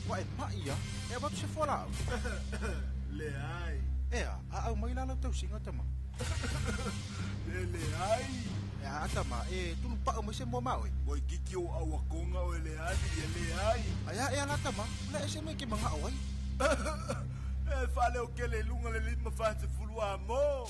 Ua e ma'i a, e avatu se fualaau? Leai. Ea, a aumai la lau tausiga tama. E leai. E a tama, e tulupa'u mai se moa ma oe. Ua itiiti ou auakoga oe le alii e leai. Ae a ea la tama, o le a e se mea e te mana'o ai? E faaleotele i luga le 50 amo.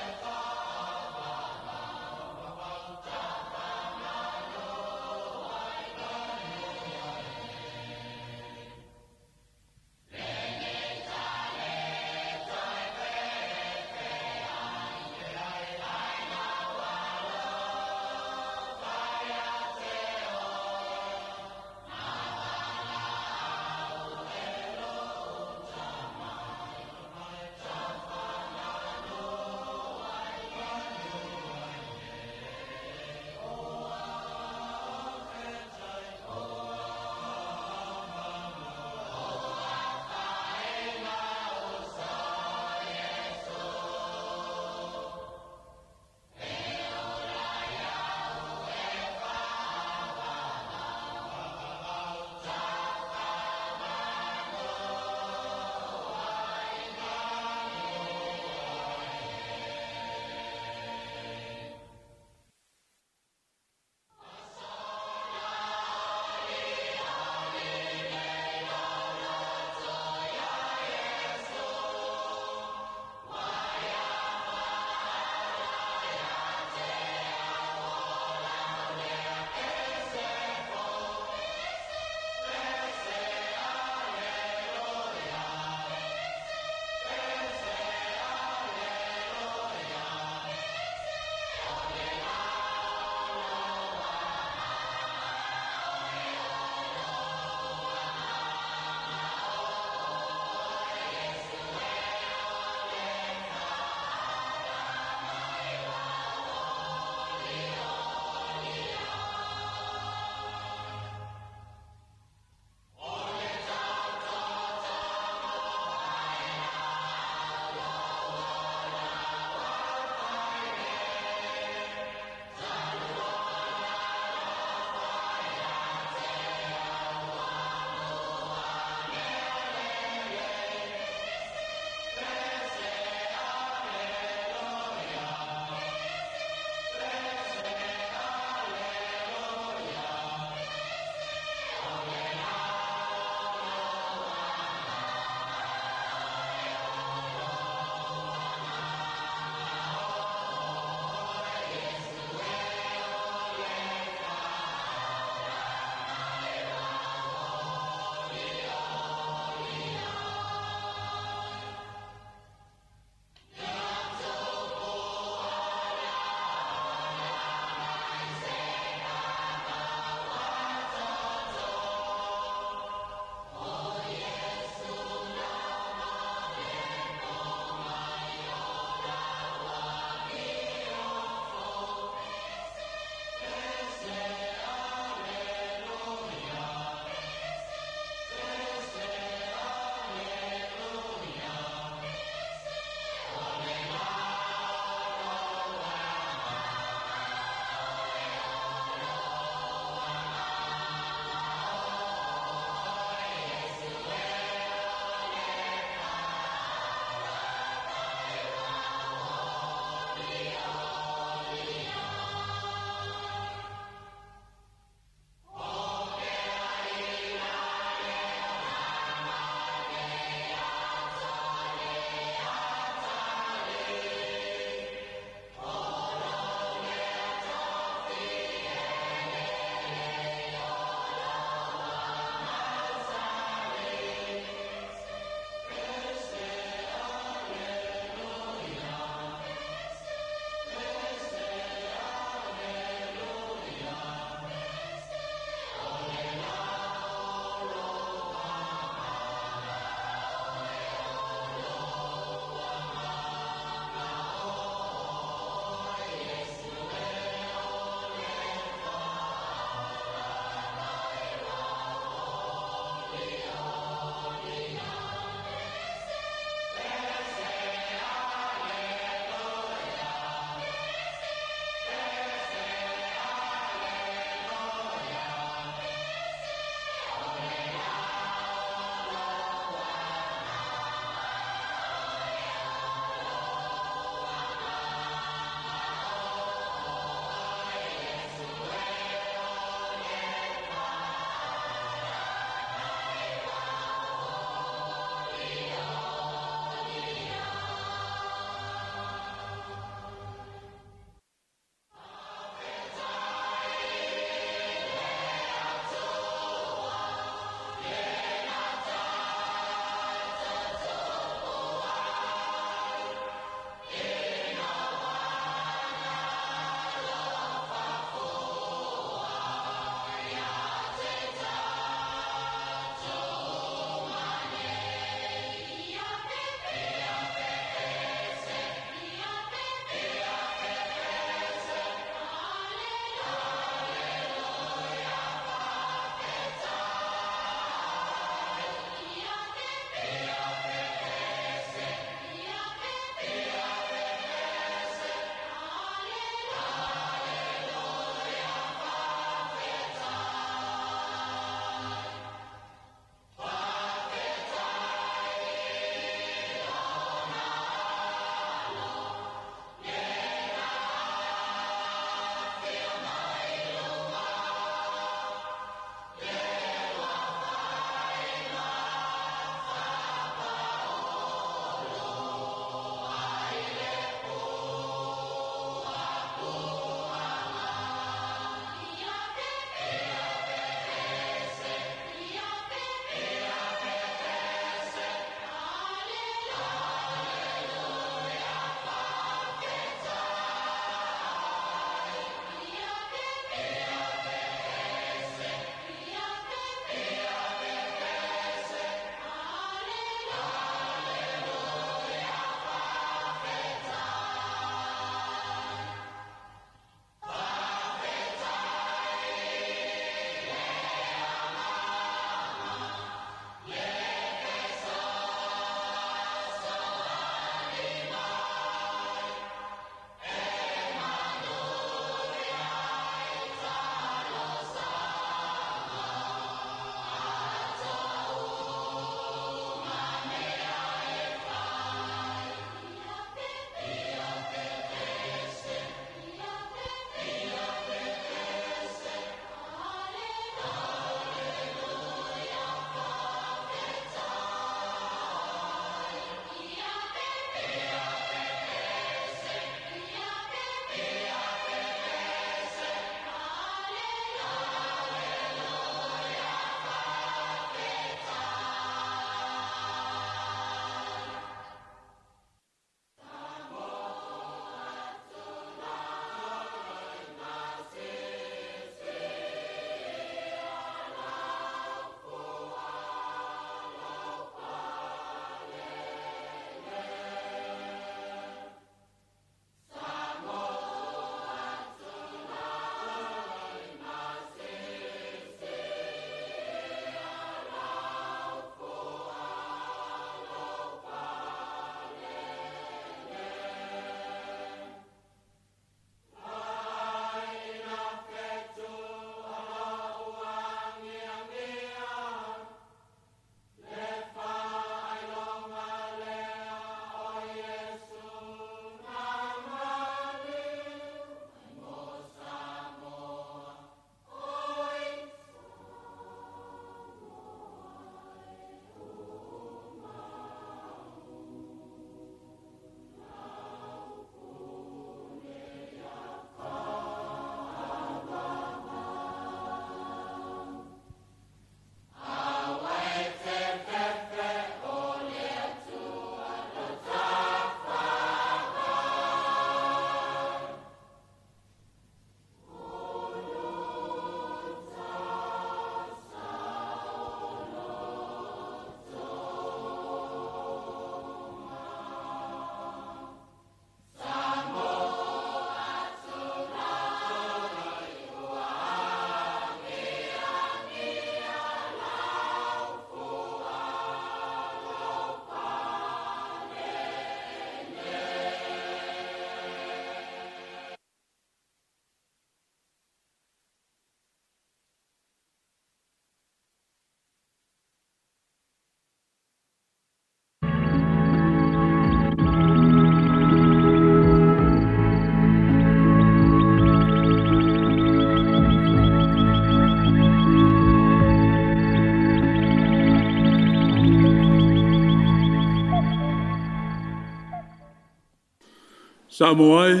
Samoa e,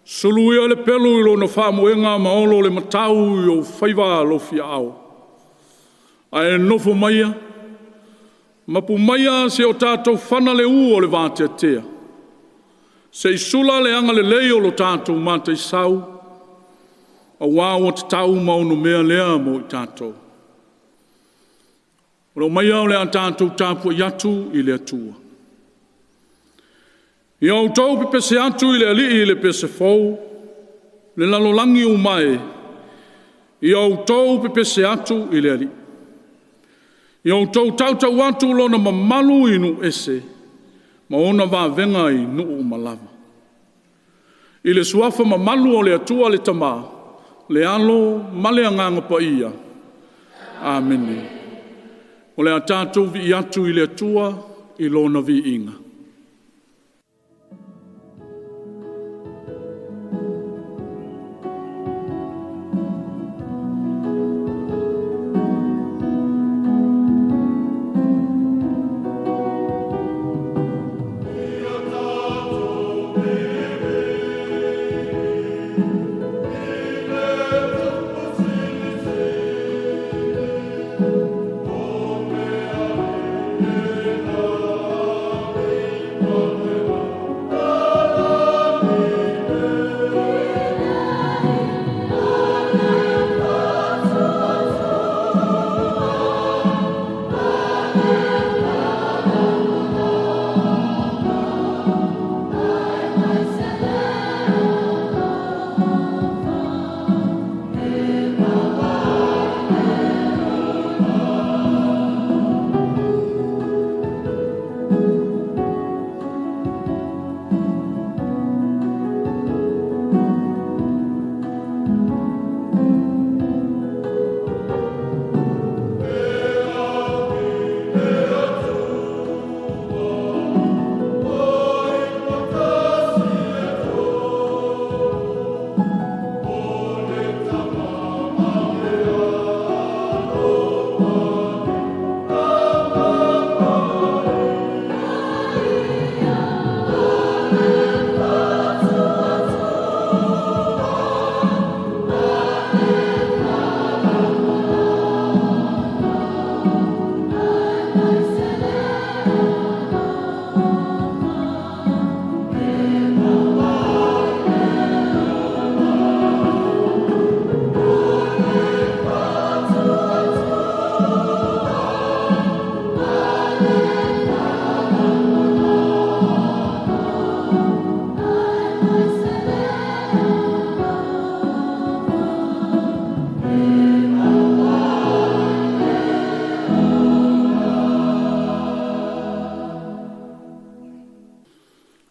sulu ia le pelu i lona faamoega ma olo le matau i ou faiva alofiaao. Ae nofo maia, mapu maia se o tatou fana le u o le vateatea. Se i sula le agalelei o lo tatou mataisau, auā ua tatau ma ono mea lea mo i tatou. O lo maia o le a tatou tapuai atu i le Atua. Ia outou pepese atu i le Alii i le pese fou, le lalolagi uma e, ia outou pepese atu i le Alii. Ia outou tautau atu lona mamalu i nuu ese, ma ona vavega i nuu uma lava. I le suafa mamalu o le Atua le Tama, le Alo ma le Agaga Paia. Amene. O le a tatou vii atu i le Atua i lona viiga.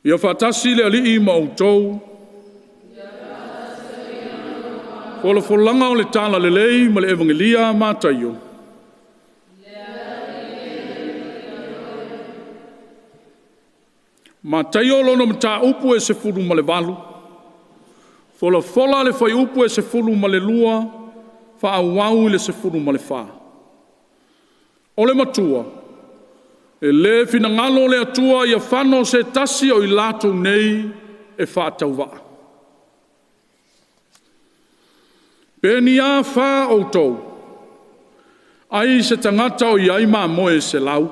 Ia faatasi le Alii ma outou. Folafolaga o le Tala Lelei ma le Evangelia a Mataio. Mataio lona mataupu e 18, folafola le fuaiupu e 12, faaauau i le 14. O le matua, e le finagalo le Atua ia fano se tasi o i latou nei e faatauvaa. Pe ni a fa outou, ai se tagata o iai mamoe 100.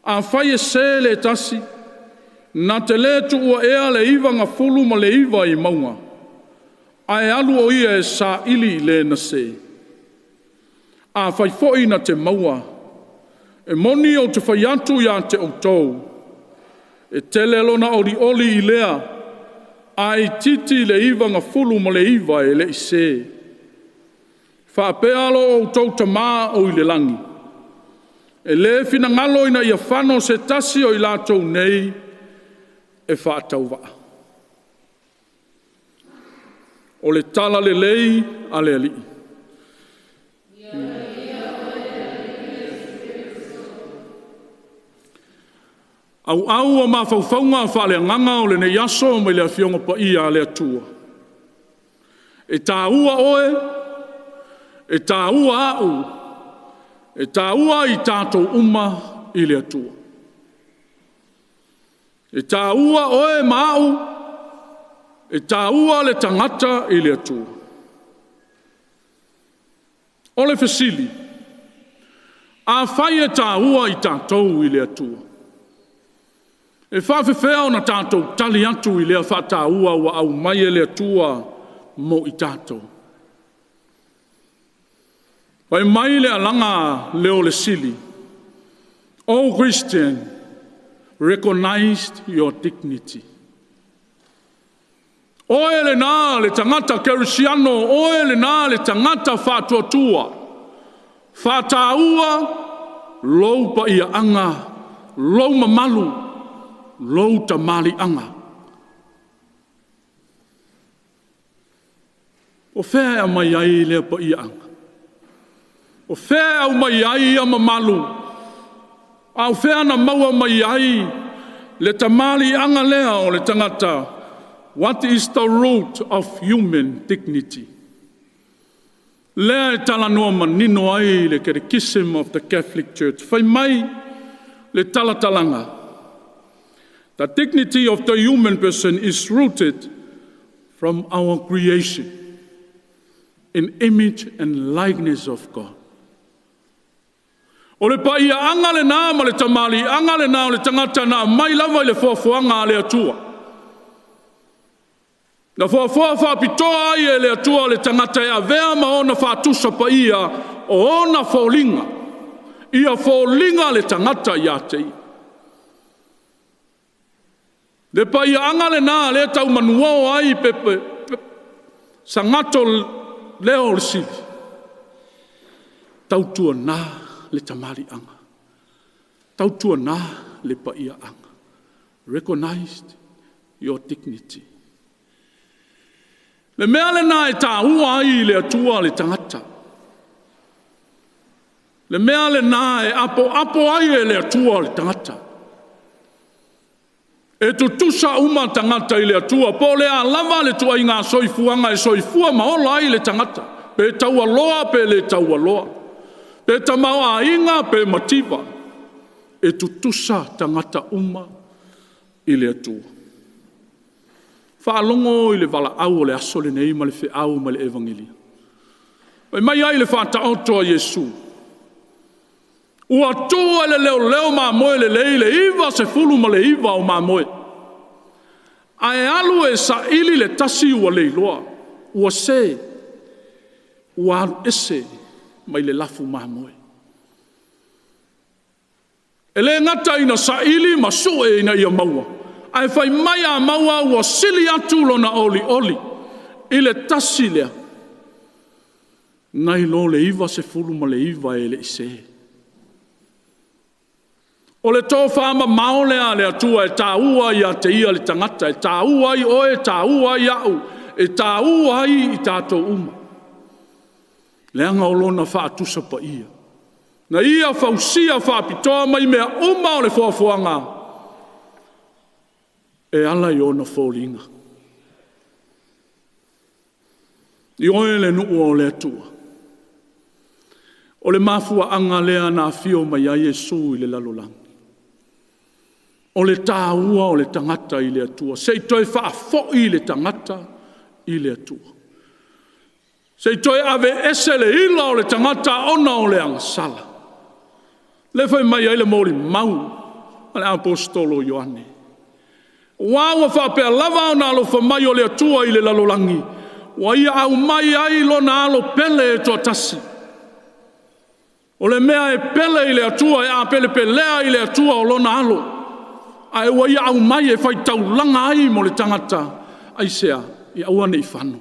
A fai e se le tasi, na te le tuua ea le 99 i mauga, ae alu o ia e saili i le na se. A fai foi na te maua, e moni ou te fai atu ia te outou, e tele lona olioli i lea, a itiiti le 99 e le i se. Faapea lo outou tama o i le lagi, e le finagalo ina ia fano se tasi o i latou nei e faatauvaa. O le tala lelei a le Alii. Auau o mafaufauga faaleagaga o lenei aso mai le Afioga Paia a le Atua. E taua oe, e taua au, e taua i tatou uma i le Atua. E tāua oe ma au, e tāua le tagata i le Atua. O le fesili, afai e tāua i tatou i le Atua, e faafefea ona tatou tali atu i lea faataua ua aumai e le Atua mo i tatou? Fai mai le alaga leo le sili, "O Christian, recognize your dignity." Oe lena le tagata kerisiano, oe lena le tagata faatuatua, faataua lou paiaga, lou mamalu, lou tamaliiaga. O fea e aumai ai lea paiaga? O fea e aumai ai ia mamalu? A o fea na maua mai ai le tamaliiaga lea o le tagata? What is the root of human dignity? Lea e talanoa manino ai le Catechism of the Catholic Church. Fai mai le talatalaga, "The dignity of the human person is rooted from our creation in image and likeness of God." O le paiaga lena ma le tamaliiaga lena o le tagata na mai lava i le foafoaga a le Atua. Na foafoa faapitoa ai e le Atua le tagata e avea ma ona faatusa paia o ona foliga. Ia foliga le tagata ia te ia. Le paiaga lena le tau manuo ai pe sagato leo o le sili. Tautuana le tamaliiaga. Tautuana le paiaga. Recognize your dignity. Le mea lena e tāua ai le Atua le tagata. Le mea lena e apo apo ai e le Atua le tagata. E tutusa uma tagata i le Atua, po le a lava le tuaiga soifuaga e soifua ma ola ai le tagata, pe taualoa pe le taualoa, pe tamaoaiga pe mativa, e tutusa tagata uma i le Atua. Faalogo i le valaau o le aso lenei ma le feau ma le evangelia. Fai mai ai le faataoto a Iesu, ua tu e le leoleo mamoe lelei le 99 o mamoe, ae alu e saili le tasi ua leiloa, ua se, ua alu ese mai le lafu mamoe. E le gata ina saili ma sue ina ia maua, ae fai mai a maua ua sili atu lona olioli i le tasi lea, nai lo le 99 e le i se. O le tofa mamao lea a le Atua e tāua ia te ia le tagata, e tāua ai oe, e tāua ai au, e tāua ai i tatou uma. Leaga o lona faatusa paia. Na ia fausia faapitoa mai mea uma o le foafoaga e ala i ona foliga. I oe le nuu o le Atua. O le mafuaaga lea na afio mai ai Iesu i le lalolagi. O le tāua o le tagata i le Atua. Se i toe faafoi le tagata i le Atua. Se i toe ave ese le ila o le tagata ona o le agasala. Le fai mai ai le molimau a le apostolo Ioane. Ua ua faapea lava ona alofa mai o le Atua i le lalolagi, ua ia aumai ai lona alo pele e toatasi. O le mea e pele i le Atua, e apelepelea i le Atua o lona alo, ae ua ia aumai e faitaulaga ai mo le tagata, aisea, ia aua ne i fano.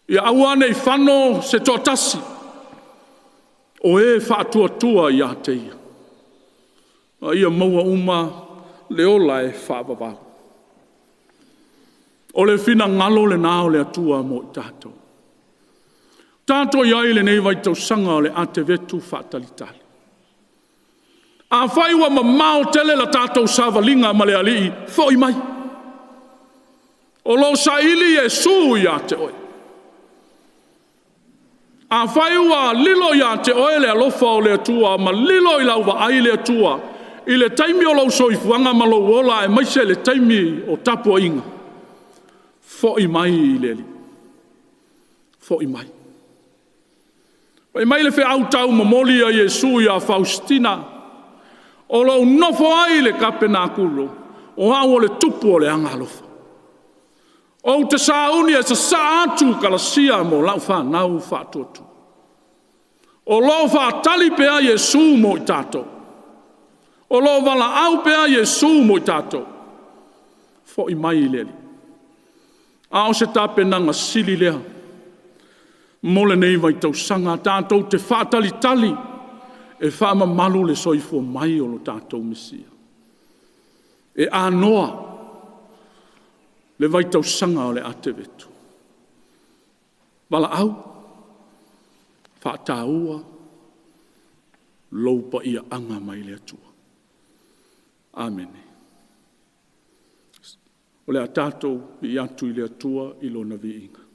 Ia aua ne i fano se toatasi, o e faatuatua ia te ia. A ia maua uma le ola e faavavau. O le finagalo lena o le Atua mo i tatou. Tatou i ai lenei vaitausaga o le atevetu faatalitali. Afai ua mamao tele la tatou savaliga ma le Alii, foi mai. O lo saili Iesu ia te oe. Afai ua lilo ia te oe le alofa o le Atua, ma lilo i lau vaai le Atua, I le taimi o lou soifuaga ma lou ola aemaise le taimi o tapuaiga, foi mai i le Alii, foi mai. Fai mai le feau taumomoli a Iesu ia Faustina, o lou nofo ai i le tapenakulo, o au o le tupu o le agaalofa. Ou te sauni e sasaa atu kalasia mo lau fanau faatuatua. O lo o faatali pea Iesu mo i tatou. O lo o valaau pea Iesu mo i tatou. Foi mai i le Alii. A o se tapenaga sili lea mo lenei vaitausaga, tatou te faatalitali e faamamalu le soifua mai o lo tatou Mesia. E anoa le vaitausaga o le atevetu. Valaau, faataua lou paiaaga mai le Atua. Amene. O le a tatou bii atu i le Atua i Lona viiga.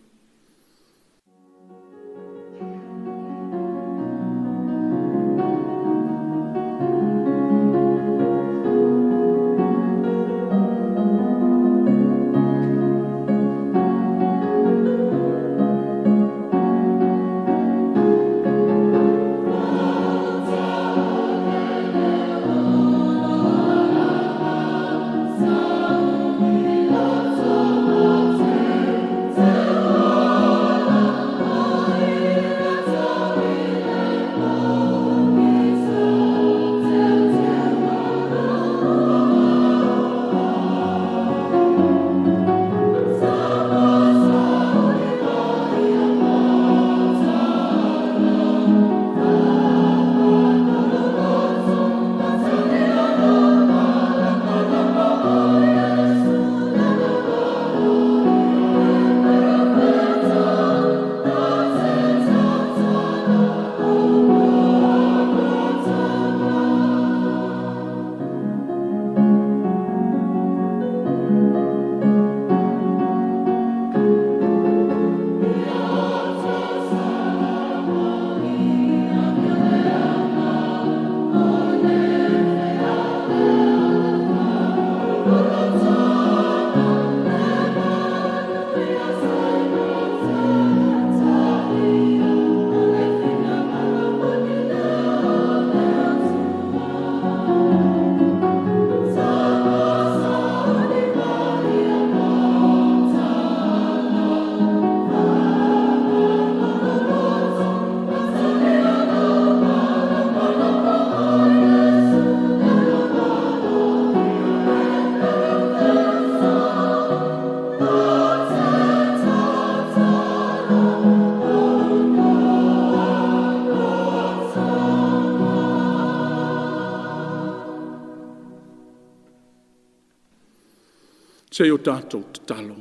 Se i o tatou tatalo.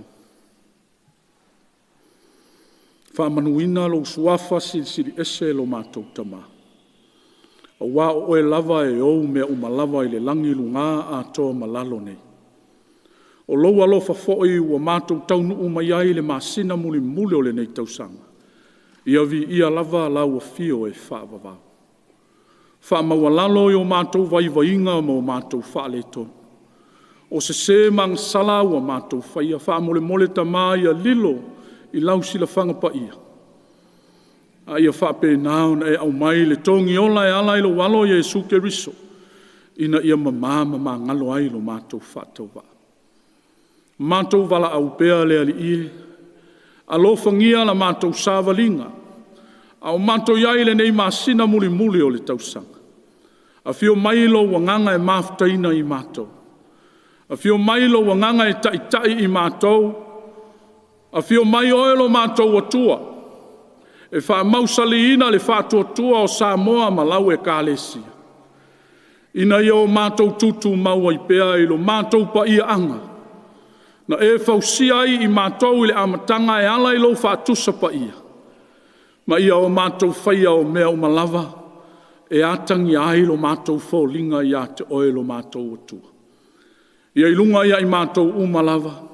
Faamanuina lou suafa silisili ese lo matou Tama. Aua o oe lava e ou mea uma lava i le lagi luga atoa ma lalo nei. O lou alofa foi ua matou taunuu mai ai i le masina mulimuli o lenei tausaga. Ia viia lava lau afio e faavavau. Faamaualalo i o matou vaivaiga ma o matou faaletonu. O sese ma agasala ua matou faia, faamolemole Tama ia lilo i lau silafaga paia, a ia faapena ona e aumai le togiola e ala i lou alo Iesu Keriso, ina ia mama ma magalo ai lo matou faatauvaa. Matou valaau pea le Alii e, alofagia la matou savaliga, a o matou i ai i lenei masina mulimuli o le tausaga. Afio mai lou agaga e mafutaina i matou. Afio mai lou agaga e taitai i matou. Afio mai oe lo matou Atua, e faamausaliina le faatuatua o Samoa ma lau Ekalesia, ina ia o matou tutumau ai pea i lo matou paiaaga, na e fausia ai i matou i le amataga e ala i lou faatusa paia, ma ia o matou faia o mea uma lava, e atagia ai lo matou foliga ia te oe lo matou Atua. Ia i luga ia i matou uma lava,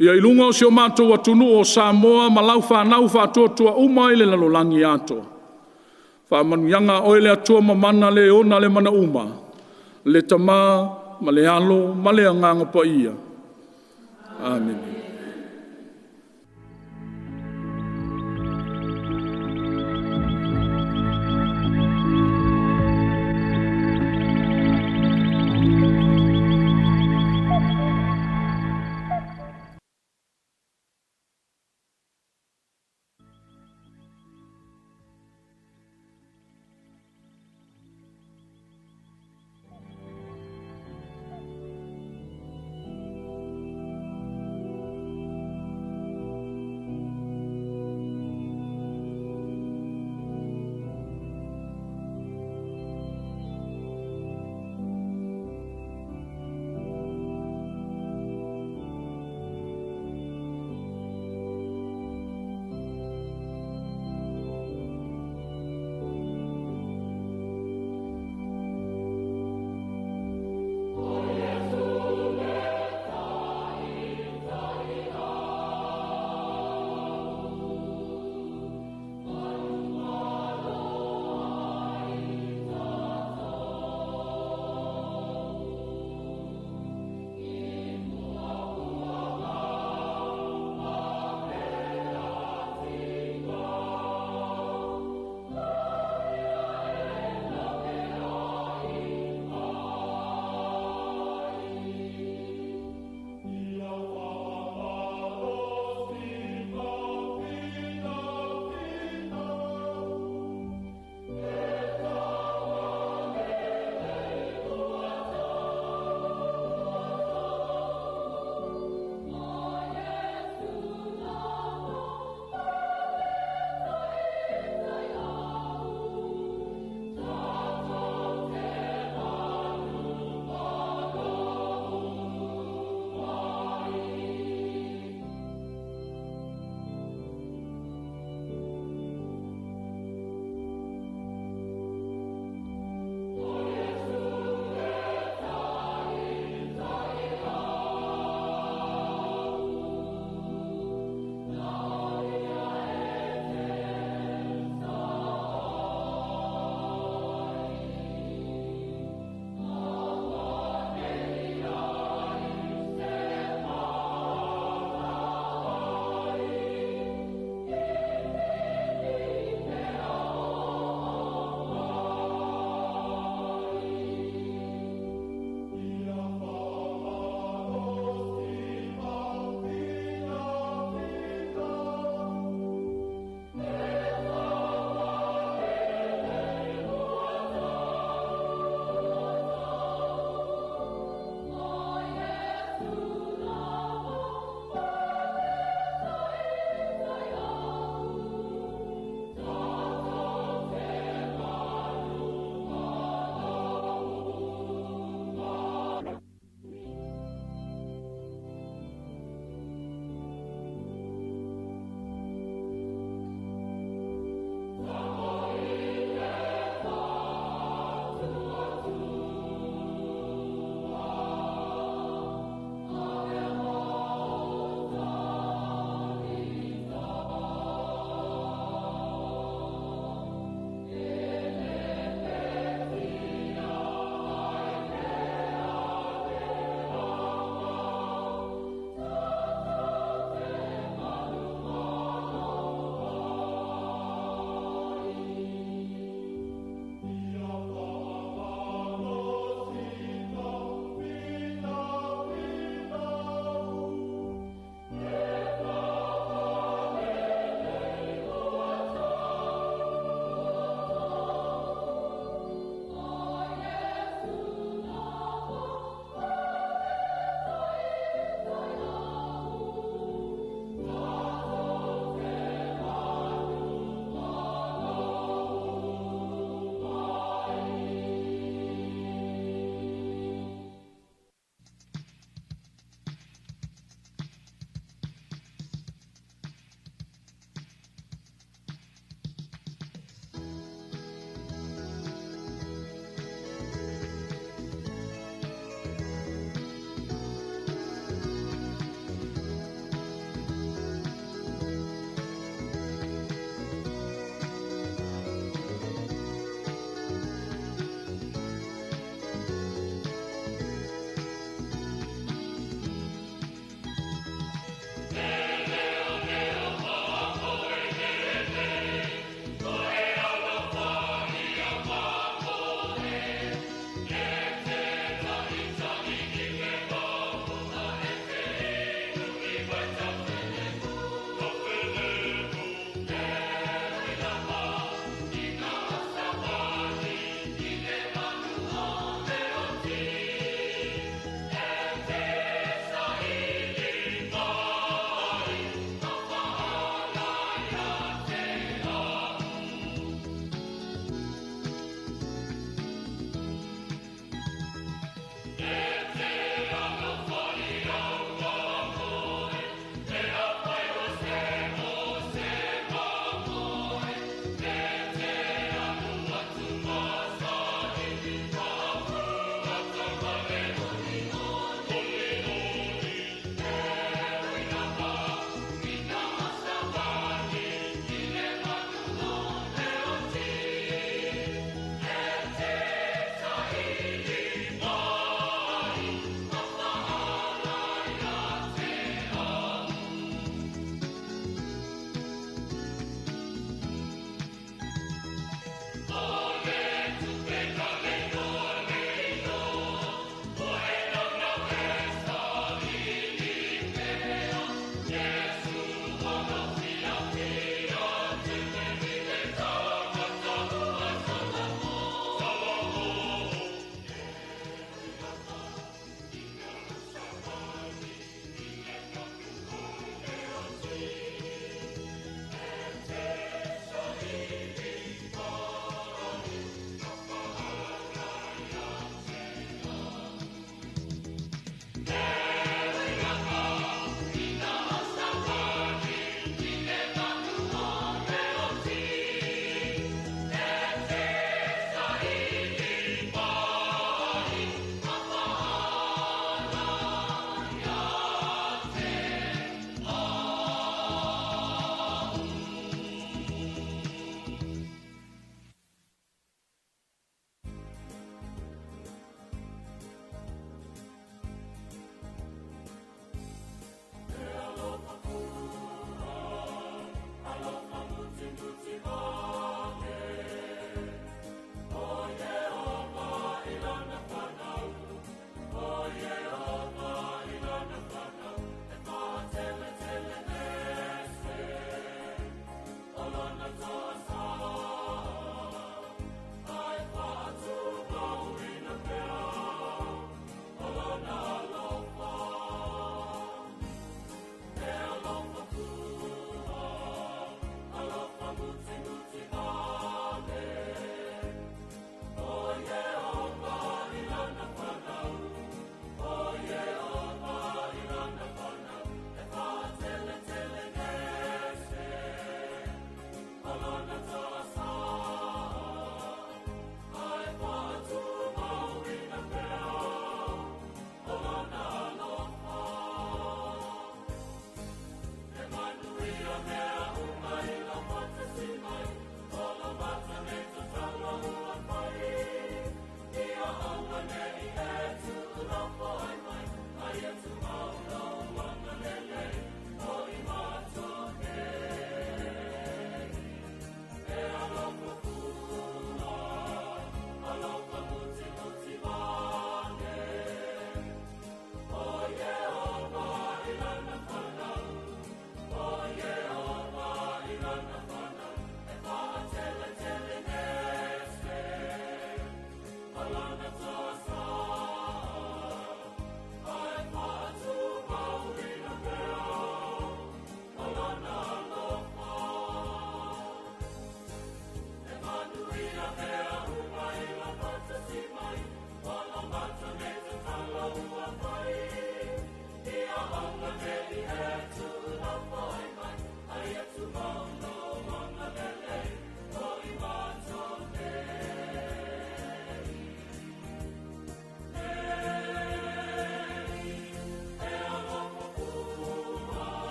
ia i luga o si o matou atunuu o Samoa ma lau fanau faatuatua uma i le lalolagi atoa. Faamanuiaga a oe le Atua mamana le ona le manauma, Le Tama ma le Alo ma le Agaga Paia. Amene.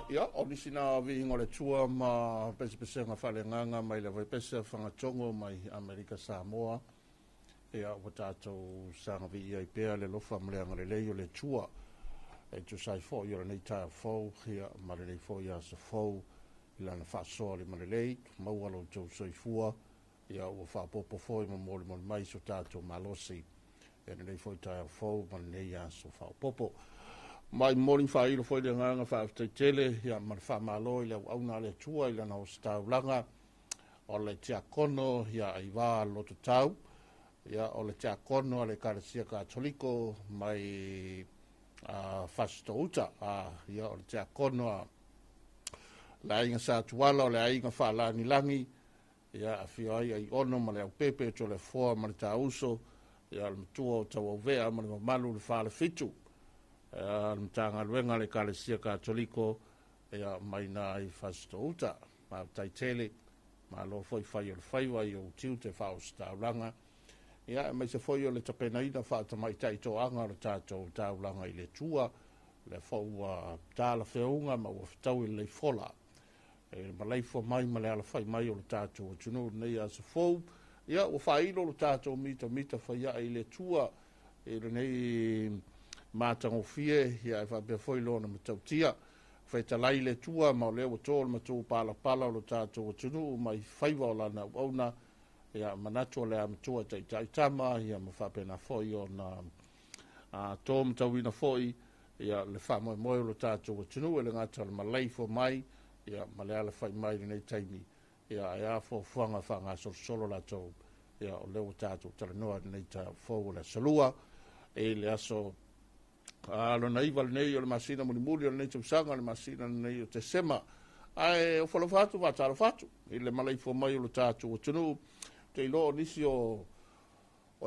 Ia, o nisi na viiga o le Atua ma pesepesega faaleagaga mai le vaipese fagatogo mai Amerika Samoa. Ia, ua tatou saga viia ai pea le alofa ma le agalelei o le Atua e tusa ai foi o lenei taeao fou, ia, ma lenei foi aso fou i lana faasoa limalelei, maua lo outou soifua, ia, ua faaopoopo foi ma molimoli mai so tatou malosi e lenei foi taeao fou ma lenei aso faaopoopo. Ma i momoli faailo foi le agaga faafetai tele, ia, ma le faamalo i le auauna a le Atua i lana ositaulaga o le tiakono ia Aivā Lototau, ia, o le tiakono a le Ekalesia Katoliko mai Fasitouta, ia, o le tiakono a le aiga Satuala o le aiga Faalagilagi, ia, afio ai Aiono ma le Aupepe, Toleafoa ma le Tauso, ia, le matua o Tauauvea ma le mamalu le Falefitu, le Matagaluega a le Ekalesia Katoliko, ia, mai na i Fasitouta. Faafetai tele, malo foi fai o le faiva i ou tiute faaositaulaga, ia, aemaise foi o le tapenaina faatamaitai toaga o le tatou taulaga i le Atua, lea foi ua talafeauga ma ua fetaui le fola e malaifua mai ma le alafai mai o le tatou atunuu lenei aso fou. Ia, ua faailo lo tatou mitamita faiae i le Atua i lenei matagofie, ia, e faapea foi lona matautia fetalai le Atua, ma o lea ua to le matou palapala o lo tatou atunuu mai faiva o lana auauna. Ia, manatu o le amatua taitai tama, ia, ma faapena foi ona to matauina foi, ia, le faamoemoe o lo tatou atunuu e le gata o le malaifua mai, ia, ma le alafai mai lenei taimi, ia, ae a fuafuaga faagasolosolo latou. Ia, o lea ua tatou talanoa i lenei taeao fou o le aso Lua, i le aso lona 9 lenei o le masina mulimuli o lenei tausaga, le masina lenei o Tesema. Ae o falofa atu faatalofa atu i le malaifua mai o lo tatou atunuu. Te iloa o nisi o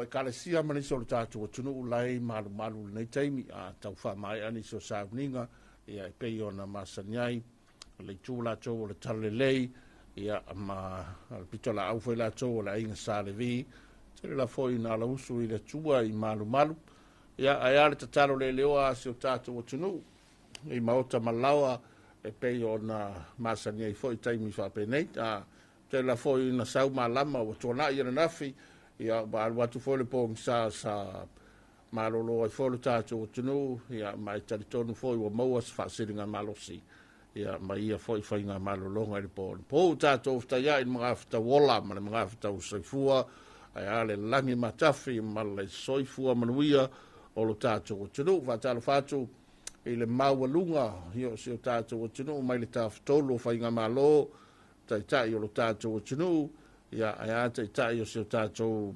Ekalesia ma nisi o le tatou atunuu lai malumalu lenei taimi, a tau faamaea nisi o sauniga, ia, e pei ona masani ai le itu latou o le talalelei, ia, ma le pito laau foi latou o le aiga Sa Levi, tele la foi na alausu i le Atua i malumalu. Ia, ae a le tatalo le leoa a si o tatou atunuu i maota malaoa e pei ona masani ai foi taimi faapenei. Tele la foi na sau malama ua tuanai ananafi, ia, ua alu atu foi le pogisa sa malolo ai foi le tatou atunuu, ia, ma e talitonu foi ua maua se faasiliga malosi, ia, ma ia foi faiga malologa i le po. Po tatou fetaiai i le magafetau ola ma le magafetau soifua, ae a le lagi matafi ma le soifua manuia o lo tatou atunuu. Faatalofa atu i le maualuga, ia, o si o tatou atunuu mai le tafatolu o faigamalo, taitai o lo tatou atunuu, ia, ae a taitai o si o tatou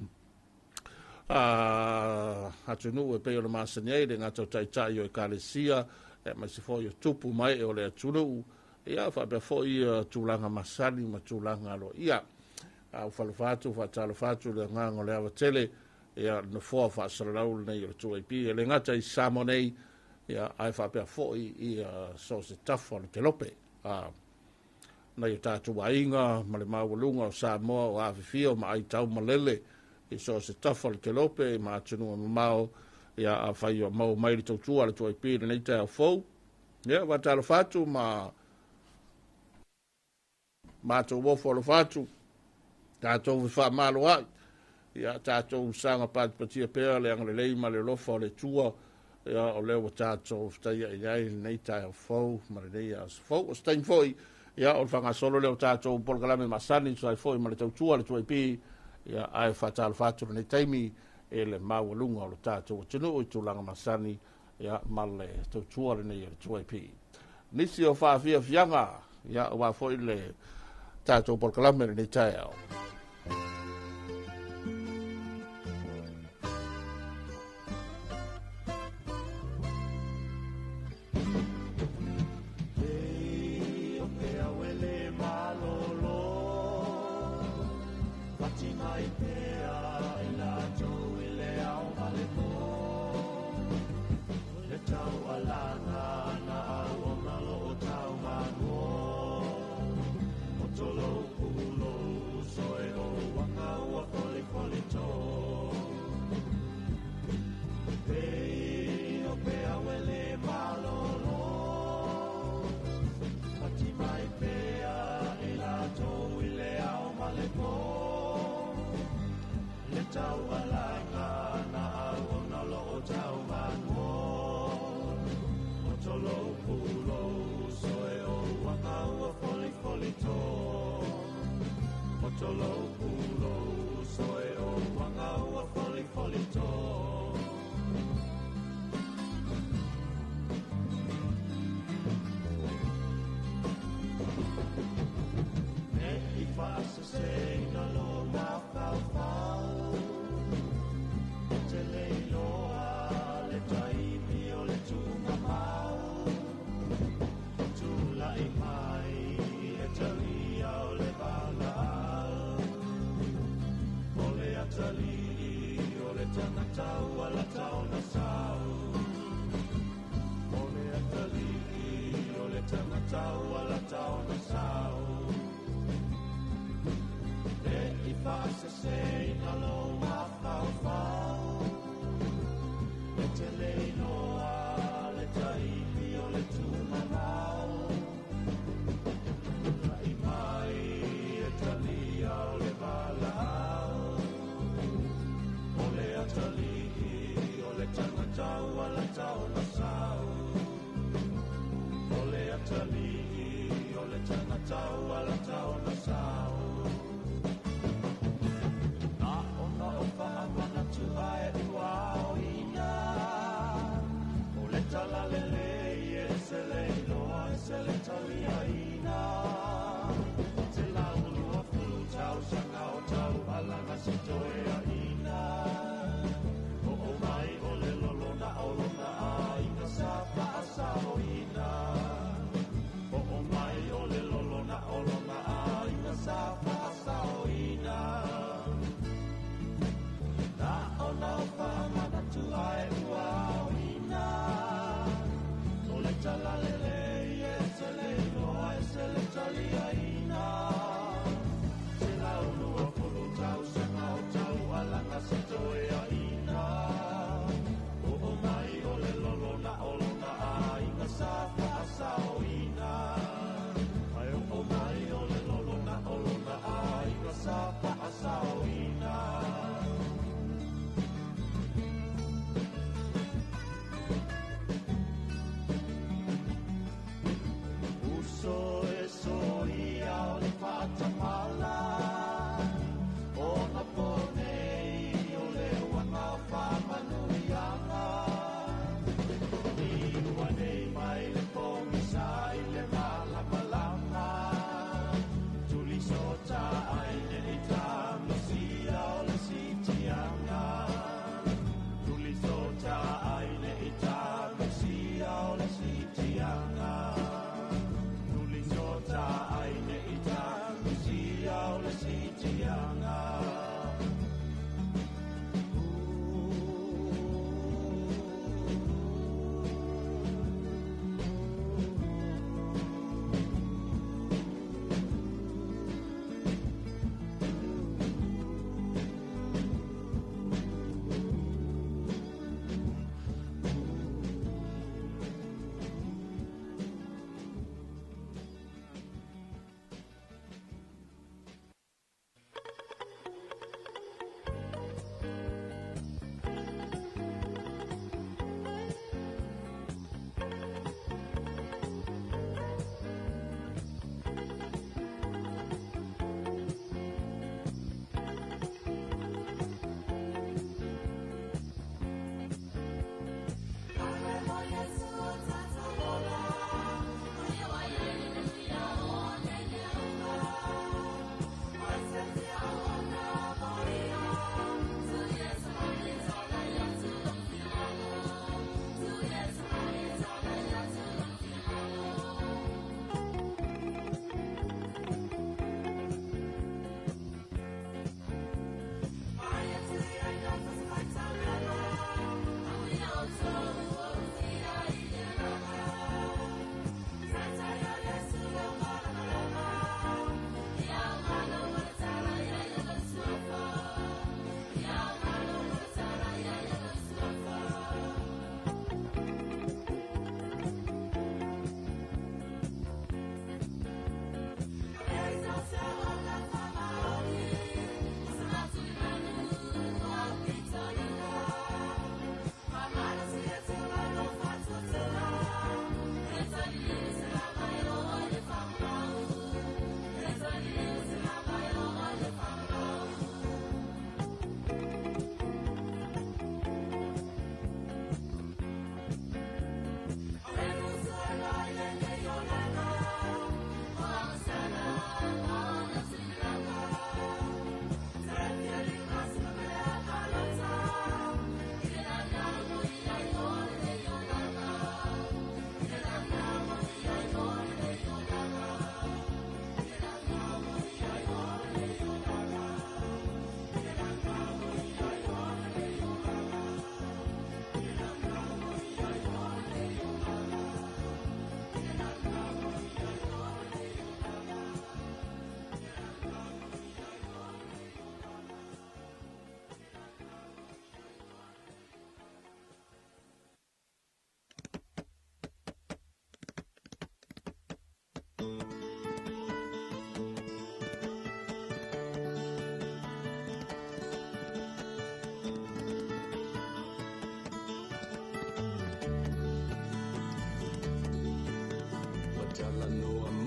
atunuu e pei o le masani ai le gata o taitai o Ekalesia, aemaise foi o tupu mai o le atunuu, ia, faapea foi tulaga masani ma tulaga aloaia. A ufalofa atu faatalofa atu le agaga o le ava tele, ia, le nofoa faasalalau lenei o le 2AP e le gata i Samoa nei, ia, ae faapea foi ia so o se tafa o le kelope, nai o tatou aiga ma le maualuga o Samoa o afifio ma aitau malele i so o se tafa o le kelope ma atunuu e mamao. Ia afai o maua mai le tautua a le 2AP i lenei taeao fou, ia faatalofa atu ma matou ofo alofa atu, tatou fefaamaloai, ia tatou saga patipatia pea le agalelei ma le alofa o le Atua, ia o lea ua tatou fetaiai ai lenei taeao fou ma lenei aso fou. O se taimi foi, ia o le faagasolo lea o tatou polokalame masani tusa ai foi ma le tautua a le 2AP, ia ae faatalofa atu lenei taimi e le maualuga o le tatou atunuu i tulaga masani, ia ma le tautua lenei a le 2AP. Nisi o faafiafiaga, ia aua foi le tatou polokalame lenei taeao.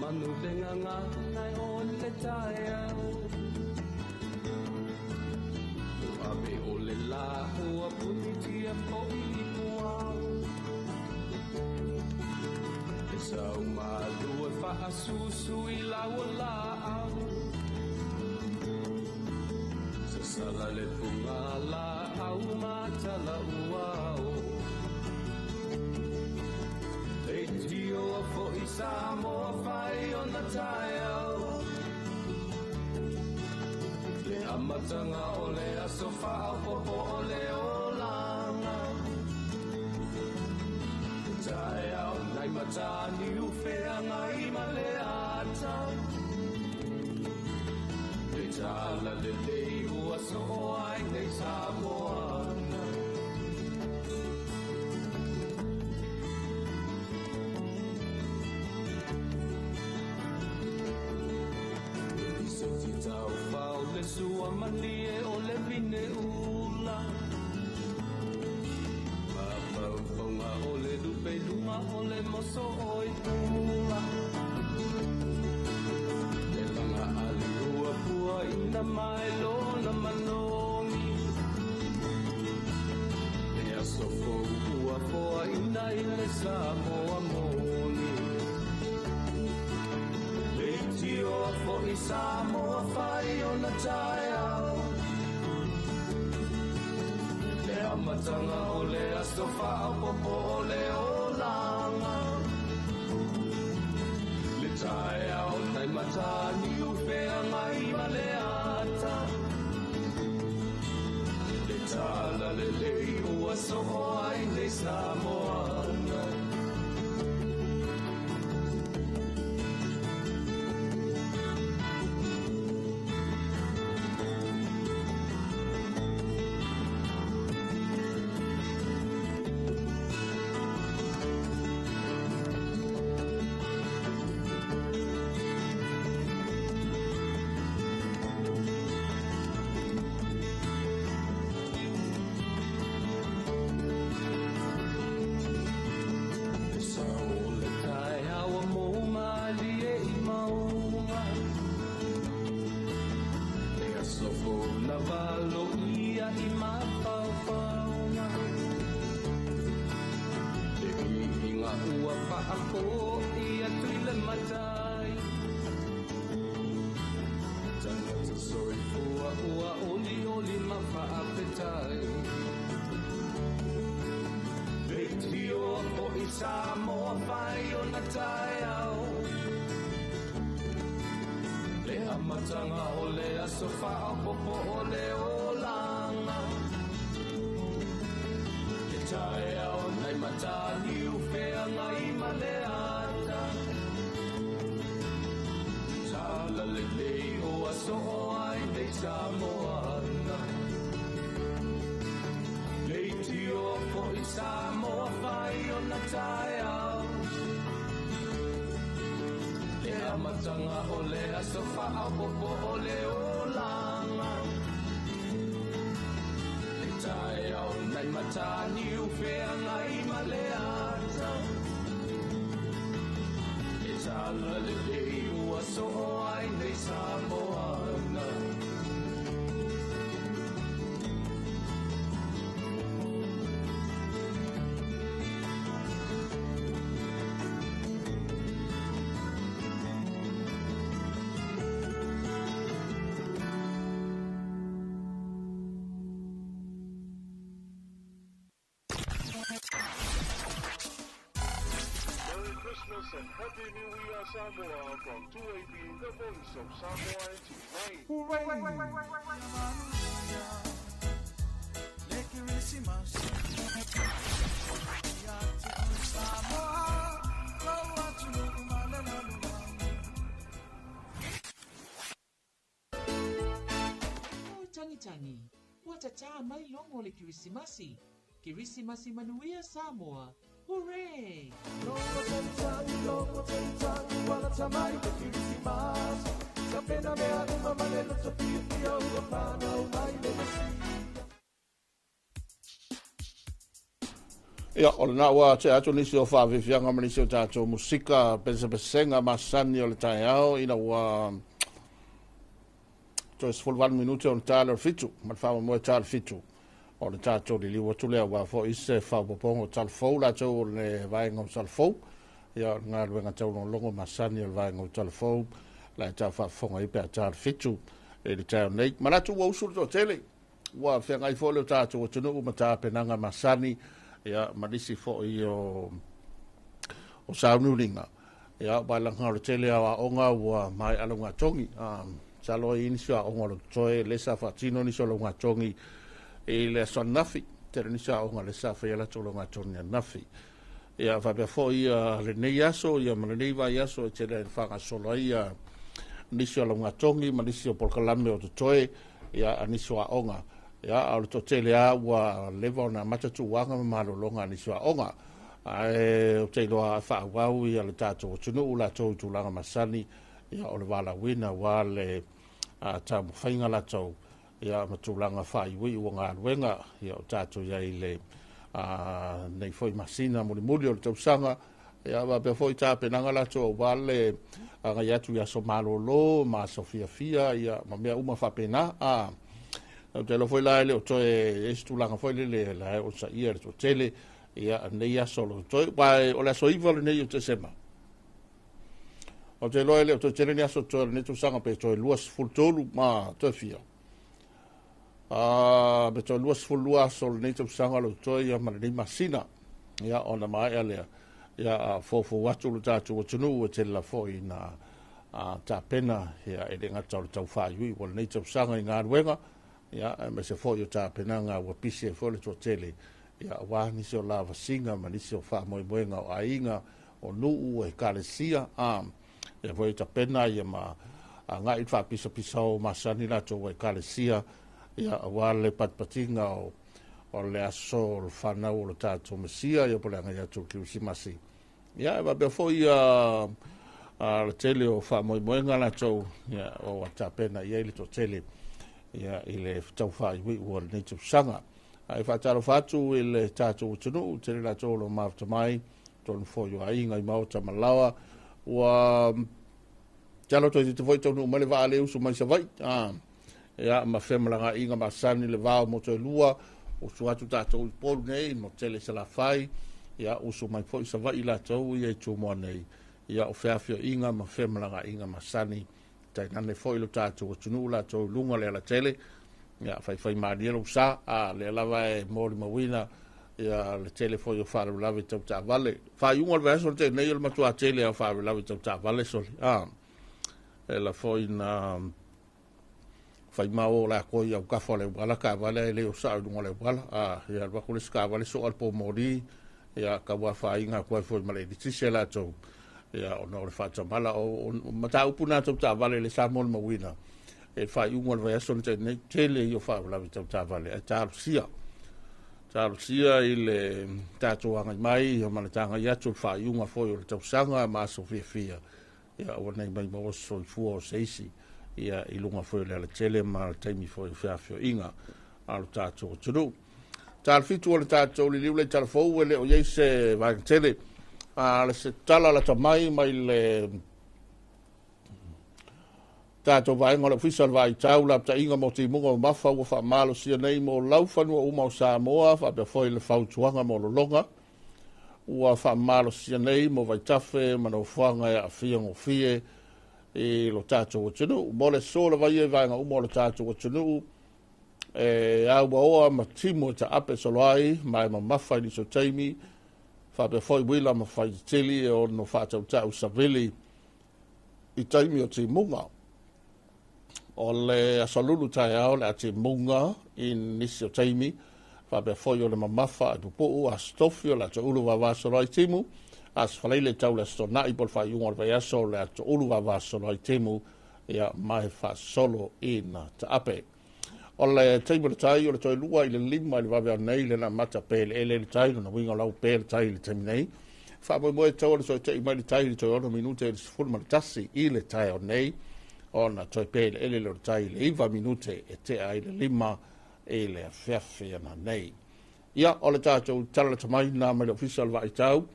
manu le ngangana o le taeao. Ave o le la ua punitia fo'i i puao. E sau malu e faasusu i lau laau. Sasala le punga laau matala uao. E tio a fo'i Samoa fai o na taeao. Le amatanga o le aso faaopopo o le olaga. Le taeao nai matani ufeagai ma le ata. Le tala lelei ua soo ai nei Samoana. Se tau fao le sua malie o le vine ula. Mafaufauga o le lupe luma o le moso oi pula. Le langa ali ua pua ina mai lona manogi. Le aso fou ua foa ina i le Samoa moni. Le tio fo'i Samoa fai o na taeao. Le amatanga o le aso faaopopo o le olaga. Le taeao nai matani ufeagai ma le ata. Le tala lelei ua soo ai nei Samoana. Samoa fai o na taeao. Le amatanga o le aso faaopopo o le olaga. Le taeao nai matani ufeagai ma le ata. Tala lelei o aso o ai nei Samoana. Le tio fo'i Samoa fai o na taeao. Le amatanga o le aso faaopopo o le olaga. Le taeao nai matani ufeagai ma le ata. Le tala lelei ua soo ai nei Samoana. And Happy New Year Samoa from 2AB, the voice of Samoa and Hooray! O tangi tangi, ua tatā mai logo le Kirisimasi. Kirisimasi manuia Samoa. Hooray! Ia, o lena ua tea atu nisi o faafiafiaga ma nisi o tatou musika pesepesega masani o le taeao ina ua toe 18 minute ona ta lea o le 7, ma le faamoemoe ta le 7 o le tatou liliu atu lea aua foi se faaopoopoga o Talafou, latou o le vaega o Talafou. Ia, o le galuega taulogologo masani o le vaega o Talafou la e tau faafofoga ai pe a ta le 7 i le taeao nei. Manatu ua usu le toatele, ua feagai foi le tatou atunuu ma tapenaga masani, ia, ma nisi foi o sauniuniga. Ia, ua laga o le tele o aoga ua maea laugatogi. Masalo ai nisi o aoga o lo totoe lea sa faatino nisi o laugatogi i le aso ananafi. Tele nisi o aoga lea sa faia latou laugatogi ananafi. Ia, faapea foi lenei aso, ia, ma lenei vaiaso e tele ai faagasolo ai nisi o laugatogi ma nisi o polokalame o totoe, ia, a nisi o aoga. Ia, a o le toatele lava ua leva ona amata tuuaga ma malologa a nisi o aoga. Ae ou te iloa faaauau ia le tatou atunuu latou i tulaga masani, ia, o le valaauina aua le taumafaiga latou, ia, ma tulaga faaiuiu o galuega, ia, o tatou i ai i le nei foi masina mulimuli o le tausaga, ia, faapea foi tapenaga latou aua le agai atu i aso malolo ma aso fiafia, ia, ma mea uma faapena. Ou te iloa foi la e le o toe i ai se tulaga foi lele la e onosaia le toatele, ia, nei aso o lo o totoe, aua o le aso 9 lenei o Tesema. Ou te iloa e le o toe tele ni aso totoe o lenei tausaga, pe toe 23 ma toe fia. Pe toe 22 aso o lenei tausaga o lo o totoe, ia, ma lenei masina. Ia, ona maea lea, ia, foufou atu le tatou atunuu e tele lava foi ina tapena, ia, e le gata o le tau faaiuiu o lenei tausaga i galuega, ia, aemaise foi o tapenaga ua pisi ai foi le toatele, ia, aua nisi o lavasiga ma nisi o faamoemoega o aiga, o nuu, ekalesia, ia foi tapena, ia, ma agai i le faapisapisao masani latou ekalesia, ia, aua le patipatiga o le aso o le fanau o le tatou Mesia, ia, po o le agai atu o le Kerisimasi. Ia, e faapea foi le tele o faamoemoega latou, ia, o tapena i ai le toatele, ia, i le tau faaiuiu o lenei tausaga. Ae faatalofa atu i le tatou atunuu, tele latou o lo o mafuta mai, tonu foi o aiga i maota ma laoa. Ua talo toe titi foi taunuu mai le vaa le usu mai Savaii. Ia, ma femalagaaiga masani le va o motu e lua, usu atu tatou i Upolu nei, mo tele i Salafai, ia, usu mai foi Savaii latou ia i Tumua nei, ia, o feafioaiga ma femalagaaiga masani, tainane foi lo tatou atunuu latou i luga o le alatele, ia, faifai malie lou sa, lea lava e molimauina, ia, le tele foi o faalavelave tau taavale. Faaiuga o le vaiaso le tele nei o le matua tele o faalavelave tau taavale soli. E la foi na fai mau o la koi au kafa o le auala taavale e le o sao i luga o le auala. Ia, alu atu le isi taavale soa le pomoli, ia, tau afaina atu ai foi ma le eletise latou, ia, ona o le faatamala o mataupu na tau taavale le sa molimauina e faaiuga o le vaiaso na tea nei, tele ia o faalavelave tau taavale. Ae talosia i le tatou agai mai, ia, ma le tagai atu o le faaiuga foi o le tausaga ma aso fiafia, ia, aua nei mai maua se soifua o se isi, ia, i luga foi o le alatele ma le taimi foi o feafioaiga a lo tatou atunuu. Talfitu o le tatou liliu le talafou e le o iai se vaega tele. Le se tala lata mai le tatou vaega o le Ofisa o le Vaitau, lapataiga mo timuga o mafa ua faamalosia nei mo laufanua uma o Samoa, faapea foi le fautuaga mo lologa ua faamalosia nei mo vaitafe ma nofoaga e aafia gofie i lo tatou atunuu. Mo le aso lava ia i vaega uma o le tatou atunuu, e auaoa ma timu e taape solo ai ma e mamafa i nisi o taimi, faapea foi uila ma faitetele e ono faatautau savili i taimi o timuga. O le aso lulu taeao le a timuga i nisi o taimi, faapea foi o le mamafa e pupuu, aso tofi o le atoulu vavasolo ai timu, aso faraile tau le aso tona'i po o le faaiuga o le vaiaso o le atoulu vavasolo ai timu, ia, ma e faasolo ina taape. O le taimi o le tai o le toe 2 i le 5 i le vaveao nei le na mata pe le ele le tai, lona uiga o lau pe le tai i le taimi nei. Faamoemoe tau o le toe tei mai le tai i le toe 6 minute i le 11 i le taeao nei, ona toe pe le ele le tai i le 9 minute e tea ai le 5 i le afiafi ana nei. Ia, o le tatou tala lata mai lena mai le Ofisa o le Vaai Tau,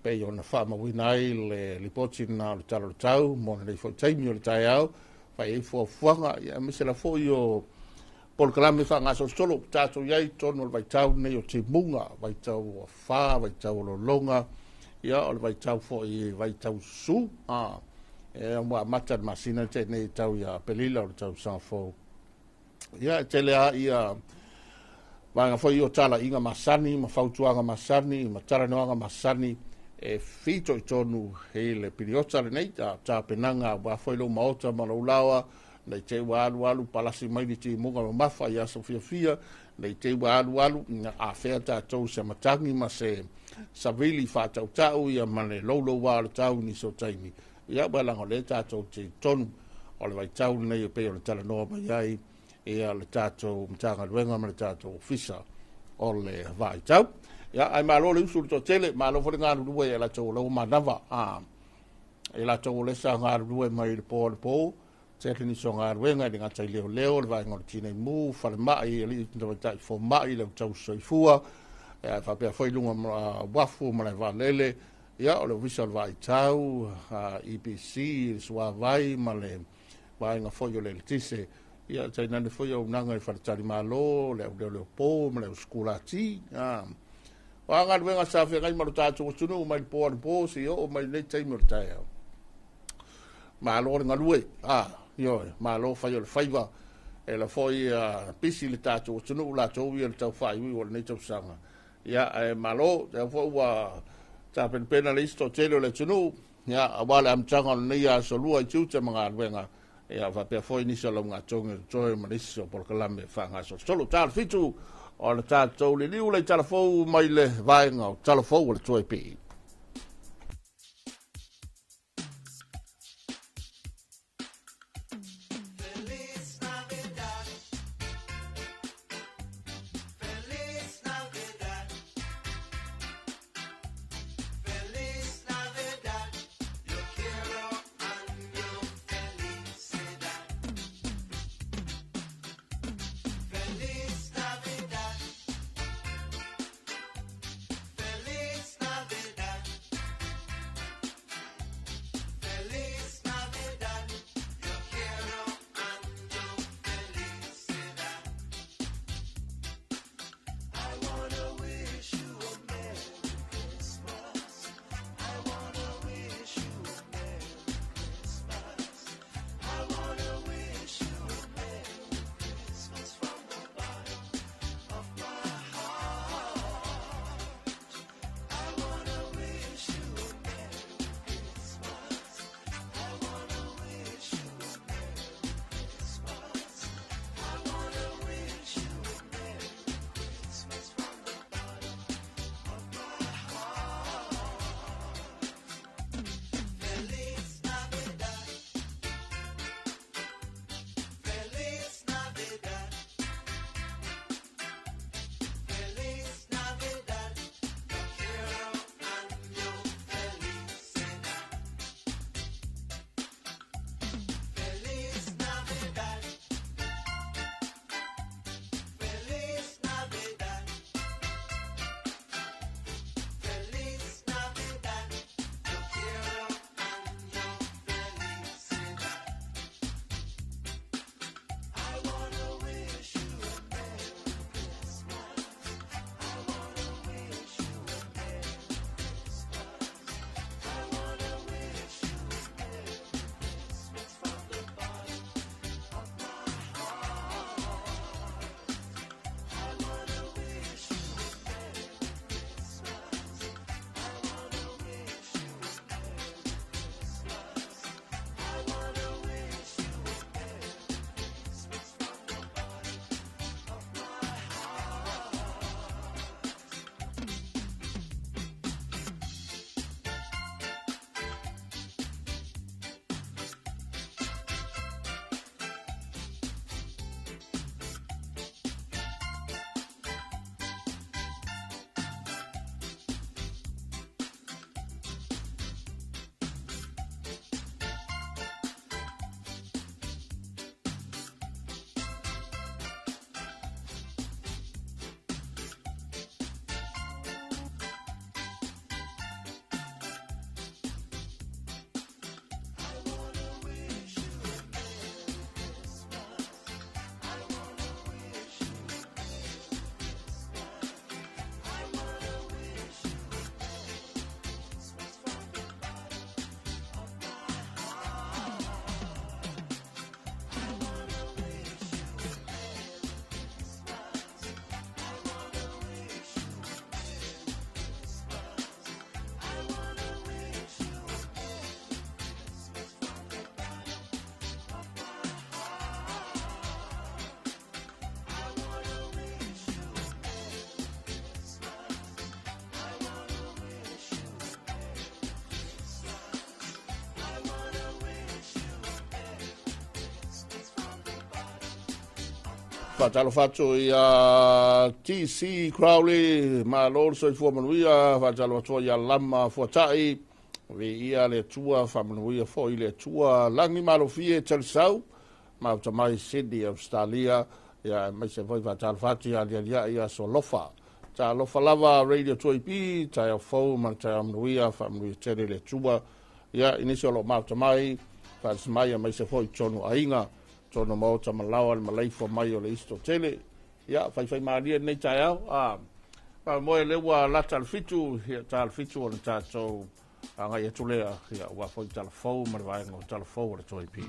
pei ona faamauina ai le lipoti lena o le Tala o le Tau mo lenei foi taimi o le taeao, fai ai fuafuaga, ia aemaise lava foi o polokalame faagasolosolo ua tatou i ai i totonu o le vaitau lenei o timuga, vaitau o afa, vaitau o lologa, ia o le vaitau foi, vaitau susu, a, e ua amata le masina na tea nei e tau ia Aperila o le tausaga fou. Ia, e tele lava ia vaega foi o talaiga masani ma fautuaga masani ma talanoaga masani e fitoitonu i le piliota lenei, a tapenaga aua foi lou maota ma lou laoa, nei te i ua alualu palasi mai le timuga mamafa i aso fiafia, nei te i ua alualu afea tatou se matagi ma se savili faatautau ia ma le louloua o le tau i nisi o taimi. Ia, ua leaga o lea tatou te i totonu o le vaitau lenei e pei ona talanoa mai ai ia le tatou Matagaluega ma le tatou Ofisa o le Vaitau. Ia, ae malo le usu i le toatele, malo foi le galulue ia latou o lea ua manava, a, i latou o lea sa galulue mai i le po anapo, tele nisi o galuega e le gata i leoleo, le vaega o le tinei mu, falemai, alii ma tamaitai fomai, le au tausisoifua, ia, faapea foi luga uafu ma le vaalele, ia, o le Ofisa o le Vaitau, EPC, le Suavai ma le vaega foi o le eletise, ia, tainane foi auaunaga i faletalimalo, le au leoleo po ma le au sikulati. O a galuega sa feagai ma lo tatou atunuu mai le po anapo seia oo mai lenei taimi o le taeao. Malo le galue, ioe, malo fai o le faiva. E la foi pisi le tatou atunuu latou ia le tau faaiuiu o lenei tausaga. Ia, ae malo, lea foi ua tapenapena le isi toatele o le atunuu, ia, aua le amataga o lenei aso lua i tiute ma galuega, ia, faapea foi nisi o laugatogi o totoe ma nisi o polokalame faagasolosolo. Tala 7 o le tatou liliu le tala fou mai le vaega o tala fou o le 2AP. Faatalofa atu ia TC Crowley, malo le soifua manuia. Faatalofa atu ia Lama Fuatai, viia le Atua, faamanuia foi le Atua. Lagi Malofie Talisau, mafuta mai Sydney, Australia. Ia aemaise foi faatalofa atu ia Alialiai ia Solofa. Talofa lava Radio 2AP, taeao fou ma le taeao manuia, faamanuia tele le Atua. Ia, i nisi o lo o mafuta mai, faatasi mai aemaise foi totonu o aiga, totonu o maota ma laoa le maleifua mai o le isto tele. Ia, faifaimalie lenei taeao. A, faamoemoe lea ua lata le 7, ia ta le 7 ona tatou agai atu lea, ia, aua foi tala fou ma le vaega o tala fou o le 2AP.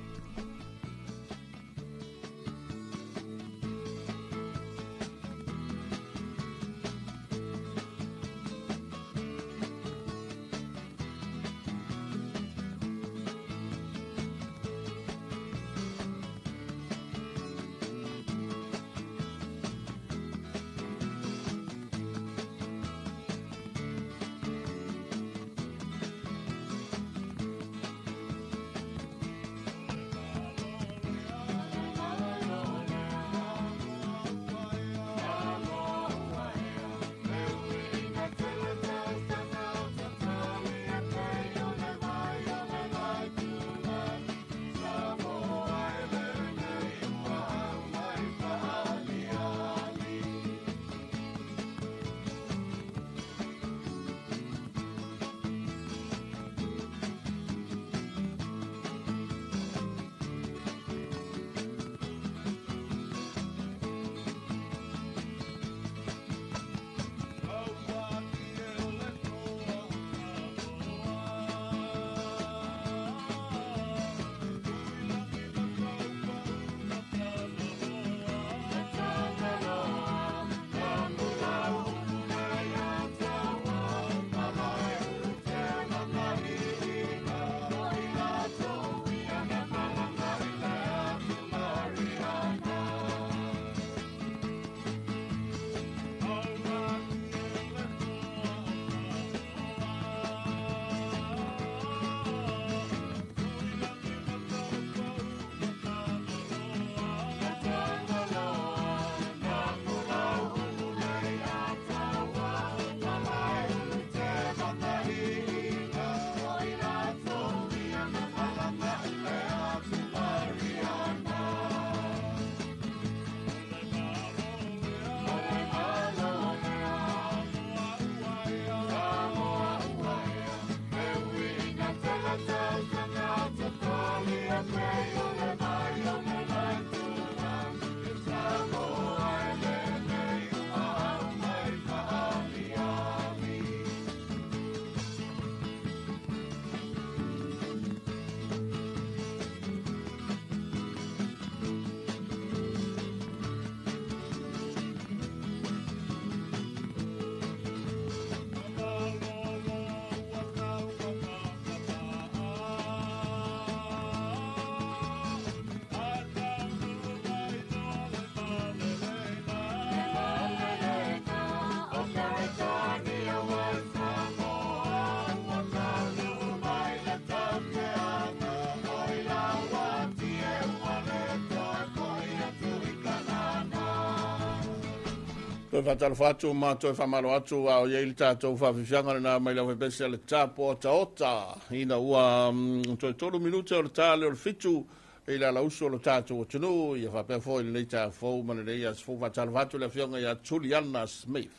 Toe faatalofa atu ma toe faamalo atu a o i ai le tatou faafiafiaga lena mai le aufaipesia le tapo otaota ina ua toe 3 minute o le ta lea o le 7 i le alausu o le tatou atunuu. Ia faapea foi lenei taeao fou ma lenei aso fou. Faatalofa atu le afioga ia Juliana Smith,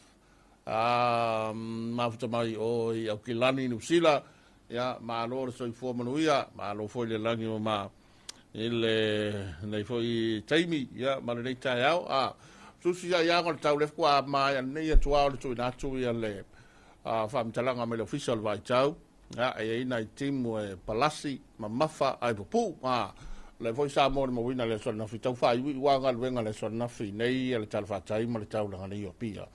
mafuta mai o i Aukilani, Niu Sila. Ia, malo le soifua manuia, malo foi le lagi mama i lenei foi taimi, ia, ma lenei taeao. A susi ia iaga o le tau lefu a mai nei atu o le tuuina atu ia le faamatalaga mai le ofisa o le vaitau. Ia, e i ai nai timu e palasi, mamafa, ai pupu. Le foi sa mo le mauina le aso anafi tau faaiuiu a galuega le aso anafi nei le talafatai ma le taulaga nei o Apia.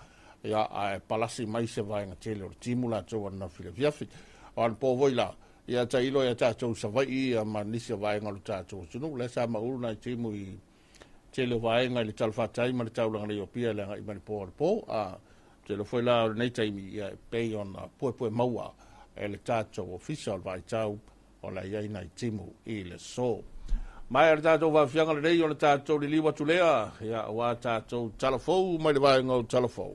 Ia, ae palasi mai se vaega tele o le timu latou anafi le afiafi. O anapo foi la, ia tailo ia tatou Savaii ia ma nisi o vaega o le tatou atunuu. Le sa maulu nai timu i tele o vaega i le talafatai ma le taulaga nei o Apia le agai mai le po o le po. Tele foi la o lenei taimi, ia, e pei ona puepue maua e le tatou ofisa o le vaitau o la i ai nai timu i le so. Maea le tatou faafiaga lenei o le tatou liliu atu lea, ia, aua tatou talafou mai le vaega o talafou.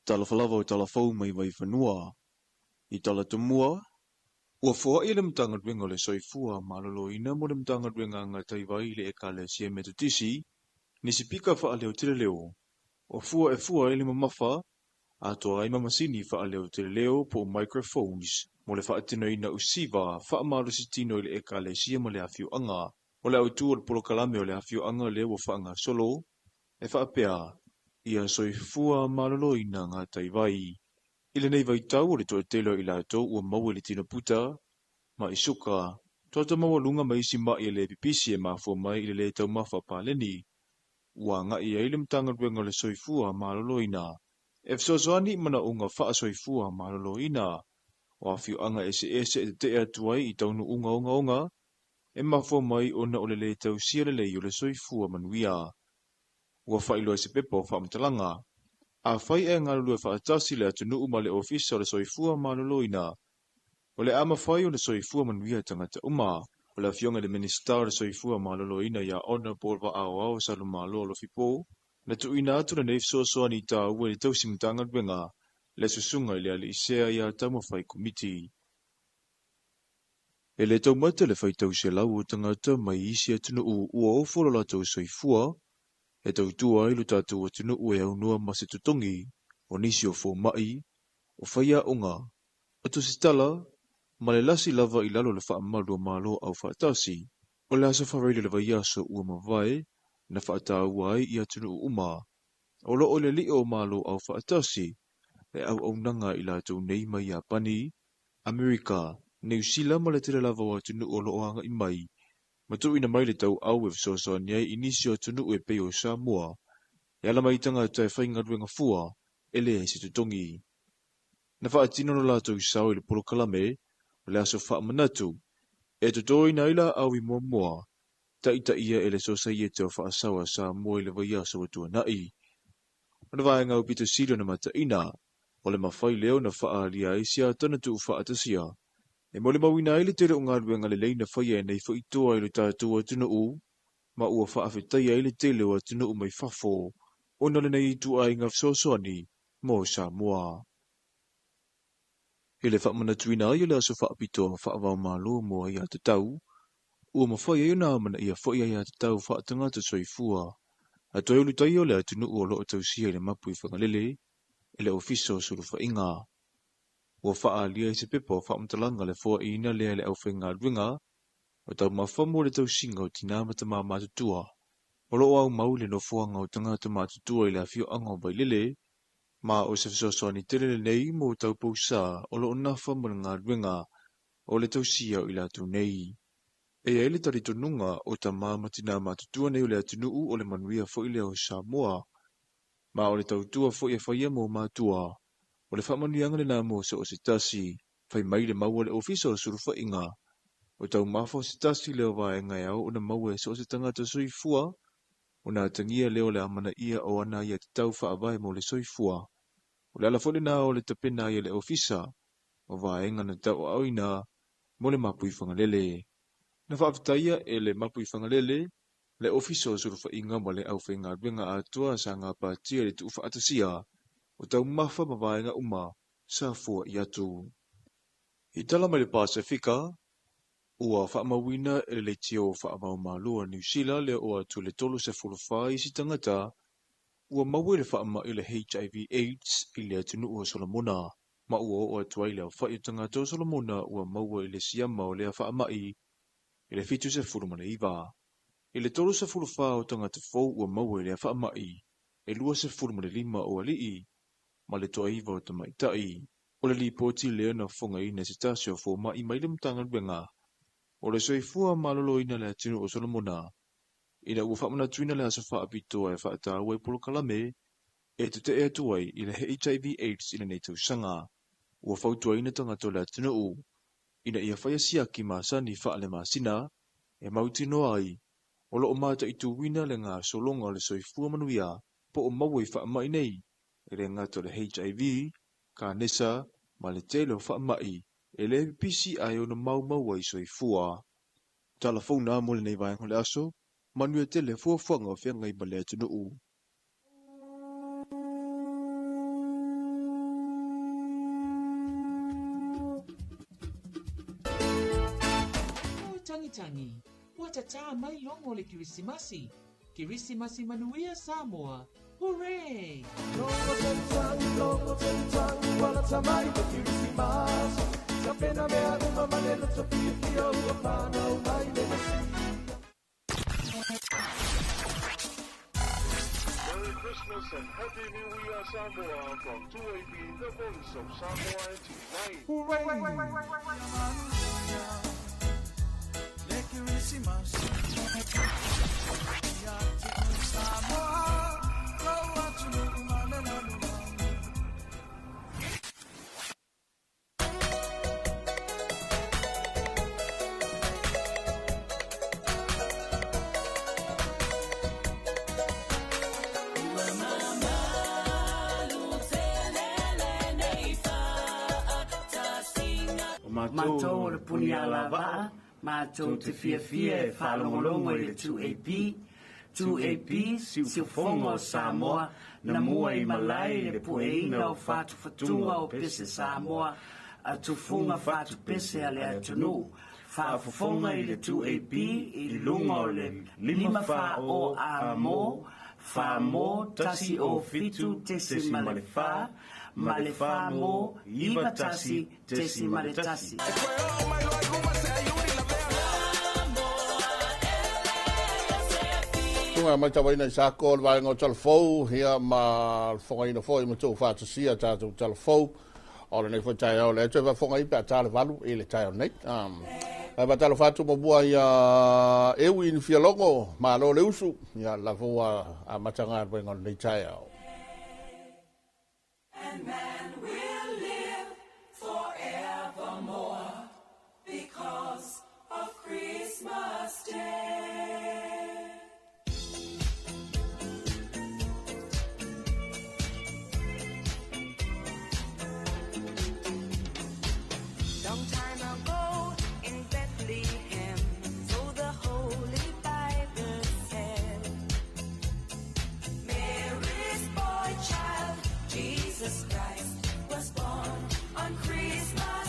Talofa lava o talafou mai Vaifanua. I Talatumua, ua foai le Matagaluega o le Soifua Maloloina mo le Matagaluega Gataivai i le Ekalesia Metotisi, ni sipika faaleoteleleo, o fua e fua ai le mamafa, atoa ai ma masini faaleoteleleo po o microphones mo le faatinoina usiva faamalositino i le Ekalesia ma le afioaga. O le autu o le polokalame o le afioaga lea ua faagasolo, e faapea, ia soifua maloloina gataivai. I lenei vaitau o le toatele o i latou ua maua i le tino puta, ma'i suka, toto maualuga ma isi ma'i e le pipisi e mafua mai i le lē taumafa paleni. Ua agai ai le Matagaluega o le Soifua Maloloina e fesoasoani i manaoga faasoifua maloloina o afioaga eseese e tetee atu ai i taunuuga ogaoga e mafua mai ona o le lē tausia lelei o le soifua manuia. Ua faailoa i se pepa o faamatalaga. Afai e galulue faatasi le atunuu ma le Ofisa o le Soifua Maloloina, o le a mafai ona soifua manuia tagata uma. O le afioga i le Minisita o le Soifua Maloloina ia Honourable Vaaoao Salumalo Alofipo, na tuuina atu lenei fesoasoani taua i le tausi Matagaluega le susuga i le alii sea ia Taumafai Komiti. E le taumate le faitau selau o tagata mai isi atunuu ua ofo lo latou soifua, e tautua ai lo tatou atunuu e aunoa ma se totogi, o nisi o foma'i, o faiaoga, o tusitala, ma le lasi lava i lalo o le faamalu o Malo Aufaatasi. O le aso Faraile o le vaiaso ua mavae na faataua ai i atunuu uma o loo i le lio o Malo Aufaatasi le auaunaga i latou nei mai Iapani, Amerika, Niu Sila ma le tele lava o atunuu o loo agai mai ma tuuina mai le tauau e fesoasoani ai i nisi o atunuu e pei o Samoa e ala mai i tagata e faigaluega fua e leai se totogi. Na faatino lo latou sao i le polokalame o le aso faamanatu e totoina ai laau i muamua taitaia e le Sosaiete o Faasaoa a Samoa i le vaiaso ua tuanai. O le vaega aupito sili ona mataina, o le mafai lea ona faaalia ai siatana tuufaatasia e molimauina ai le tele o galuega lelei na faia e nei faitoa i lo tatou atunuu ma ua faafetaia ai le tele o atunuu mai fafo ona o lenei ituaiga fesoasoani mo Samoa. I le faamanatuina ai o le aso faapitoa faava-o-Malo mo aiatatau, ua mafai ai ona amanaia foi aiatatau faatagata soifua a toe ulutaia o le atunuu o lo o tausia i le mapu i Fagalele e le Ofisa o Sulufaiga. Ua faaalia i se pepa o faamatalaga le foaiina lea e le aufaigaluega o taumafa mo le tausiga o tinā ma tamā matutua o lo o aumau i le nofoaga o tagata matutua i le afioaga o Vailele, ma o se fesoasoani tele lenei mo taupousā o lo o nafa ma le galuega o le tausia o i latou nei. E i ai le talitonuga o tamā ma tinā matutua nei o le atunuu o le manuia foi lea o Samoa, ma o le tautua foi e faia mo matua, o le faamanuiaga lena mo so o se tasi. Fai mai le mau a le Ofisa o Sulufaiga, o taumafa o se tasi lea o vaega e ao ona maua e so o se tagata soifua, ona atagia lea o le amanaia o ana aiatatau faavae mo le soifua. O le ala foi lena o le tapena ai e le Ofisa o vaega na tauaaoina mo le mapu i Fagalele. Na faafetaia e le mapu i Fagalele le Ofisa o Sulufaiga ma le aufaigaluega atoa sa gapatia i le tuufaatasia o taumafa ma vaega uma sa foai atu. I tala mai le Pasefika, ua faamauina e le leitio faava-o-Malo a Niu Sila le oo atu i le 34 isi tagata ua maua i le faamai o le HIV AIDS i le atunuu o Solomona, ma ua oo atu ai le aofai o tagata o Solomona ua maua i le siama o lea faamai i le 79. I le 34 o tagata fou ua maua i lea faamai, e 25 o alii ma le toaiva o tamaitai. O le lipoti lea na fofogaina e se tasi o fomai mai le Matagaluega o le Soifua Maloloina i le atunuu o Solomona, ina ua faamanatuina le aso faapitoa e faataua i polokalame e tetee atu ai i le HIV AIDS i lenei tausaga. Ua fautuaina tagata o le atunuu ina ia faia siaki masani faalemasina e mautinoa ai o lo o mataituina le gasologa o le soifua manuia po o maua i faamai nei, e le gata o le HIV, kanesa ma le tele o faamai e le pipisi ae ono maumau ai soifua. Tala fou na mo lenei vaega o le aso, manuia tele fuafuaga o feagai ma le atunuu. O Tagitagi, ua tatā mai logo o le Kerisimasi. Kerisimasi manuia Samoa. Hooray! Merry Christmas and Happy New Year Samoa from 2AB, the voice of Samoa and TV9. Matou o le Punialavaa, matou te fiafia e faalogologo i le 2AP, 2AP, Siufofoga o Samoa, na mua i malae i le pueina o fatufatuga o pese Samoa a tufuga fatupese a le atunuu. Faafofoga i le 2AP i luga o le 5 4 o A mo, 4 mo, 1 o 7.4, ma le 4 mo, 9 1.1. Tunga mai tawaina i sako o le vaega o talafou, ia ma le fofogaina foi ma tou faatasia tatou talafou o lenei foi taeao lea toe faafofoga ai pe a ta le 8 i le taeao nei. Ae faatalofa atu muamua ia Ewi ni Fialogo, malo le usu, ia la foi ua amata galuega o lenei taeao. And man will live forevermore because of Christmas Day. Long time ago in Bethlehem, so the Holy Bible said, Mary's boy child, Jesus Christ, was born on Christmas.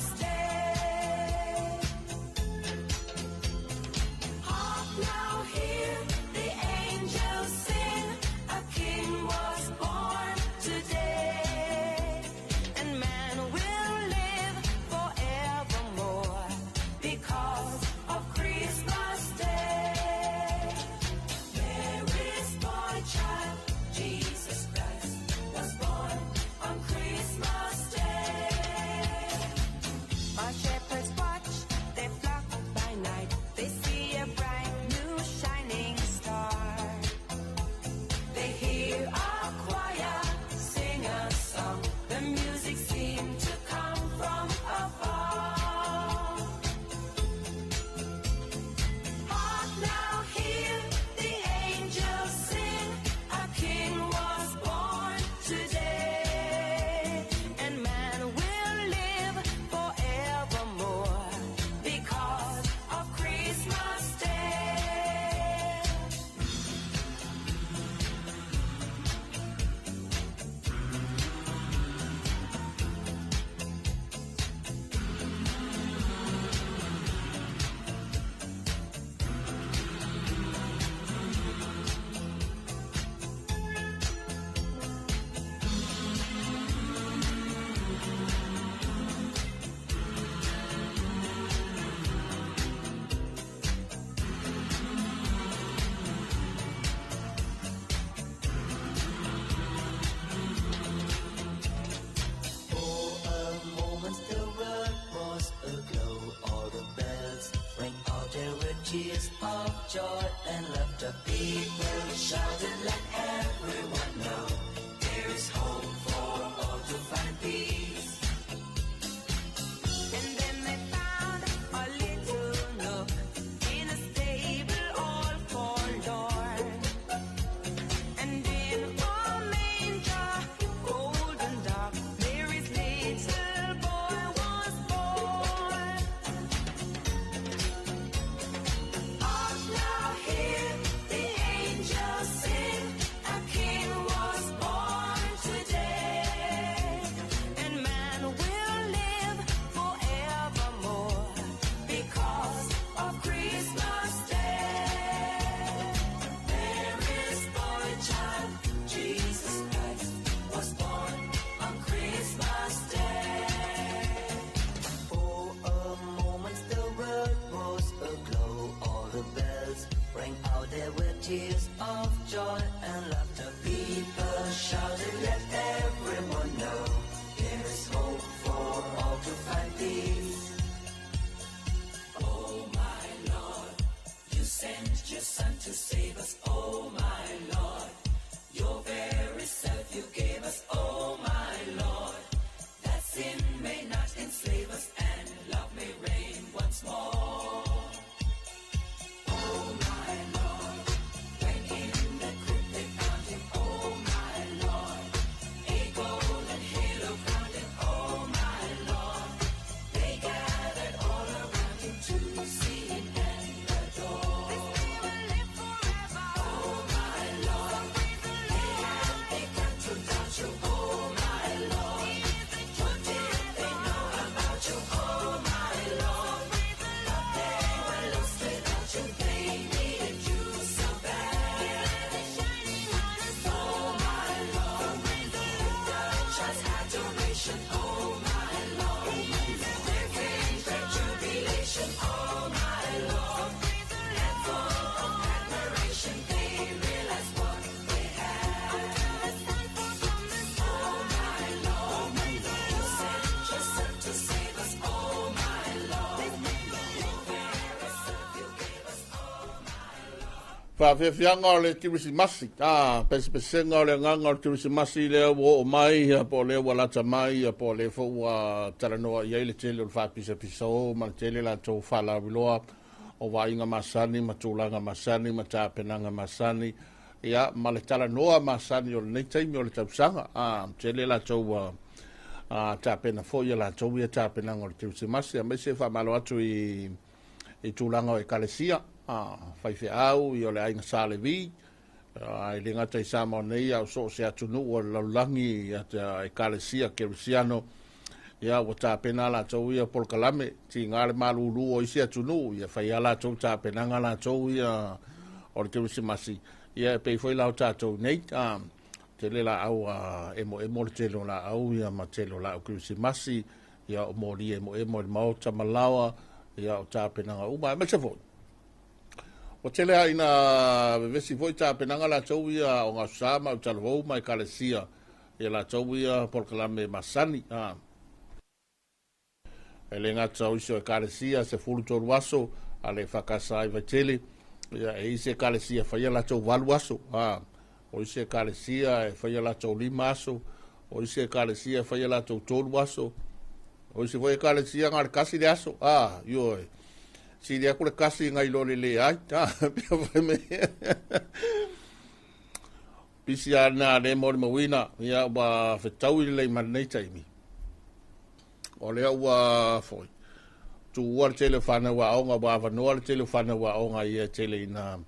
Faafiafiaga o le Kerisimasi, a, pesepesega o le agaga o le Kerisimasi lea ua oo mai, ia, po o lea ua lata mai, ia, po o lea foi ua talanoa i ai le tele o le faapisapisao ma le tele latou faalauiloa o vaaiga masani ma tulaga masani ma tapenaga masani, ia, ma le talanoa masani o lenei taimi o le tausaga. A, tele latou ua tapena foi ia latou ia tapenaga o le Kerisimasi, aemaise faamalo atu i tulaga o ekalesia, faifeau, ia o le aiga Sa Levi, e le gata i Samoa nei, a o so o se atunuu o le lalolagi, ia ekalesia kerisiano, ia ua tapena latou ia polokalame, tiga le malulu o isi atunuu, ia fai lava latou tapenaga latou ia o le Kerisimasi, ia e pei foi la o tatou nei, tele laau emoemo le tele o laau ia ma tele o laau Kerisimasi, ia o moli emoemo i le maota ma laoa, ia o tapenaga uma, aemaise foi ua tele lava ina vevesi foi tapenaga latou ia o gaosa ma autalavou ma ekalesia ia latou ia polokalame masani. E le gata o isi o ekalesia 13 aso a le fakasa ai vaitele, ia e isi ekalesia faia latou 8 aso, o isi ekalesia e faia latou 5 aso, o isi ekalesia e faia latou 3 aso, o isi foi ekalesia na le kasi le aso, ioe, sili aku le kasi ngai lo le le ai, pia fai me pisi a na le mo le mawina, ia ua fetaui le lei ma lenei taimi. O lea ua foi tuua le tele o fanau aoga, ua avanoa le tele o fanau aoga ia tele ina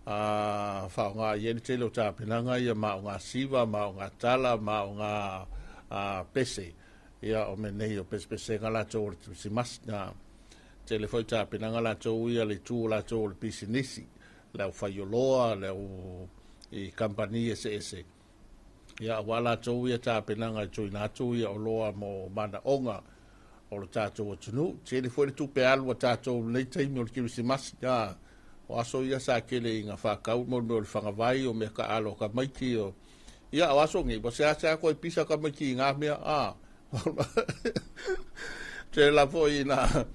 faaaoga i ai le tele o tapenaga ia ma o ngā siva, ma o ngā tala, ma o ngā pese, ia o mea nei o pesepesega latou o le Kerisimasi. Tele foi tapenaga latou ia le itu o latou o le pisinisi, le aufaioloa, le au i kampani eseese, ia aua latou ia tapenaga e tuuina atu ia oloa mo manaoga o le tatou atunuu. Tele foi le tupe alu a tatou lenei taimi o le Kerisimasi, o aso ia sa tele ina faatau mo le mea o le fagavai, o mea taalo a tamaiti, o ia o aso nei ua seasea toe pisa tamaiti i ngā mea, tele la foi ina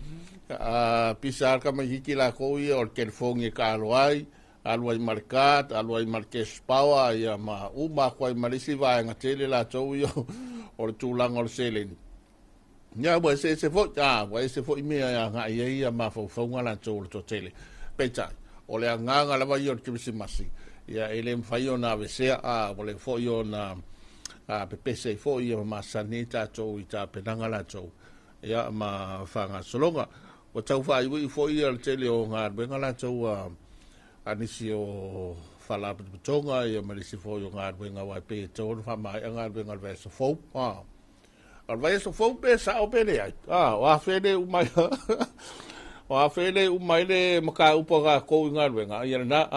pisa a tamaititi latou ia o le telefoni e taalo ai, alu ai ma le card, alu ai ma le cash power, ia ma uma atu ai ma le isi vaega tele latou ia o le tulaga o le seleni. Ia ua eseese foi, ua ese foi mea e agai ai ia mafaufauga latou o le toatele. Peitai, o le agaga lava ia o le Kerisimasi, ia e le mafai ona avesea, ua le foi ona pepese ai foi ia ma masani ai tatou i tapenaga latou, ia ma faagasologa. Ua tau faaiuiu foi ia le tele o galuega latou a nisi o faalapotopotoga, ia ma nisi foi o galuega aua e pei e tatau ona faamaea galuega o le vaiaso fou. O le vaiaso fou pe sao pe leai, o afe le uma ai, o afe le uma ai le mataupu a tatou i galuega, ia lena,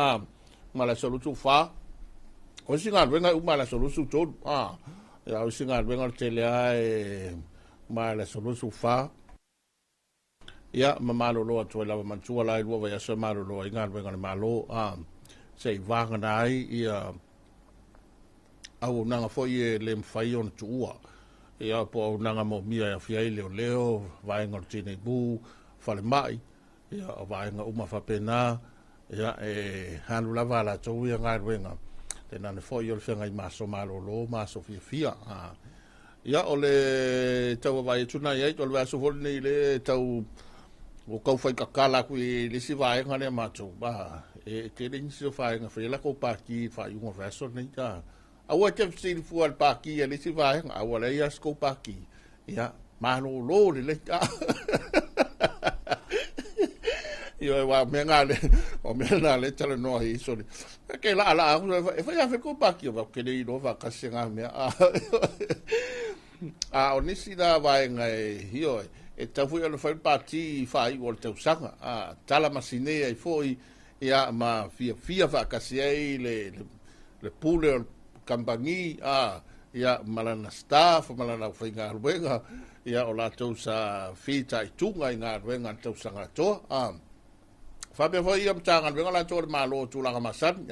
ma le aso 24. O isi galuega e uma i le aso 23, ia o isi galuega o le tele lava e uma i le aso 24. Ia, ma malolo atu ai lava manatua la i 2 vaiaso e malolo ai galuega a le Malo, se i vagana ai ia auaunaga foi e le mafai ona tuua, ia po o auaunaga moomia e afia ai leoleo, vaega o le tinei mu, falemai, ia o vaega uma faapena, ia e alu lava a latou ia galuega tainane foi o le feagai ma aso malolo ma aso fiafia. Ia o le tau vaavaai atu na i ai, o le vaiaso foi lenei le tau ua tau fai tatala atu i le isi vaega lea matou, e tele nisi o vaega fai ai latou pati i le faaiuga o le vaiaso lenei. Aua e te fesili fua i le pati a le isi vaega, a ua leai lava se tou pati, ia malolo lelei. Ioe, aua o mea na le, o mea na le talanoa ai soli. E ke laa laa aku, e fai afe kou pati, o ke le iloa faatasi ngā mea. A o nisi la vaega e, ioe, e tau foi ona fai le pati i faaiu o le tausaga. Tala masine ai foi, ia ma fiafia faatasi ai le pule o le kamupani, ia ma lana staff, ma lana aufaigaluega, ia o latou sa fitaituga i galuega a le tausaga atoa. Faapea foi ia Matagaluega latou o le Malo o tulaga masani,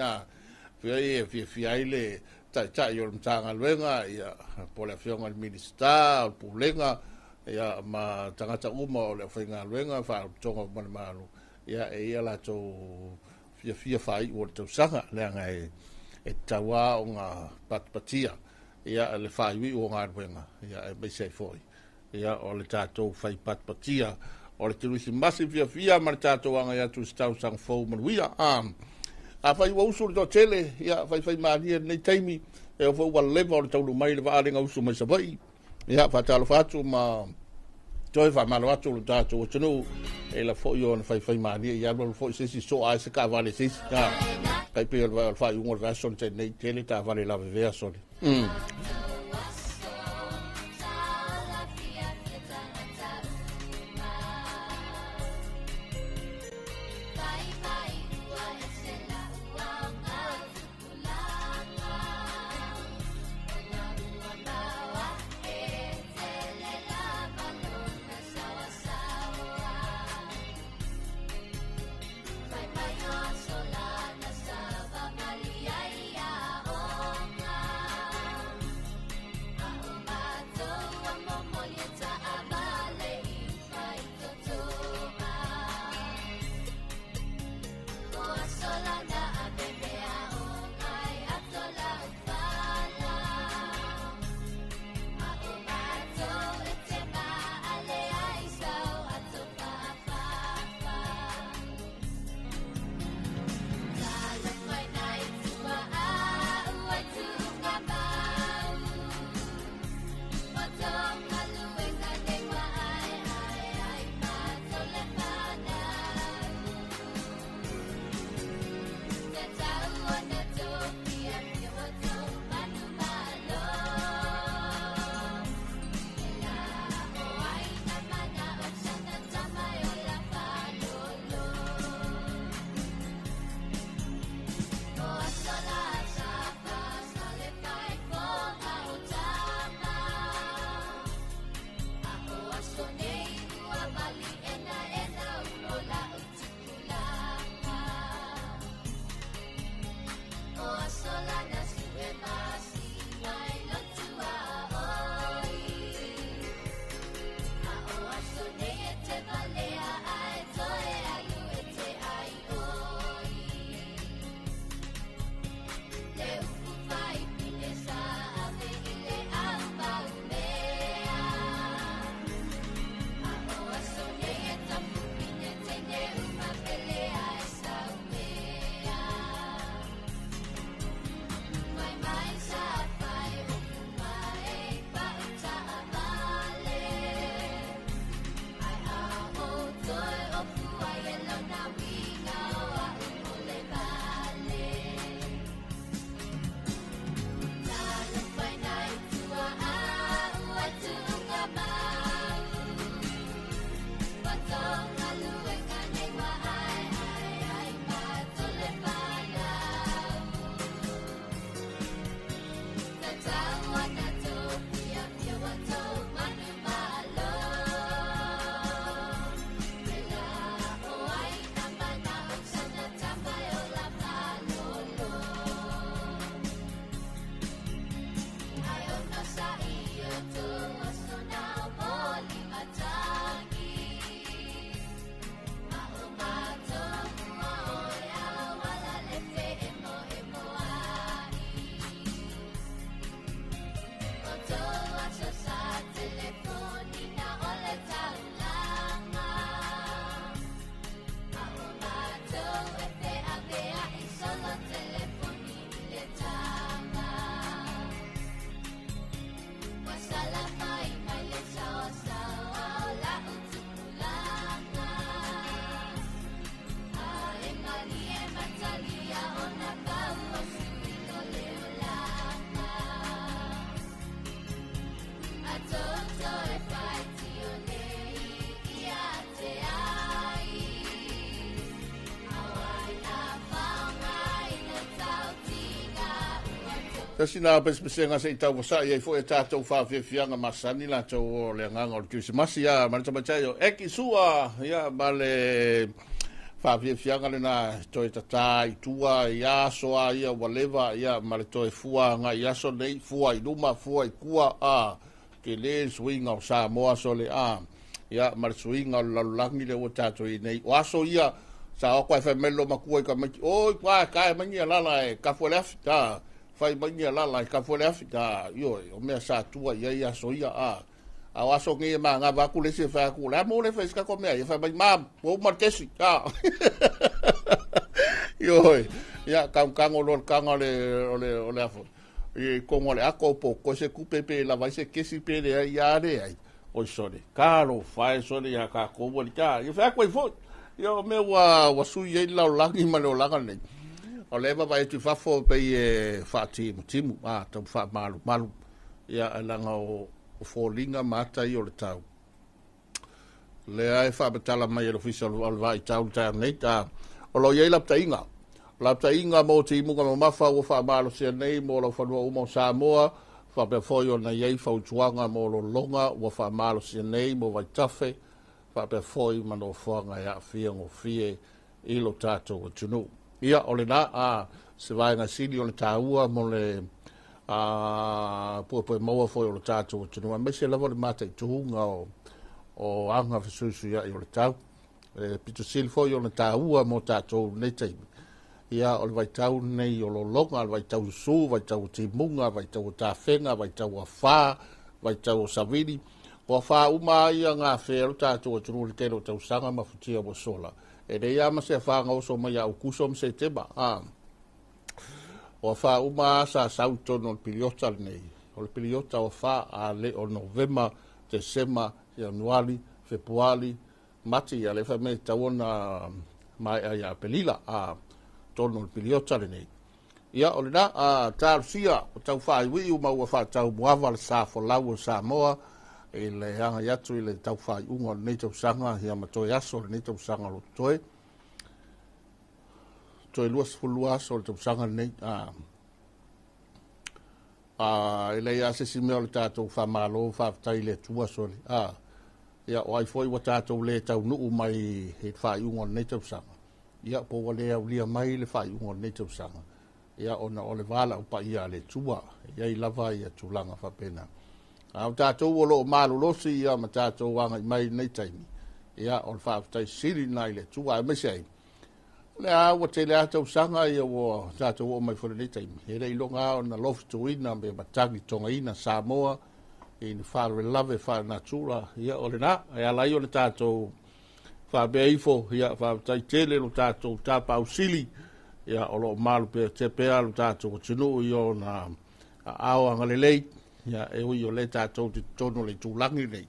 fia ai e fiafia ai le taitai o le Matagaluega, ia po o le afioga i le Minisita o le Pulega, ia ma tagata uma o le aufaigaluega faalapotopotoga uma a le Malo, ia e ia latou fiafia faaiu o le tausaga, leaga e tatau lava ona patipatia ia le faaiuiu o galuega, ia aemaise ai foi ia o le tatou fai patipatia o le Kerisimasi fiafia ma le tatou agai atu i se tausaga fou manuia. Afai ua usu le toatele, ia faifaimalie lenei taimi, e oo foi ua leva o le taunuu mai le vaa lea na usu mai Savaii. Ia faatalofa atu ma toe faamalo atu lo tatou atunuu e la foi ona faifaimalie i alualu foi se isi soa ai se taavale se isi. Tai pei o le faaiuga o le vaiaso na tea nei, tele taavale lavevea sole. Tasi na pesepesega se i tauvasa'i ai foi a tatou faafiafiaga masani latou o le agaga o le Kerisimasi a ma le tamaitai o Eki Sua ia ma le faafiafiaga lena toe tatā i tua i aso a ia ua leva ia ma le toe fua agai i aso nei, fua i luma, fua i tua a tele le suiga o Samoa sole a ia ma le suiga o le lalolagi lea ua tatou i nei. O aso ia Sa o atu ae fai mai le loomatua i tamaiti, Oi, ua tae mai ni alala e tafu ai le afi, a, fai mai ni alala e tafu ai le afi, a, ioe, o mea sa tua i ai aso ia, a. A o aso nei e manava atu le isi e fai atu, o le a mo le fai i se tatou mea? Ia fai mai, Mom, ua uma le kesi, a. Ioe, ia, tanutago loa le taga o le, o le, o le a foi, i totonu o le ato po o toe se tupe pe lava ai se kesi pe leai, ia leai. Oi sole, talofa e sole iā tatou ua lita. Ia fai atu ai foi. Ia o mea ua, ua sui ai le lalolagi ma le olaga lenei. O lea e vaavaai atu i fafo pei e faatimutimu, a, tau faamalumalu. Ia, ae leaga o, o foliga ma ata ia o le tau. Lea e faamatala mai e le Ofisa o le Vaitau i le taeao nei, a, o lo o i ai lapataiga. Lapataiga mo timuga mamafa ua faamalosia nei mo laufanua uma o Samoa, faapea foi ona i ai fautuaga mo lologa ua faamalosia nei mo vaitafe, faapea foi ma nofoaga e aafia gofie i lo tatou atunuu. Ia, o lena a se vaega sili ona taua mo le a puepue maua foi o lo tatou atunuu, aemaise lava le mataituga o aga fesuisuiai o le tau. E pito sili foi ona taua mo tatou nei taimi. Ia, o le vaitau lenei o lologa, le vaitau susu, vaitau o timuga, vaitau o tafega, vaitau o afa, vaitau o savili. O afa uma lava ia na gafea lo tatou atunuu i le tele o tausaga ma futia ua sola. E leai lava ma se afa na oso mai ia Aokuso ma Setema. A. O afa uma lava sa sau i totonu o le piliota lenei. O le piliota o afa a le o Novema, Tesema, Ianuari, Fepuari, Mati, ia lea fai mai e tatau ona maea ia Apelila, a, totonu o le piliota lenei. Ia, o lena, a, talosia o tau faaiuiu ma ua faataumuaava le sa folau o Samoa i le agai atu i le tau faaiuga o lenei tausaga, ia ma toe aso o lenei tausaga o lo o totoe. Toe 22 aso o le tausaga lenei. A, a, e leai lava se isi mea o le tatou faamalo faafetai i le Atua sole. A, ia, o ai foi ua tatou le taunuu mai i le faaiuga o lenei tausaga, ia, po ua le aulia mai le faaiuga o lenei tausaga, ia, ona o le valaau paia a le Atua, e i ai lava ia tulaga faapena. A o tatou o lo o malolosi ia ma tatou agai mai i lenei taimi, ia, o le faafetai sili lena i le Atua, aemaise ai, o lea ua tele lava tausaga ia ua tatou oo mai foi i lenei taimi, e le iloga lava ona lofituina me matagi togaina Samoa i ni faalavelave faalenatura, ia o lena, e ala ai ona tatou faapea ifo, ia faafetai tele lo tatou tapausili, ia o lo o malu pea te pea lo tatou atunuu i ona aao agalelei, ia e ui o lea tatou te totonu o le itulagi lenei,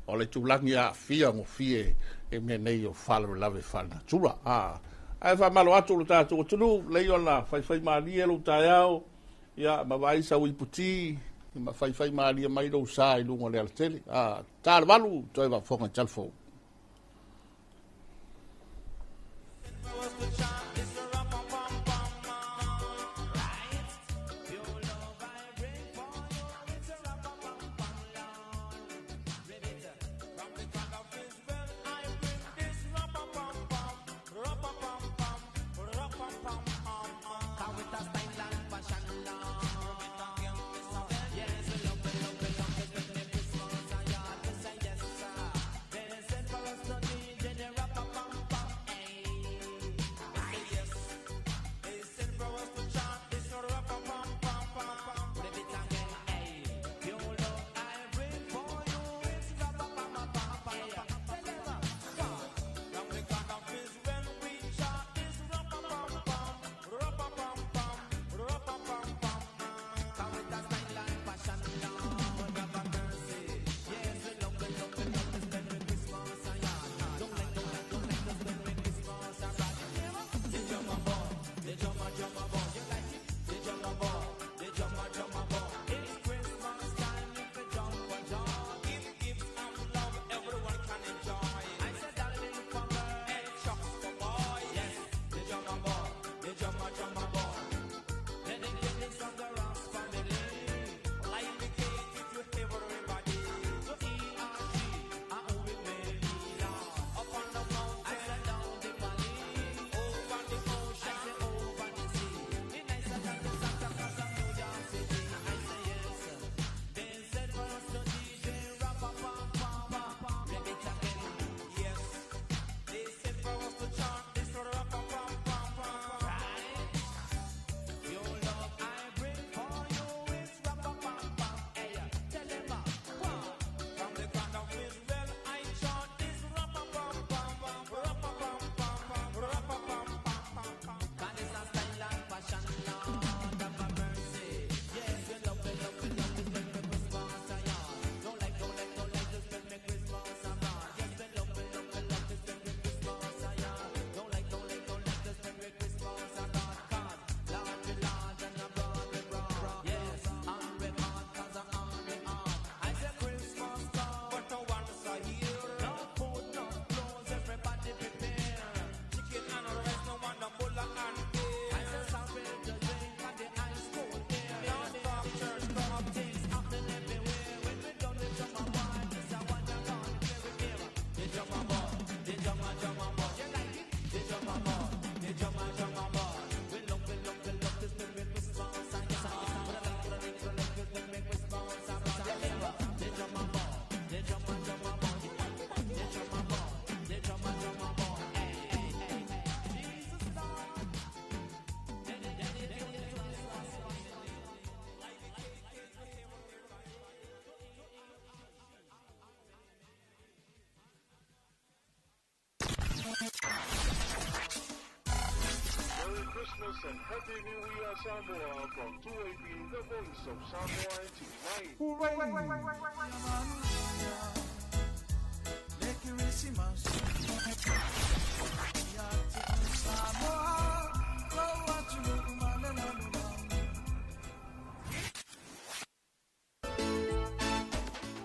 o le itulagi aafia gofie i mea nei o faalavelave faalenatura. A, ae faamalo atu lo tatou atunuu, lei ona faifai malie lou taeao, ia ma vaai sau iputi, ma faifai malie mai lou sa i luga o le alatele. A, ta le valu, toe faafofoga i Talafou. and Happy New Year Samoa from 2AP, the voice of Samoa and TV9. Hooray!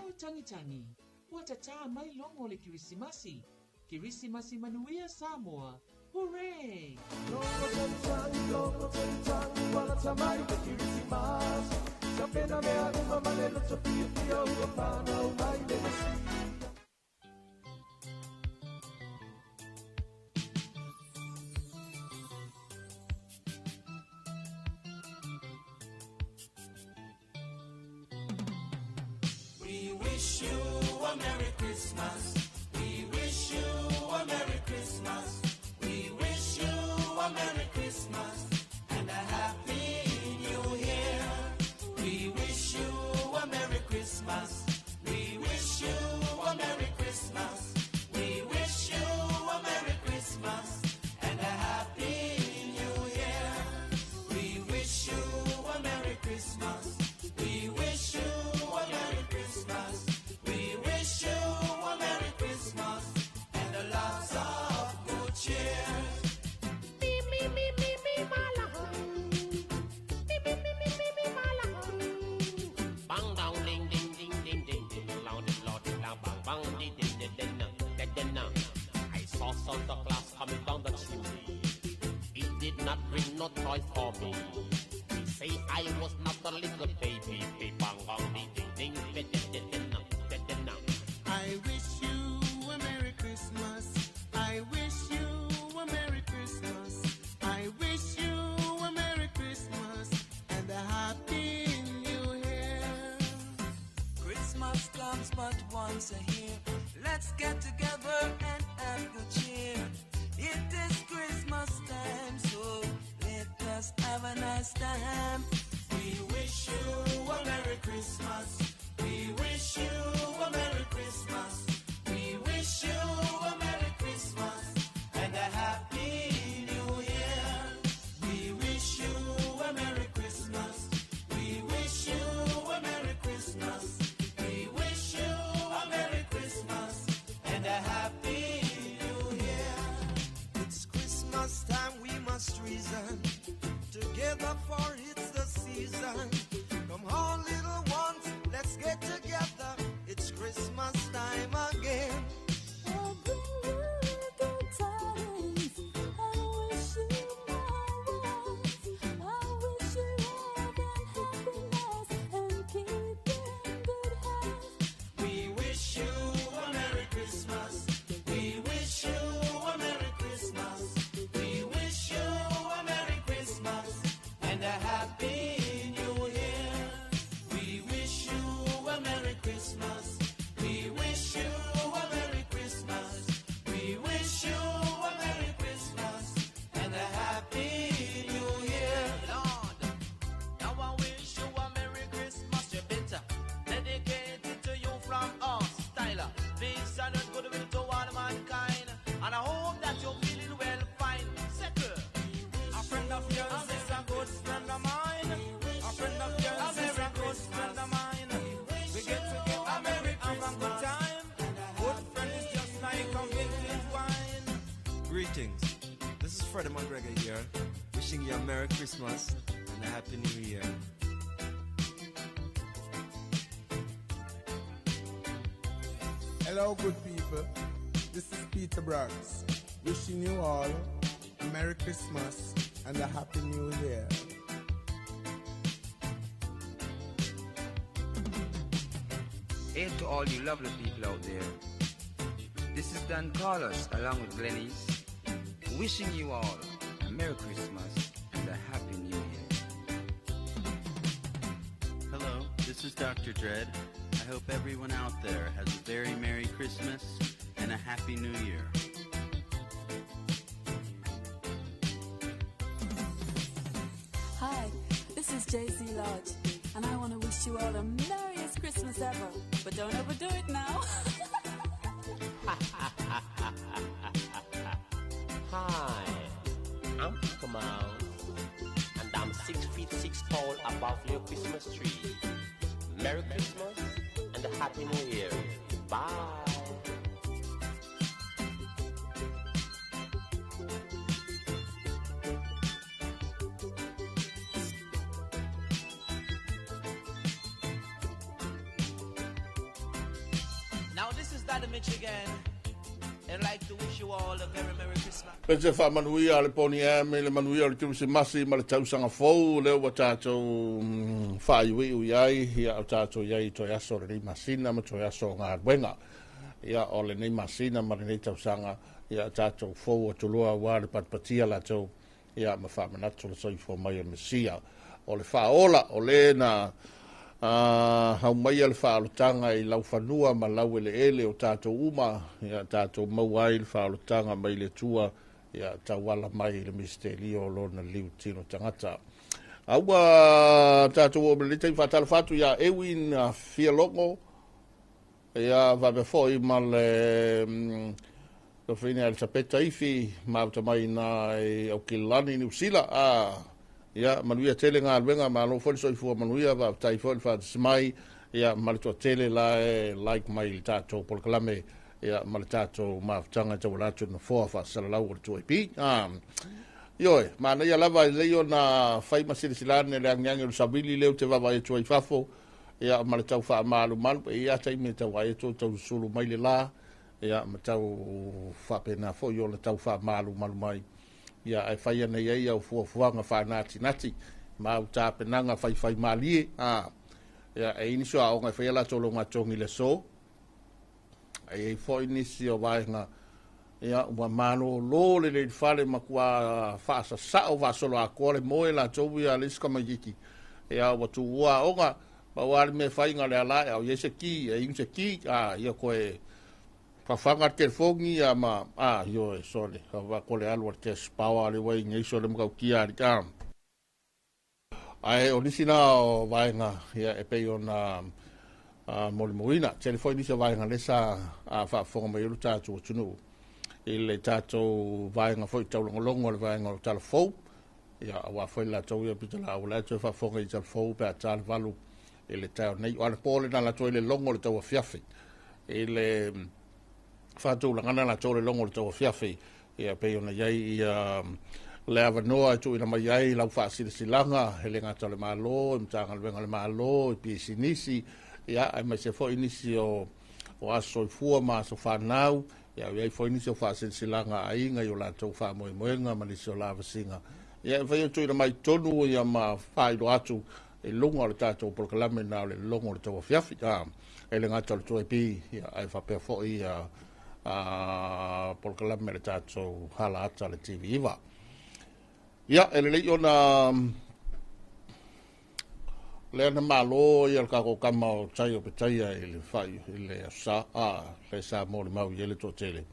O tangi tangi, ua tatā mai logo o le Kirisimasi. Kirisimasi manuia Samoa. Hooray! We wish you a Merry Christmas. We wish you a Merry Christmas. We wish you a Merry Christmas and a Happy New Year. We wish you a Merry Christmas. We wish you a Merry Christmas. We wish you a Merry Christmas and a Happy New Year. We wish you a Merry Christmas. We wish you a Merry Christmas. We wish you a Merry Christmas and a lot of good cheer. Me, me, me, me, me, malahang. Me, me, me, me, me, me, malahang. Bang dong ding ding ding ding ding ding long ding long ding long bang bang ding ding ding ding ding ding ding ding. I saw Santa Claus coming down the chimney. He did not bring no toy for me. He say I was not a little baby. Bang bang ding ding ding ding ding ding ding ding ding ding. I wish you a Merry Christmas. I wish you a Merry Christmas. I wish you a Merry Christmas and a Happy New Year. Christmas comes but once a year. Let's get together and have good cheer. It is Christmas time, so let us have a nice time. We wish you a Merry Christmas. We wish you a Merry Christmas. We wish you a Merry Christmas and a Happy New Year. We wish you a Merry Christmas. We wish you a Merry Christmas. We wish you a Merry Christmas and a Happy New Year. It's Christmas time, we must reason together, for it's the season. Come on, little ones, let's get together. It's Christmas time again. I'll bring you good tidings and wish you my words. I wish you love and happiness and keep in good health. We wish you a Merry Christmas. We wish you a Merry Christmas. We wish you a Merry Christmas and a Happy New Year. We wish you a Merry Christmas. We wish you a Merry Christmas. We wish you a Merry Christmas and a Happy New Year. Lord, now I wish you a Merry Christmas. You better dedicate it to you from us, Tyler. Peace and goodwill to all mankind. And I hope that you're feeling well fine. Settle. A friend of yours is a good friend of mine. A friend of yours is a good friend of mine. We get together, we have a good time. Good friend is just like a vintage wine. Greetings. This is Freddie McGregor here, wishing you a Merry Christmas and a Happy New Year. Hello, good people. This is Peter Braggs, wishing you all a Merry Christmas and a Happy New Year. Hail to all you lovely people out there. This is Dan Carlos along with Glennis, wishing you all a Merry Christmas and a Happy New Year. Hello, this is Dr. Dread. I hope everyone out there has a very Merry Christmas and a Happy New Year. Hi, this is JC Lodge, and I want to wish you all the merriest Christmas ever. But don't overdo it now. Hi, I'm Pico Mouse. 6 feet 6 tall above your Christmas tree. Merry Christmas and a Happy New Year. Bye. Now this is Daddy Mitch again. I'd like to wish you all a very Merry Christmas. Pese faamanuia a le Poni Am i le manuia o le Kerisimasi ma le tausaga fou lea ua tatou faaiuiu i ai, ia o tatou i ai i toe aso o lenei masina ma toe aso o galuega. Ia o lenei masina ma lenei tausaga, ia tatou fou atu loa aua le patipatia latou, ia ma faamanatu le soifua mai o le Mesia. O le faaola, o le na aumaia le faaolotaga i laufanua ma laueleele o tatou uma, ia tatou maua ai le faaolotaga mai le Atua, ia tauala mai i le misitelio o lona liu tino tagata. A ua tatou oo mai lenei taimi, faatalofa atu ia Ewin Fialogo, ia faapea foi ma le Tofine Elisapeta Ifi, mafuta mai ina i Aukilani, Niu Sila. Ia, manuia tele galuega, malo foi le soifua manuia, faafetai foi le faatasi mai, ia, ma le toatele la e like mai i le tatou polokalame, ia, ma le tatou mafutaga e tauala atu i le nofoa faasalalau o le 2AP. Ioe, manaia lava e lelei ona fai ma silasila ane le agiagi o le savili lea ou te vaavaai atu ai i fafo, ia, ma le tau faamalumalu, e i ai lava taimi e tau vaai atu o tau susulu mai le la, ia, ma tau faapena foi ona tau faamalumalu mai. Ia, ae fai ana i ai au fuafuaga faanatinati ma au tapenaga faifaimalie. A, ia, e i ai nisi o aoga e fai a latou logatonu i le aso, ae i ai foi nisi o vaega, ia, ua malolo lelei i le fale, matua faasasao faasoloatoa le moe latou ia le isi tamaitiiti, ia, ua tuua aoga, pau lava le mea e fai na o le ala ae a o i ai se ti, e inu se ti, a, ia toe fafaga le telefoni ia ma a ioe sole ka ko le alu a le cash power le ua i nei sole matautia ali a. Ae o nisi na o vaega ia e pei ona molimauina. Tele foi nisi o vaega lea sa faafofoga mai ai lo tatou atunuu i le tatou vaega foi taulogologo le vaega o Tala Fou. Ia aua foi latou ia pita la ua toe faafofoga i Tala Fou pe a ta le 8 i le taeao nei. O anapo le na latou i le logo o le tauafiafi i le faatulagana latou le logo o le tauafiafi, ia pei ona i ai ia le avanoa e tuuina mai ai lau faasilasilaga e le gata o le Malo, i Matagaluega a le Malo, i pisinisi, ia aemaise foi nisi o aso soifua ma aso fanau, ia i ai foi nisi o faasilasilaga a aiga i o latou faamoemoega ma nisi o lavasiga. Ia e mafai ona tuuina mai tonu ia ma faailoa atu i luga o le tatou polokalame na o le logo o le tauafiafi. E le gata o le 2AP, ia, ae faapea foi ia polokalame le tatou halaata le TV9. Ia, e lelei ona lea na malo ia le tatou tama o Tai o Petaia i le fai i le aso a le sa molimau i ai le toatele.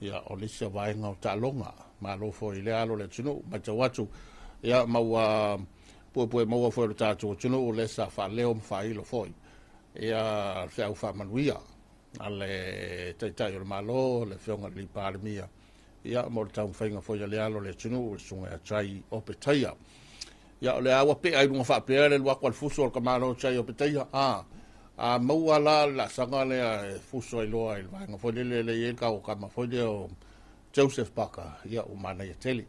Ia, o le isi o vaega o taaloga, malo foi i le alo o le atunuu, matau atu, ia, ma ua puepue maua foi o le tatou atunuu lea sa faaleo ma faailo foi ia le feau faamanuia a le Taitai o le Malo, le Afioga i le Palemia, ia, mo le taumafaiga foi a le alo o le atunuu, le susuga ia Tai Opetaia. Ia, o le a ua pea i luga faapea le alu atu a le fuso o le tamaloa Tai Opetaia. A maua la le laasaga lea e fuso ai loa i le vaega foi lele lea e i ai le tatou tama foi lea o Joseph Parker, ia, ua manaia tele.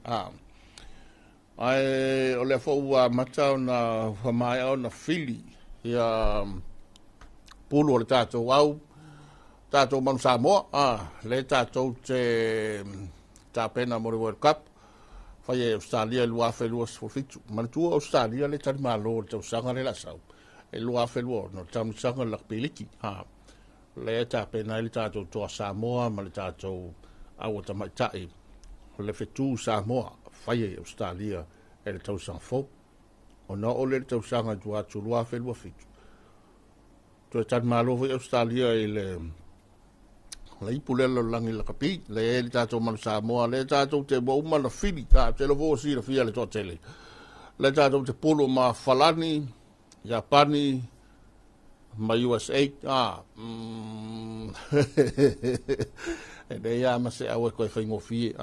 Ae o lea foi ua amata ona faamaea ona fili ia pulu o le tatou au, tatou manu Samoa, le tatou te tapena mo le World Cup fai e Australia i 2027. Manatua Australia le talimalo o le tausaga le lasau e 2026 le tausaga le Rugby League. Lea e tapena ai le tatou toa Samoa ma le tatou aua tamaitai le fetu Samoa faia i Australia e le tausaga fou. Ona oo lea i le tausaga i tua atu 2027, toe talimalo foi Australia i le ipu lea lalolagi lakapi, lea e le tatou manu Samoa, lea tatou te ua uma na fili, ta te lofo silafia le toatele. Lea tatou te pulu ma Falani, Iapani, ma USA. E lei lava ma se au e toe faigofie.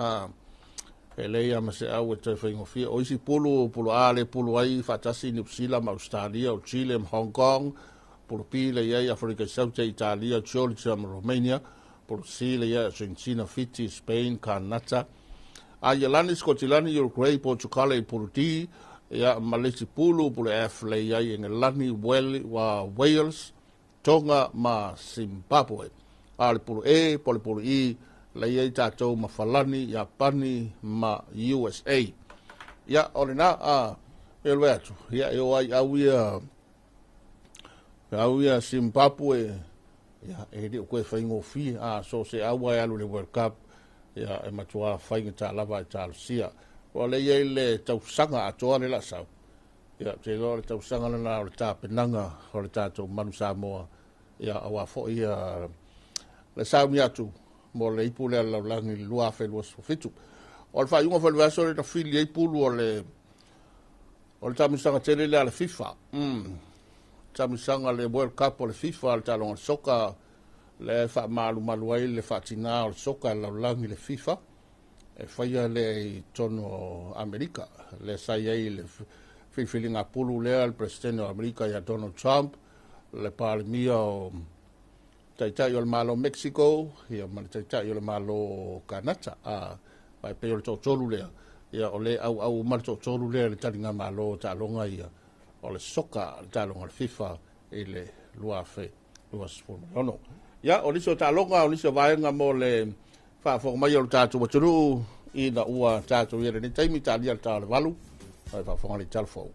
E leai lava ma se au e toe faigofie. O isi pulu, pulu A lea e pulu ai faatasi Niu Sila ma Ausetalia, o Chile ma Hong Kong, pulu B lea i ai Aferika i Saute, Italia, Georgia ma Romania, pulu C lea i ai Argentina, Fiti, Spain, Kanata, Aielani, Sikotilani, Uruguay, Portugal i pulu D, ia ma le isi pulu, pulu F lea i ai Engelani, Wales, Tonga ma Zimbabwe. A o le pulu E po o le pulu I, la i ai tatou ma Falani, Iapani ma USA. Ia, o lena, a, e alu atu, ia, e o ai au ia, au ia Zimbabwe, ia, e le o koe faigofie, a, so se au e alu le World Cup, ia, e matua faigata lava e talosia. Ua le i ai le tausaga atoa le lasau. Ia, te iloa le tausaga lena o le tapenaga o le tatou Manu Samoa, ia, aua foi ia, le sauni atu mo le ipu lea lalolagi i le 2027. O le faaiuga foi o le vaiaso lea na fili ai pulu o le o le taamilosaga tele lea a le FIFA. Taamilosaga le World Cup o le FIFA, le taaloga o le soka lea e faamalumalu ai le faatina o le soka le lalolagi le FIFA e faia lea i totonu o Amerika. Lea sa i ai le filifiliga pulu lea le Peresetene o Amerika ia Donald Trump, le Palemia o Taitai o le Malo o Mexico, ia ma le Taitai o le Malo o Kanata. A, e pei o le toatolu lea, ia o le auau uma le toatolu lea i le taligamalo o taaloga ia o le soka, le taaloga o le FIFA i le 2026. Ia, o nisi o taaloga, o nisi o vaega mo le faafofoga mai o le tatou atunuu ina ua tatou i ai i lenei taimi, talia le ta o le 8, o le faafofoga le tala fou.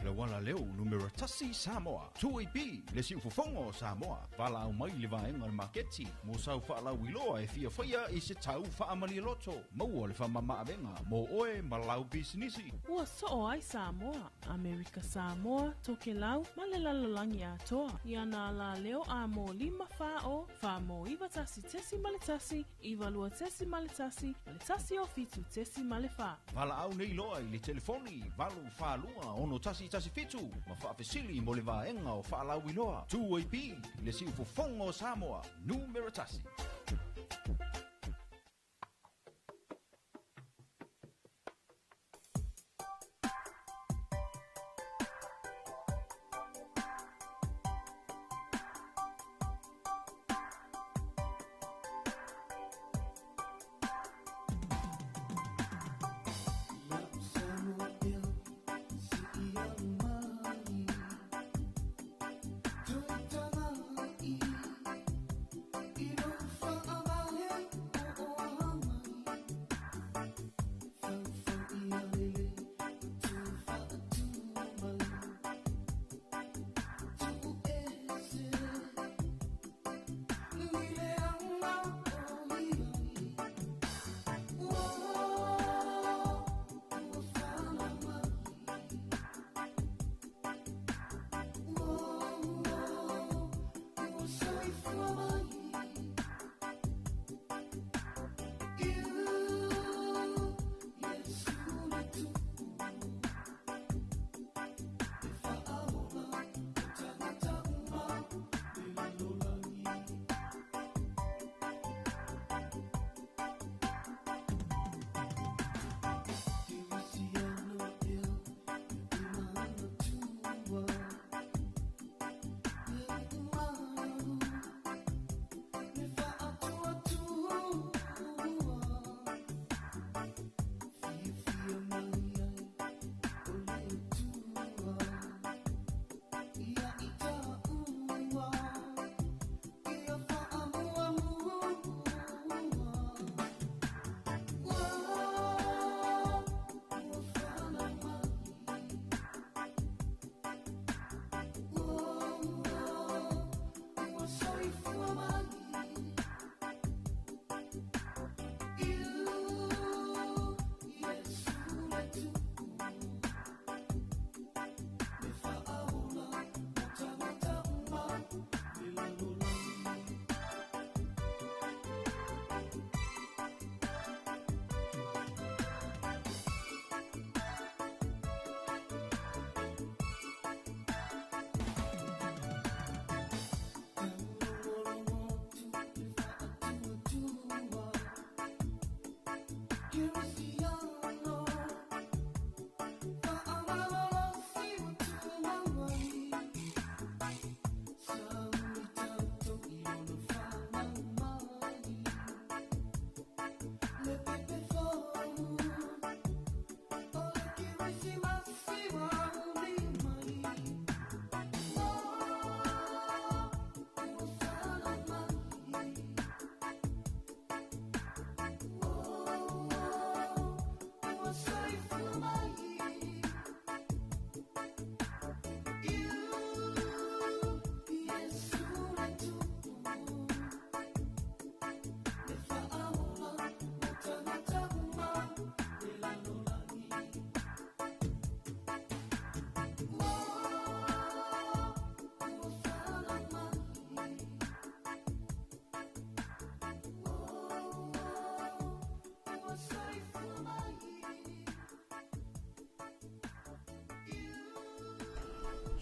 Le uala leo numera tasi Samoa. 2AP, le siufofoga o Samoa. Valaau mai le vaega o le maketi mo sau faalauiloa e fia faia i se tau faamalialoto. Maua le faamamaavega mo oe ma lau pisinisi. Ua soo ai Samoa, Amerika Samoa, Tokelau ma le lalolagi atoa. I ana alaleo a mo 5 4 0 4 mo 9 1 .1 9 2 .1 ma le 1 o 7 .4. Valaau nei loa i le telefoni 842 6117 ma faafesili mo le vaega o faalauiloa. 2AP, le siufofoga o Samoa, numera tasi.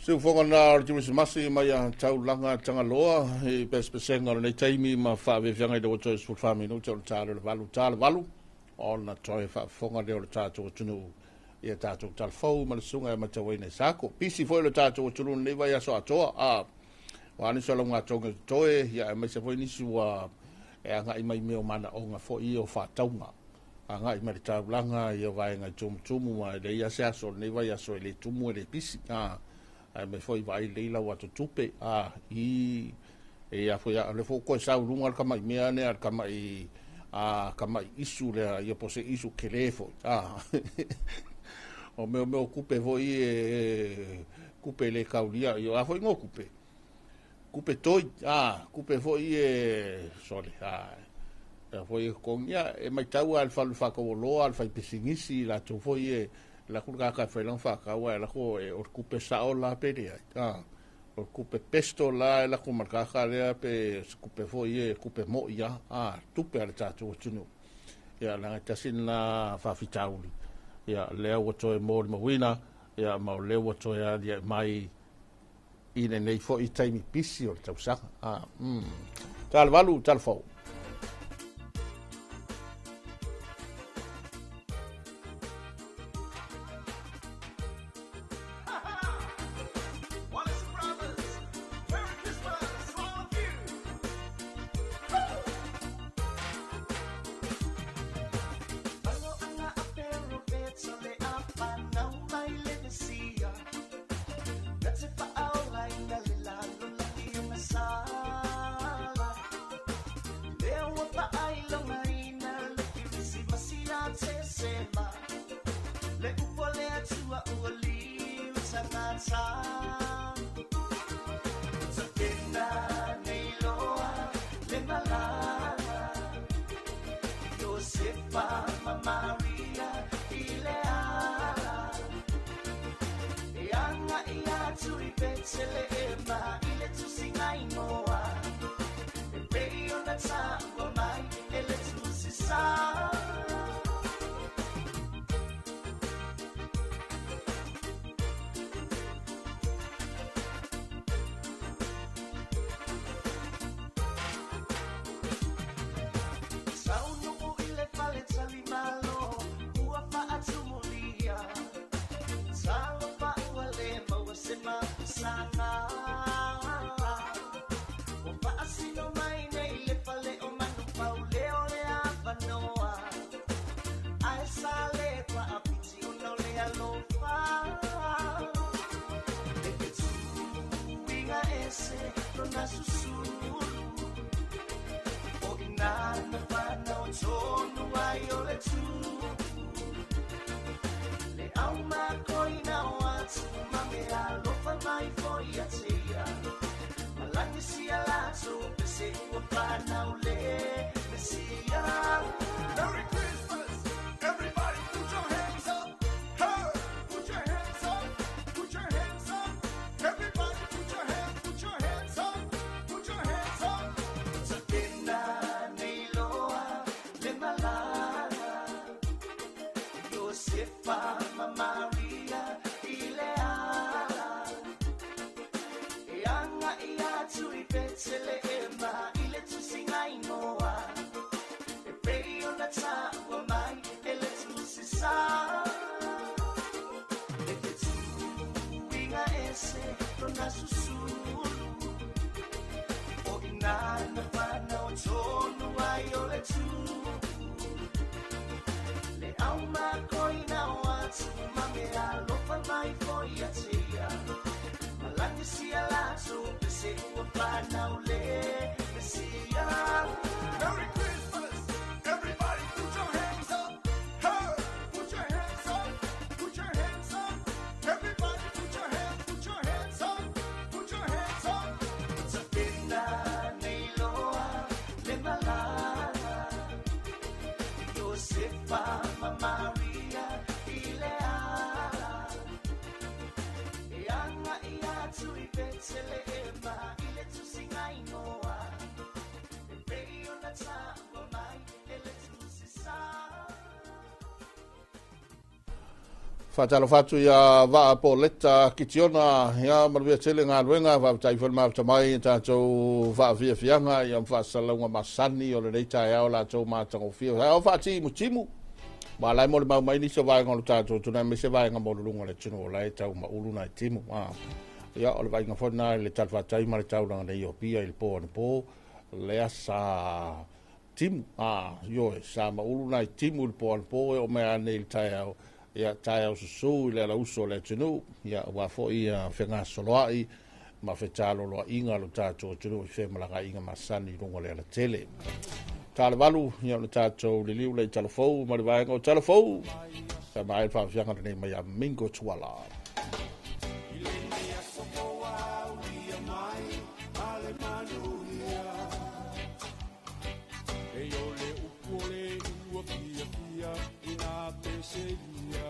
Siufoga na o le Kirisimasi mai a taulaga Tagaloa i pesepesega o lenei taimi ma faafiafiaga i le ua toe 14 minute o le ta le 8 ta le 8 ona toe faafofoga lea o le tatou atunuu ia tatou talafou ma le susuga e matauina i Sako. Pisi foi le tatou atunuu lenei vaiaso atoa. A ua nisi o laugatogi o totoe, ia aemaise foi nisi ua e agai mai mea o manaoga foi ia o faatauga. Agai mai le taulaga ia vaega i tumutumu ma e leai se aso o lenei vaiaso e le tumu e le pisi. A ae mai foi vaai lelei lau atotupe a i e ia foi a le foi koe sau luga le kamai mea ne a le kamai a kamai isu lea ia po se isu kele foi a o mea mea o kupe foi e kupe le kaulia ia a foi ngo kupe kupe toi a kupe foi e sole a e foi e kongia e mai tau al falu whakawaloa al fai pisinisi la tu foi e la ku ka ka fai lang whakawa e la ko e o kupe sao la pe le ai a o kupe pesto la e la ku markaka lea pe se kupe foi e kupe mo ia a tupe ale tātou atunu ia la tasi na whawhitauli ia lea ua toe mō le mawina ia ma o lea ua toe alia mai i lenei foi taimi pisi o le tausaga a tala 8 tala fou. Wallace Brothers, Merry Christmas to all of you. Aloanga a pero petsa le a panau mai le Mesia. Na te whaaola ina le lalo lagi o masala. Lea ua paailonga ina le Kirisimasi a te sema. Le upo le atua ua liu tangata. Tapena nei loa le malala. Josefa ma Maria i le ala. E anga i atu i Betelehema i le tusinga inoa. E pei ona taua mai e le tusi sa. Saunu'u i le fale talimalo, ua faatumulia. Talofa ua le maua se mapusaga. Ua faasino mai nei le fale o manupau leo le avanoa. Ae sa le paapiti ona o le alofa. Le fetuiga ese lona susulu. O ina na whanau tonu ai o le tū. Le au makoina o atu ma me alofa mai foi a te ia. Malangi sia lato pe se ua whanau le Mesia. Merry Christmas! Everybody put your hands up! Hey! Put your hands up! Put your hands up! Everybody put your hands, put your hands up! Put your hands up! Tapena nei loa le malala. Josefa ma Maria i le ala. E anga i atu i Betelehema i le tusinga inoa. E pei ona taua mai e le tusi sa. Le fetuiga ese lona susulu. O ina na whanau tonu ai o le tū. Le au makoina o atu ma me alofa mai foi a te ia. Malangi sia lato pe se ua whanau le Mesia. Merry Christmas! Everybody put your hands up! Hey! Put your hands up! Put your hands up! Everybody put your hands, put your hands up! Put your hands up! Tapena nei loa le malala. Josefa ma Maria i le ala. E anga i atu i Betelehema i le tusinga inoa. E pei ona taua mai e le tusi sa. Faatalofa atu ia Vaa Poleta Kitiona, ia manuia tele galuega, faafetai foi le mafuta mai i tatou faafiafiaga ia ma faasalalauga masani o lenei taeao latou matagofie. Taeao faatimutimu, ma la e molimau mai nisi o vaega o le tatou atunuu, aemaise vaega maualuluga o le atunuu o la e tau maulu nai timu. Ia, o le vaaiga foi lena i le talafatai ma le taulaga nei o Apia i le po anapo, lea sa timu, ioe, sa maulu nai timu i le po anapo e oo mai lava nei i le taeao, ia, taeao susū i le alauso o le atunuu, ia, aua foi fegasoloai ma fetaloloaiga a lo tatou atunuu i femalagaaiga masani i luga o le alatele. Talevalu, ia, o le tatou liliu lea i Talafou ma le vaega o Talafou. Sa maea le faafiaga lenei mai ia Mingo Tuala. E o le upu o le ua fiafia i nā pese ia.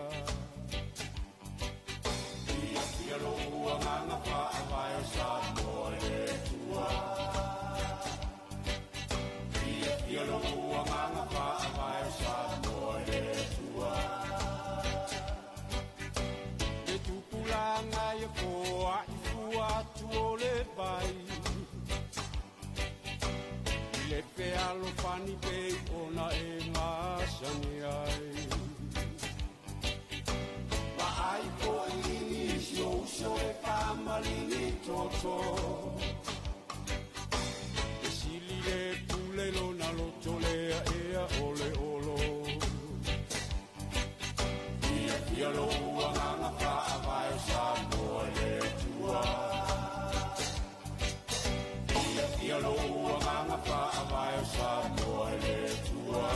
Fiafia lou agaga faavae o Samoa i le Atua. Fiafia lou agaga faavae o Samoa i le Atua. Le tupulaga ia foai fua atu o le vai. I le fealofani pei ona e masani ai. Vaai foi i nisi o uso e faamaligi toto. E sili le pule lona loto lea ea o le olo. Fiafia lou agaga faavae o Samoa i le Atua. Fiafia lou agaga faavae o Samoa i le Atua.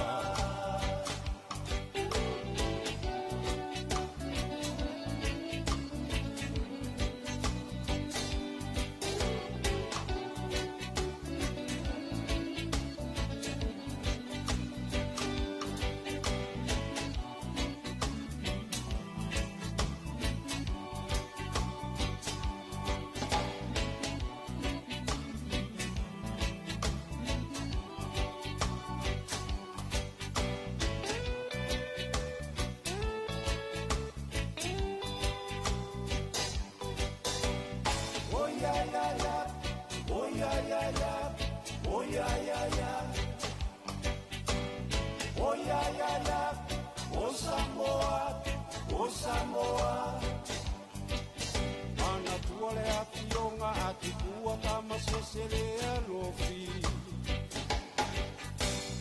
Oh yeah yeah yeah, oh yeah yeah yeah, oh yeah yeah yeah. Oh yeah yeah yeah, oh Samoa, oh Samoa. Manatua le afioga a Tupua Tamasese le alofi.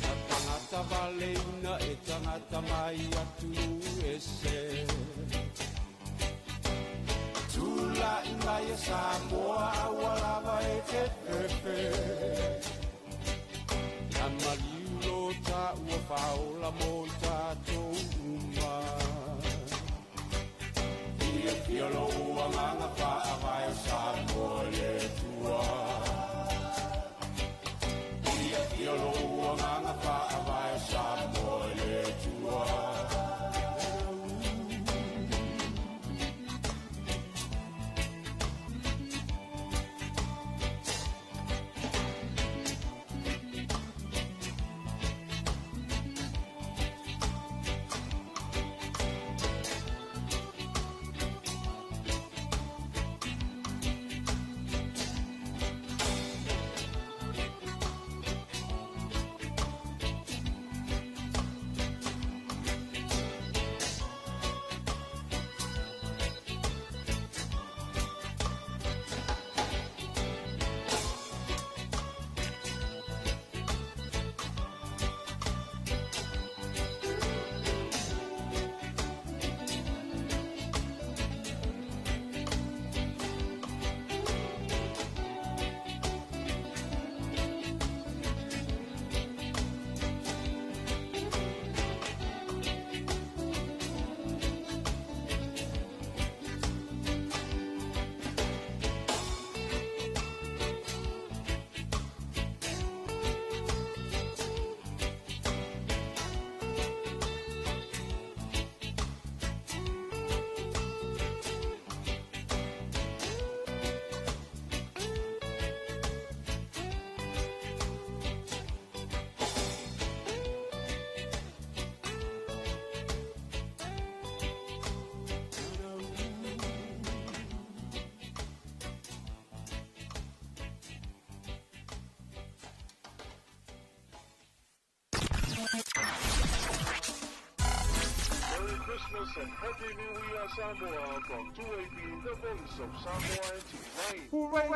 Na tagata valeina e tagata mai atunuu ese. Tula'i mai e Samoa aua lava e fefefe. Na maliu lo taua faaola mo i tatou uma. Fiafia lou agaga faavae o Samoa i le Atua. Fiafia lou agaga faavae o Samoa i le Atua. Christmas and Happy New Year Samoa from 2AB, the voice of Samoa and TV9. Hooray!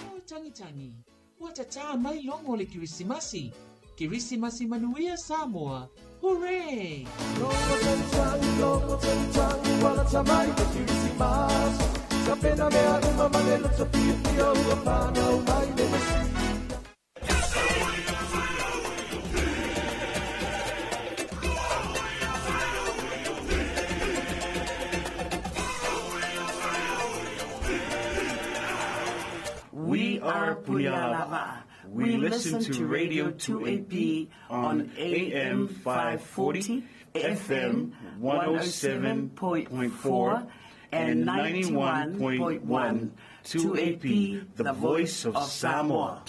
O Tangitangi, ua tatā mai logo le Kirisimasi. Kirisimasi manuia Samoa. Hooray! We are Punialava. We listen to Radio 2AP on AM 540, FM 107.4, and 91.1. 2AP, the voice of Samoa.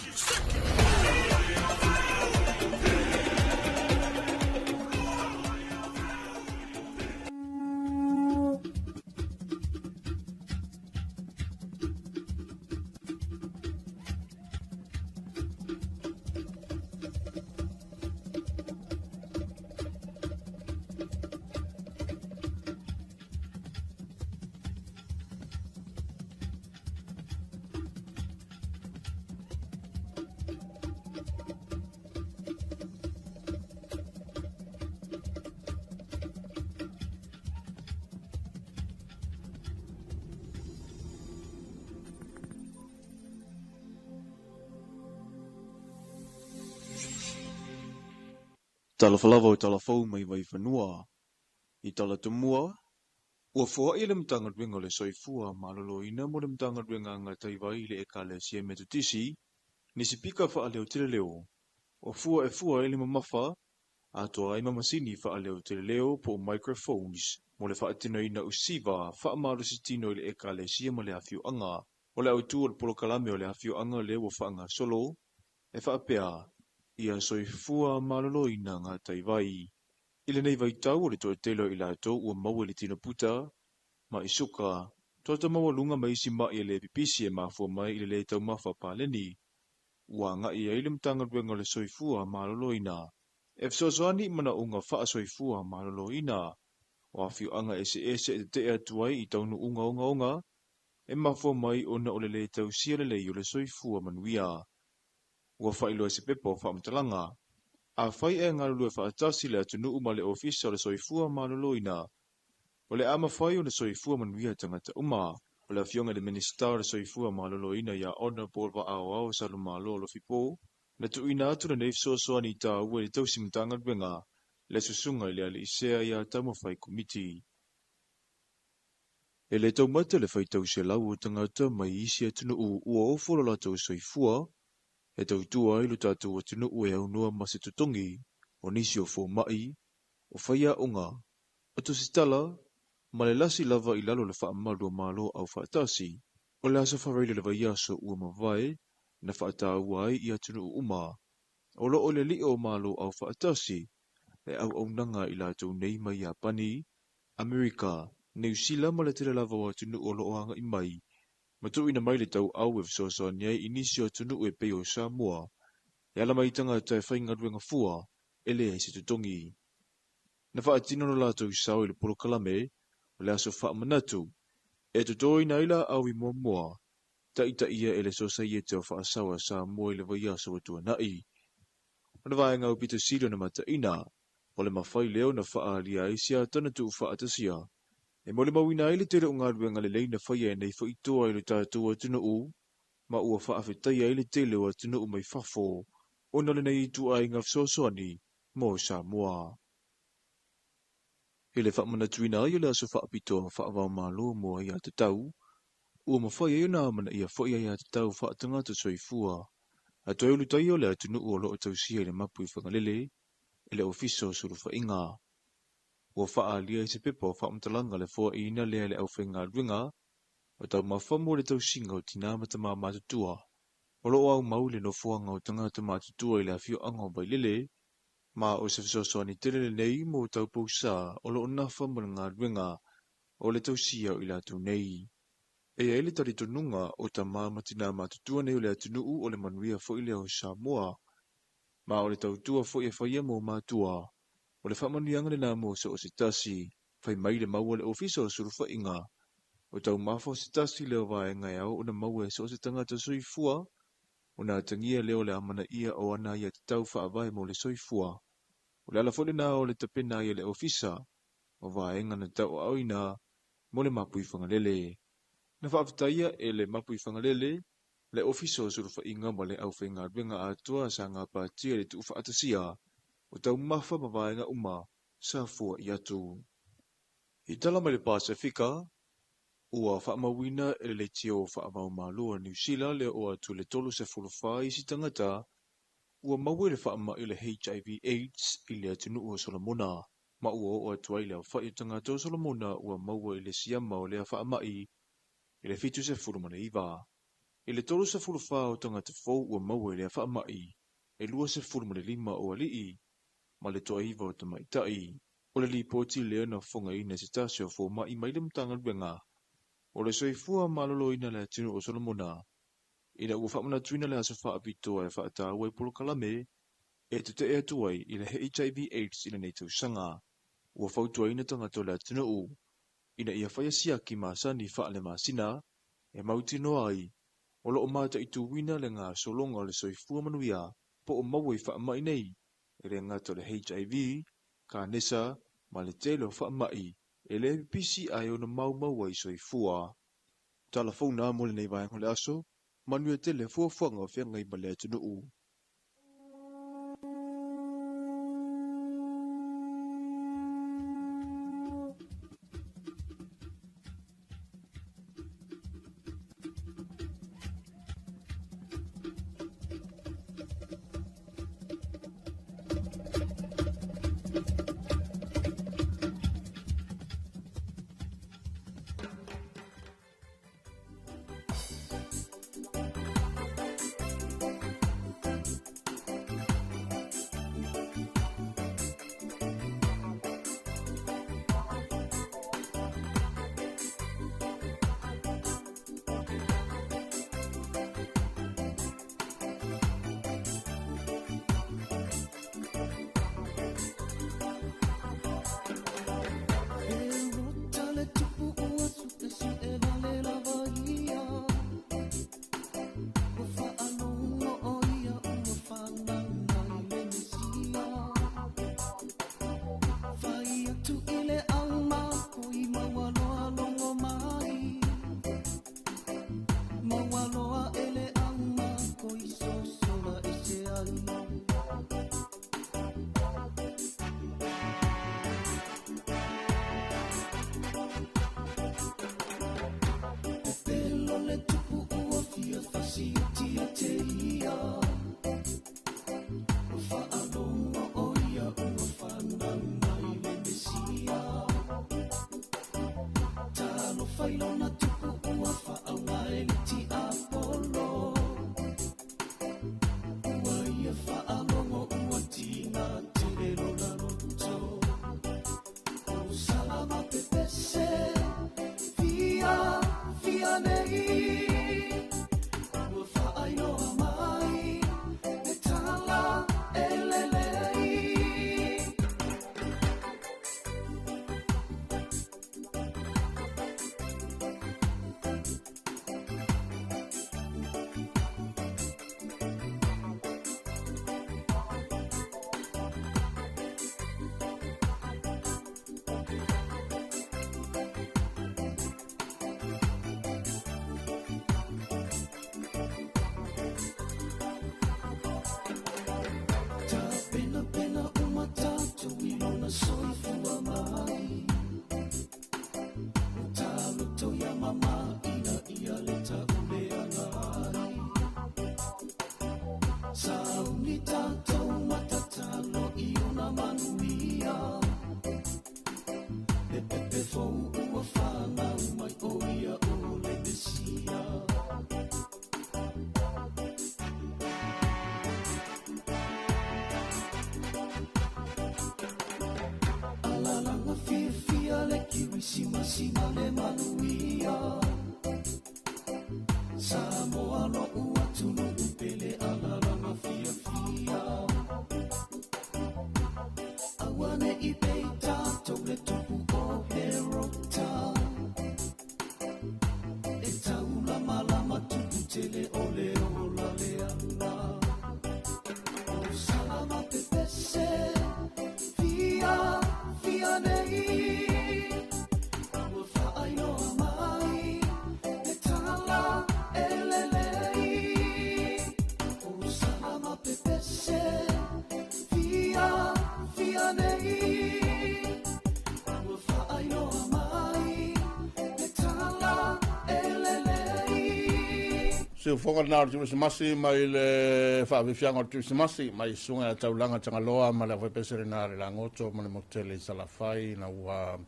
Talofa lava o talafou mai vaifanua. I tala tumua, ua foaʻi le Matagaluega o le Soifua Maloloina mo le Matagaluega Agataivai i le Ekalesia Metotisi, ni sipika faaleoteleleo, o fua e fua ai le mamafa, atoa ai ma masini faaleoteleleo po o microphones mo le faatinoina usiva faamalositino i le Ekalesia ma le afioaga. O le autū o le polokalame o le afioaga lea ua faagasolo, e faapea, ia soifua maloloina gataivai. I lenei vaitau o le toatele o i latou ua maua i le tino puta, ma'i suka, toto maualuga ma isi ma'i e lē pipisi e mafua mai i le lē taumafa paleni. Ua agaʻi ai le Matagaluega o le Soifua Maloloina e fesoasoani i manaʻoga faasoifua maloloina o afioaga eseese e teteʻe atu ai i taunuuga ogaoga e mafua mai ona o le lē tausia lelei o le soifua manuia. Ua faailoa i se pepa o faamatalaga. Afai ae galulue faatasi le atunuu ma le Ofisa o le Soifua Maloloina, o le a mafai ona soifua manuia tagata uma. O le Afioga i le Minisita o le Soifua Maloloina ia Honourable Vaaoao Salumalo Alofipo, na tuuina atu lenei fesoasoani i taua i le tausi Matagaluega le susuga i le alii sea ia Taumafai Komiti. E le taumate le faitau selau o tagata mai isi atunuu ua ofo lo latou soifua e tautua ai lo tatou atunuu e aunoa ma se totogi o nisi o fomaʻi, o faiaoga, o tusitala, ma le lasi lava i lalo o le faamalu o Malo Aufaatasi. O le aso Faraile o le vaiaso ua mavae na faataua ai i atunuu uma o loo i le lio o Malo Aufaatasi le auaunaga i latou nei mai Iapani, Amerika, Niu Sila ma le tele lava o atunuu o loo agaʻi mai ma tuuina mai le tauau e fesoasoani ai i nisi o atunuu e pei o Samoa e ala mai i tagata e faigaluega fua e leai se totogi. Na faatino lo latou sao i le polokalame o le aso faamanatu e totoina ai laau i muamua taʻitaʻia e le Sosaiete o Faasao a Samoa i le vaiaso ua tuanaʻi. O le vaega aupito sili ona mataʻina, o le mafai lea ona faaalia ai se atana tuufaatasia e molimauina ai le tele o galuega lelei na faia e nei faitoa i lo tatou atunuu ma ua faafetaia ai le tele o atunuu mai fafo ona o lenei ituaiga fesoasoani mo Samoa. I le faamanatuina ai o le aso faapitoa faava-o-Malo mo aiatatau, ua mafai ai ona amanaia foi aiatatau faatagata soifua a toe ulutaia o le atunuu o loo tausia i le mapu i Fagalele e le Ofisa o Sulufaiga. Ua faaalia i se pepa o faamatalaga le foaʻiina lea e le aufaigaluega o taumafa mo le tausiga o tinā ma tamā matutua o loo aumau i le nofoaga o tagata matutua i le afioaga o Vailele Ma o se fesoasoani tele lenei mo taupousā o lo o nafa ma le galuega o le tausia o i latou nei. E i ai le talitonuga o tamā ma tinā matutua nei o le atunuu o le manuia foi lea o Samoa. Ma o le tautua foi e faia mo matua, o le faamanuiaga lenā mo so o se tasi. Fai mai le mau a le Ofisa o Sulufaiga, o taumafa o se tasi lea o vaega e ao ona maua e so o se tagata soifua, ona atagia lea o le amanaia o ana aiatatau faavae mo le soifua. O le ala foi lenā o le tapena ai e le Ofisa o vaega na tauaaoina mo le Mapuifagalele. Na faafetaia e le Mapuifagalele le Ofisa o Sulufaiga ma le aufaigaluega atoa sa gapatia i le tuufaatasia o taumafa ma vaega uma sa foai atu. I tala mai le Pasefika, ua faamauina e le Leitio Faavaomalo a Niu Sila le oo atu i le 34 isi tagata ua maua i le faamai o le HIV AIDS i le atunuu o Solomona, ma ua oo atu ai le aofai o tagata o Solomona ua maua i le siama o lea faamai i le 79. I le 34 o tagata fou ua maua i lea faamai, e 25 o alii ma le toaiva o tamaitai. O le lipoti lea na fofogaina e se tasi o fomai mai le Matagaluega o le Soifua Maloloina i le atunuu o Solomona, ina ua faamanatuina le aso faapitoa e faataua ai polokalame e tetee atu ai i le HIV AIDS i lenei tausaga. Ua fautuaina tagata o le atunuu ina ia faia siaki masani faalemasina e mautinoa ai o lo o mataituina le gasologa o le soifua manuia po o maua i faamai nei, e le gata o le HIV, kanesa ma le tele o faamai e le pipisi ae ono maumau ai soifua. Tala fou na mo lenei vaega o le aso, manuia tele fuafuaga o feagai ma le atunuu. Kerisimasi ma le manuia. Samoa lo'u atunuu pele alalala fiafia. Aua ne'i pei tatou le tupu o Herota. E taulamalama tupu tele o le ola leaga. O salama pepese, fia, fia nei. Ua faailoa mai, le tala e lelei. O salama pepese, fia, fia nei. Ua faailoa mai, le tala e lelei. Siufoga lena o le Kerisimasi mai le faafiafiaga o le Kerisimasi mai susuga ia Taulaga Tagaloa ma le aufaipese lena a le Lagoto ma le Motele i Salafai ina ua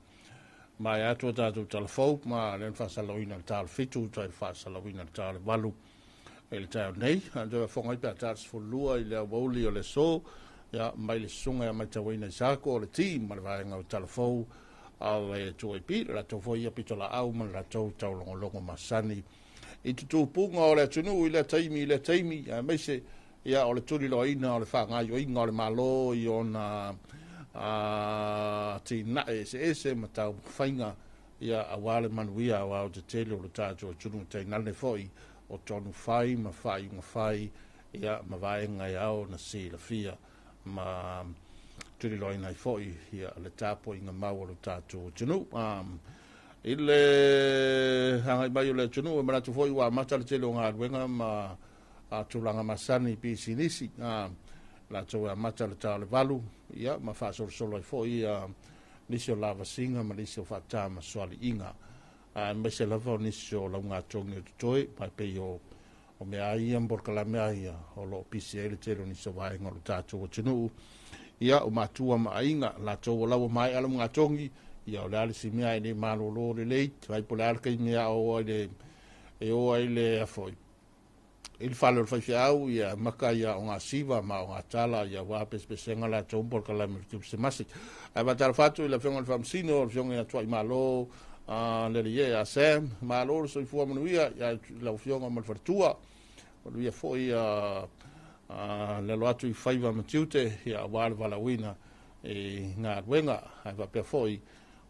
maea atu a tatou talafou ma lea na faasalauina i le ta o le 7 tai faasalauina i le ta o le 8 i le taeao nei. A toe afoga ai pe a ta le 12 i le aoauli o le aso ia mai le susuga ia Matauina Isako o le team ma le vaega o talafou a le 2AP le latou foi ia pitolaau ma le latou taulogologo masani i tutupuga o le atunuu i lea taimi i lea taimi, aemaise ia o le tuliloaina o le faagaoioiga o le Malo i ona atinae eseese ma taumafaiga ia aua le manuia aoaotetele o le tatou atunuu tainane foi o tonu fai ma faaiuga fai ia ma vaega e ao ona silafia ma tuliloaina ai foi ia le tapuaiga mau o le tatou atunuu. I le agai mai o le atunuu, e manatu foi ua amata le tele o galuega ma tulaga masani i pisinisi. Latou e amata le ta o le 8, ia, ma faasolosolo ai foi nisi o lavasiga ma nisi o faata ma soaliiga. Aemaise lava o nisi o laugatogi o totoe, mai pei o mea ai ia ma polokalame ai ia, o lo o pisi ai le tele o nisi o vaega o le tatou atunuu. Ia, o matua ma aiga, latou o laua maea laugatogi, ia o le a le isi mea e le malolo lelei, vai po o le a le taimi e o ai le, e o ai le afoi i le fale o le faifeau, ia maka ia o ngā siva ma o ngā tala, ia wā pesepesega latou ma polokalame o le Kerisimasi. Ae faatalofa atu i le Afioga i le Faamasino, le Afioga ia Tuai Malo, lele ie a Sam, malo le soifua manuia ia lau Afioga ma le faletua, manuia foi le alo atu i faiva ma tiute, ia aua le valaauina i galuega. Ae faapea foi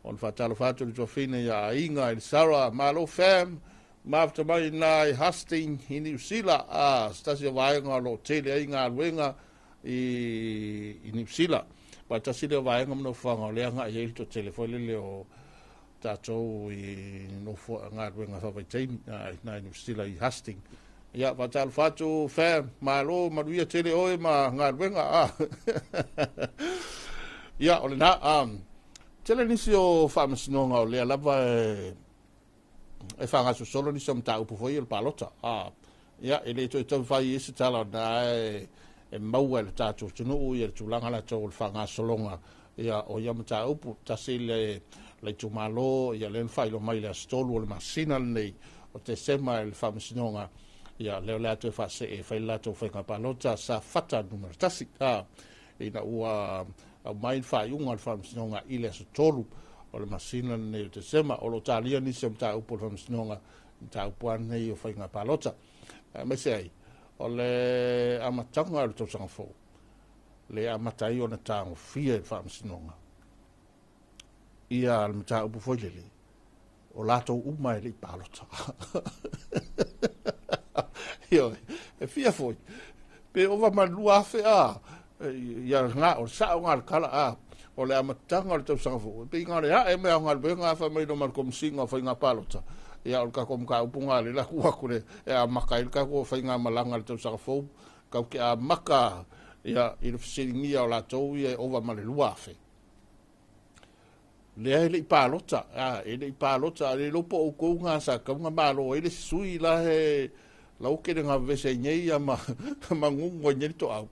ona faatalofa atu i le tuafine ia Aiga i le Sarah, malo fam, mafuta mai na i Hastings i Niu Sila, se tasi o vaega o lo o tele ai galuega i Niu Sila. Ma tasi lea o vaega ma nofoaga o lea agai ai le toatele foi lele o tatou i nofo galuega faavaitaimi i Niu Sila i Hastings. Ia, faatalofa atu fam, malo, manuia tele oe ma galuega. Ia, o lena, tele nisi o faamasinoga o lea lava e faagasosolo nisi o mataupu foi o le palota. Ia, e le toe taumafai ai se tala na e maua e le tatou atunuu ia le tulaga latou o le faagasologa ia o ia mataupu. Tasi le itumalo ia lea na faailoa mai le aso 3 o le masina lenei o Tesema e le faamasinoga, ia lea o le a toe faasee e fai le latou faiga palota Safata numera 1. Ina ua aumai le faaiuga a le faamasinoga i le aso 3 o le masina lenei o Tesema, o lo o talia nisi o mataupu o le faamasinoga, mataupu lava nei o faiga palota. Aemaise ai, o le amataga o le tausaga fou, le amata ai ona tagofia i le faamasinoga ia le mataupu foi lele, o latou uma e le i palota. Ioe, e fia foi, pe ova ma 2,000 a, ia ngā, o sao ngā le kala a, o le amataga o le tausaga fou, e pei ngā le ae mea o galuega a whai mai no ma le komisinga o whai ngā palota. Ia o le kako mkaupu ngā le laku aku le, e a maka i le kako o whai ngā malanga le tausaga fou, kau ke a maka ia i le fesilingia o latou ia e ova ma le 2,000. Lea e le i palota, e le i palota, le lopo o kou ngā sa kaunga malo, e le sui la he lau ke ngā vese nei ia ma mangungu nei to au.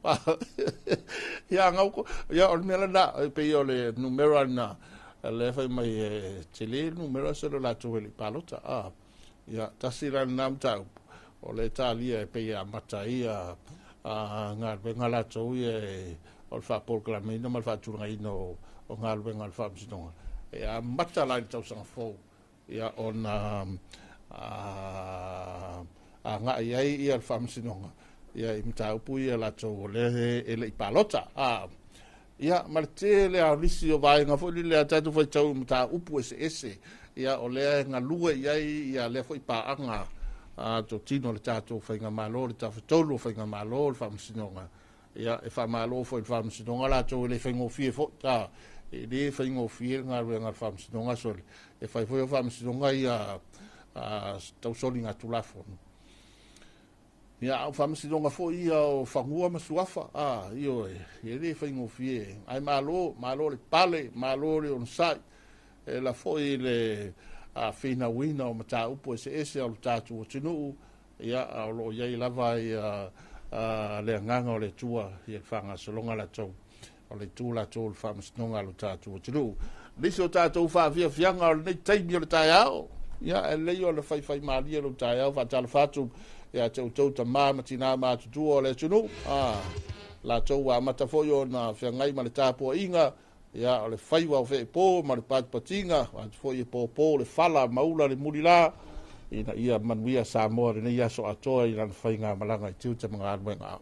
Ia ngau ko, ia o le mea la, e pei o le numera na, le whai mai e tele numera se le latou e le i palota. Ia, tasi la nā mtau, o le talia e pei a mata ia, ngā luenga latou ia e, o le whaapolokalameina ma le whaatulagaina o ngā luenga o le faamasinoga. E amata la i le tausaga fou ia ona agai ai ia le Faamasinoga ia i mataupu ia latou o lea e le i palota. Ia ma le tele lava o nisi o vaega foi lele a tatou faitau i mataupu eseese ia o lea e galue i ai ia lea foi paaga a totino le tatou faigamalo, le tafatolu o faigamalo, le Faamasinoga. Ia e faamalo foi i le Faamasinoga latou e le faigofie foi, e le faigofie le galuega a le Faamasinoga sole, e fai foi o Faamasinoga ia tau soligatulafono. Ia a o Faamasinoga foi ia o fanua ma suafa, ioe, e le faigofie, ae malo, malo le pale, malo le onosai, e ala foi i le finauina o mataupu eseese o le tatou atunuu, ia a o lo o i ai lava ia le agaga o le Atua i le faagasologa latou o le itu latou o le Faamasinoga a lo tatou atunuu. Nisi o tatou faafiafiaga o lenei taimi o le taeao, ia e lelei ona faifaimalie lou taeao, faatalofa atu ia te outou tama ma tina matutua o le atunuu, latou ua amata foi ona feagai ma le tapuaiga, ia o le faiva o feepo ma le patipatiga, atu foi e pōpō le fala maula le mulila, ina ia manuia Samoa lenei aso atoa i lana faigamalaga i tiute ma galuega.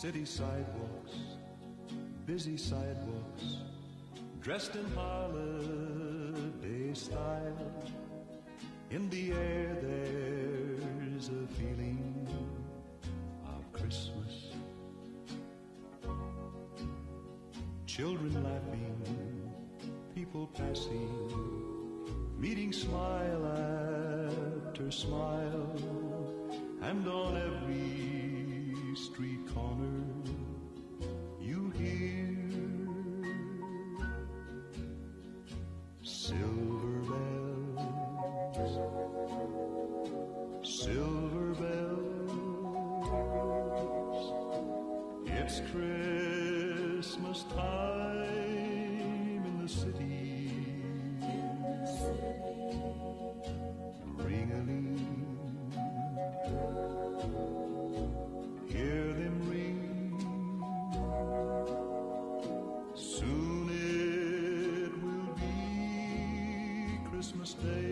City sidewalks, busy sidewalks, dressed in holiday style. In the air there's a feeling of Christmas. Children laughing, people passing, meeting smile after smile, and on every street corner you hear silver bells, silver bells. It's Christmas time in the city. Ring-a-ling, hear them ring. Soon it will be Christmas Day.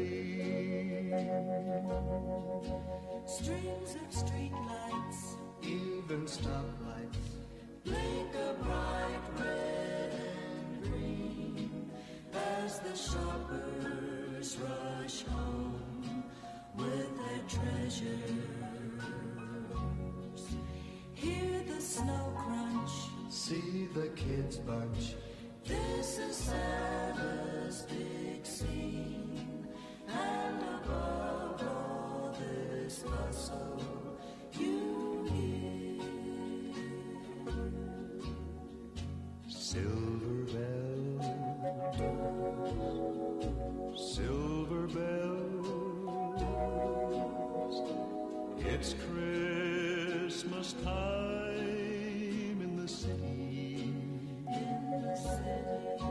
Strings of streetlights, even stoplights, blink a bright red and green as the shoppers rush home with their treasures. Hear the snow crunch, see the kids bunch. This is Santa's big scene, and above all this bustle, you hear Silver bells, silver bells. It's Christmas time in the city. In the city.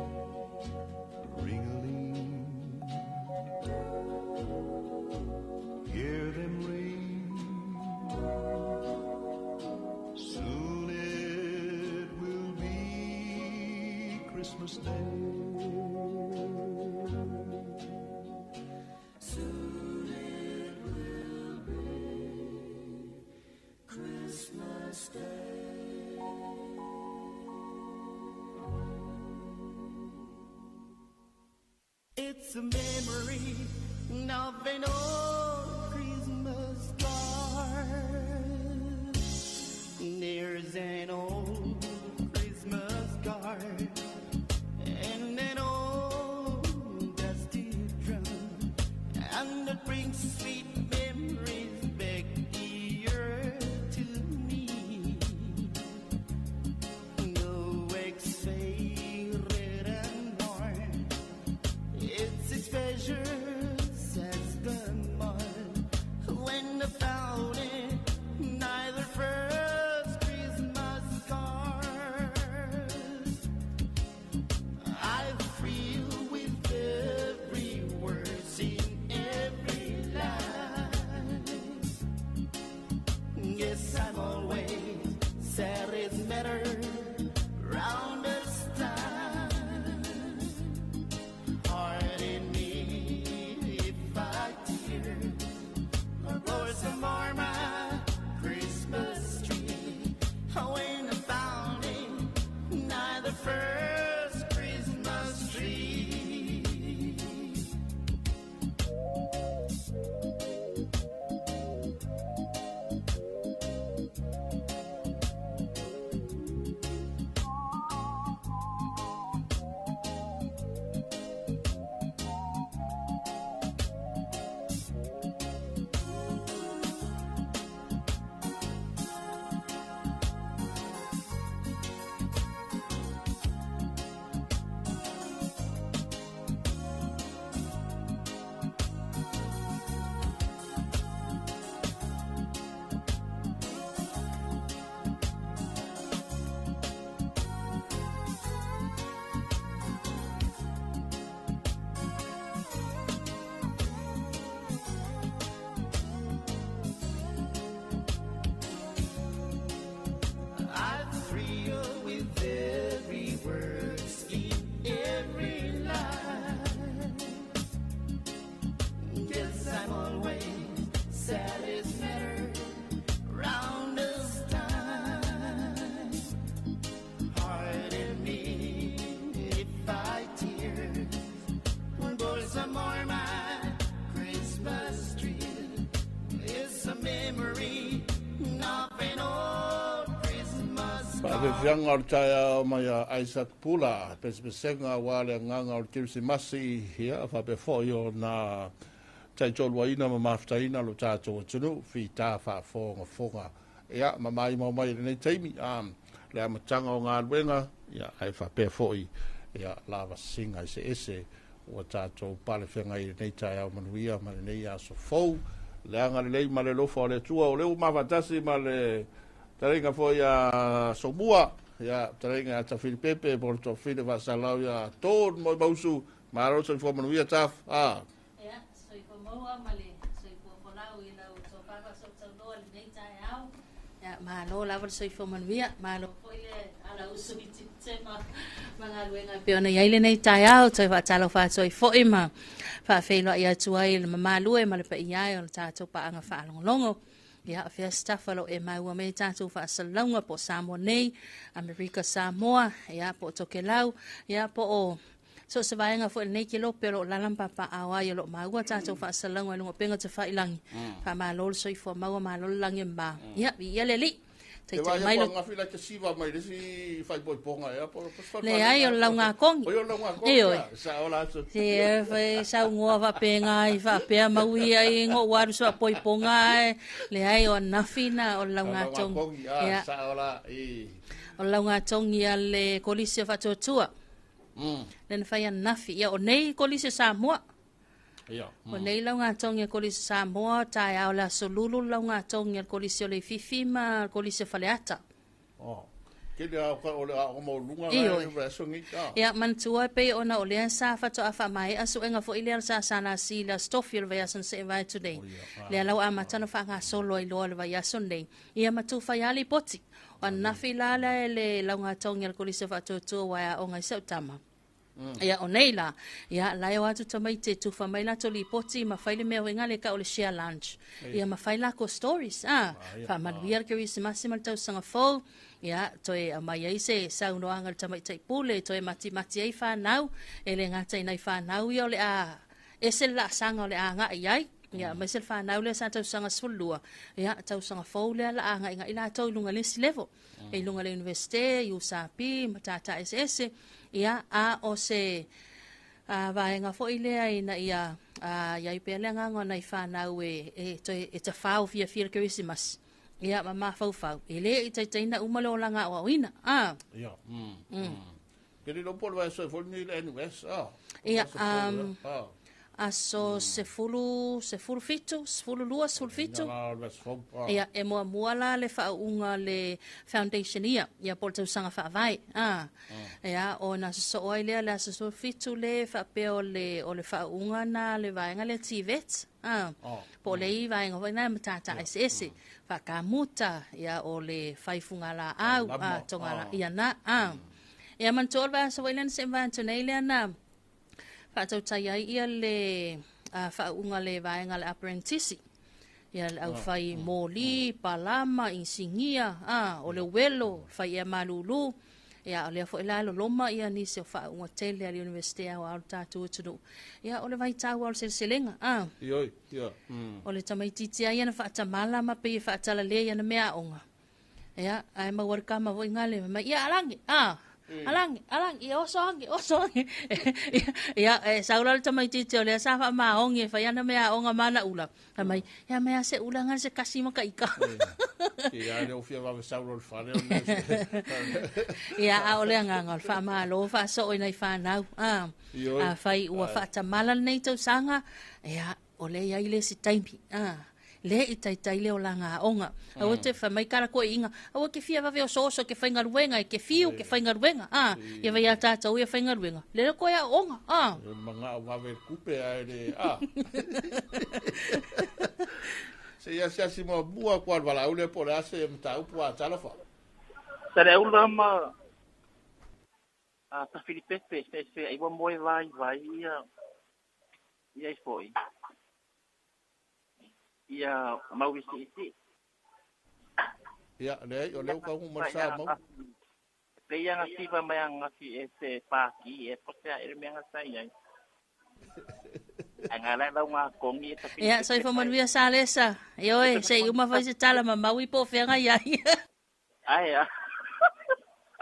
Ring-a-ling, hear them ring. Soon it will be Christmas Day. Soon it will be Christmas Day. It's a memory of an old Christmas card. There's an old Christmas card and an old dusty drum, and it brings sweet memories back dear to me. No excited and worn. It's a treasure, says the mark. When I found it, neither first Christmas card. I thrill with every word in every line. Yes, I'm always sad it's better round this time. Heart in me Afeafeaga o le taeao mai ia Isaac Pula, pesepesega aua le agaga o le Kerisimasi, ia, faapea foi ona taitoluaina ma mafutaina lo tatou atunuu, fita faafogafoga. Ia, ma maimau mai i lenei taimi, le amataga o galuega, ia, ae faapea foi, ia, lavasiga eseese ua tatou palefeagai i lenei taeao manuia ma lenei aso fou. Le agalelei ma le alofa o le Atua, o lea ua mafaatasi ma le fetalaiga foi ia Somua, ia, fetalaiga ia Tafilipepe po o le Toafili Faasalau ia Ton Moemausu. Malo le soifua manuia, Taf. Ah. Ia, soifua maua ma le soifua folau i lau tofa faasootauloa i lenei taeao. Ia, malo lava le soifua manuia, malo foi le alausu i tiute ma galuega e pei ona i ai lenei taeao. Toe faatalofa atu ai foi ma faafeiloai atu ai i le mamalu e ma le paia e o le tatou paaga faalogologo. Ia, fea se tafa o lo o e maua mai ai tatou faasalalauga, po o Samoa nei, Amerika Samoa, ia, po o Tokelau, ia, po o so o se vaega foi o lenei kelope o lo o lala ma papaaao ai, o lo o maua tatou faasalalauga i luga o upega tafailagi. Faamalo le soifua maua, malo le lagi e mama. Ia, viia le Alii. Te Taitai vaai mai atu lo ananafi la te siva mai le isi faaipoipoga ea po o Leai, o le lauga-kogi. Oi, o le lauga-kogi. Ioe. Ia, sao la aso. Se e fai saunoa faapenga ai faapea maui ai ngo ua alu se faapoipoga ae leai o ananafi na o le laugatogi. Lauga-kogi, ah, Ia. sao la, i. O le laugatogi a le Kolisi o Faatuatua. Lea na fai ananafi. Ia, o nei Kolisi o Samoa. Ia. O nei laugatogi a Kolisi o Samoa, taeao le aso Lulu le laugatogi a le Kolisi o Leififi ma le Kolisi o Faleata. Oh. Tele a o le aoga maualuga Ioe. la e aso nei. Ah. Ia, manatua e pei ona o lea sa faatoa faamaea suega foi lea a le SSLC i le Aso Tofi o le vaiaso na se'e vae atu nei. Lea la ua amata ona faagasolo ai loa le vaiaso lenei. Ia ma tufa ai lava lipoti. O ananafi la le le laugatogi a le Kolisi o Faatuatua ua e aoga ai si au tama. Ia, o nei la, ia, la e o atu tamaiti e tufa mai latou lipoti ma fai le mea foi lea e tau o le share lunch. Ia, ma fai lakou stories, ah, faamanuia le Kerisimasi ma le tausaga fou. Ia, toe aumai ai se saunoaga a le tamaitai pule, toe matimati ai fanau, e le gata i nai fanau ia o le a ese le laasaga o le a agai i ai. Ia, aemaise le fanau lea sa tausaga 12, ia, tausaga fou lea la agaigai latou i luga i le isi level, i luga i le Universite, i USP, matata eseese. Ia, a o se vaega foi lea ina ia i ai pea le agaga o nai fanau e, e toe e tafao fiafia i le Kerisimasi, ia, ma mafaufau, e le i taitaiina uma le olaga aoaoina. A. Ia. Ke le iloa po o le vaiaso ai foi lenei le NUS, ah. Ia, Vaiaso fou, ia. Ah. Aso 10, 17, 12, 17. Ina la o le vaiaso fou, ah. Ia, e muamua la le faauuga a le foundation ia, ia po o le tausaga faavae. A. Ia, ona sosoo ai lea le aso 17 le faapea o le, o le faauuga na a le vaega lea TVET. A. Po o le i vaega foi na matata eseese, faakamuta, ia, o le fai fugalaau, a, togala, ia na, a. Ia, manatua o le vaiaso foi lea na se'e vae atu nei lea na faatautai ai ia le faauuga a le vaega a le apprentice, ia le aufai moli, palama, inisinia, a, o le uelo, fai ea malulu. Ia, o lea foi la e loloma ia nisi o faauuga tele a le Universite Aoao o le tatou atunuu. Ia, o le vaitau lava o le seleselega, a. Ioe, ia. O le tamaitiiti lava ia na faatamala ma pei e faatalale i ana meaaoga. Ia, ae maua le tama foi gale mai, ia alagi, a, alagi, alagi, ia oso agi, oso agi. Ia, e sau la le tamaitiiti o lea sa faamaogi e fai ana meaaoga ma ana ula. Fai mai, ia mea se ula gale se kasi ma ka ika. Ia, le ufia vave sau lo le fale o le Ia, a o le agaga o le faamalo faasoo i nai fanau. A, Ioe. afai ua Ai. faatamala lenei tausaga, ia, o lea e i ai le isi taimi. A, le i taitai le olaga aoga. Aua te fai mai kala koiiga, aua ke fia vave osooso ke faigaluega, e ke fiu ke faigaluega. A, ia vai ia tatou ia faigaluega, le le koe aooga. A. E mangao vave le kupe ae le, a. Se i asiasi muamua atu lava le valaau lea po o le a se mataupu a talofa. Saleaula ma a Tafilipepe se se ai ua moe vaivai ia ia ai foi ia mau isiisi. Ia, leai, o lea ua taunuu mai le sa mau. Pei ia gasiva mai ananafi e se paki e po se a e le mea gasa i ai. Ae ga la e lauga kogi e Ia, Tafilipepe soifua mai. manuia Salesa. Ioe, se i uma fai se tala ma Maui po o feagai ai. Ae a.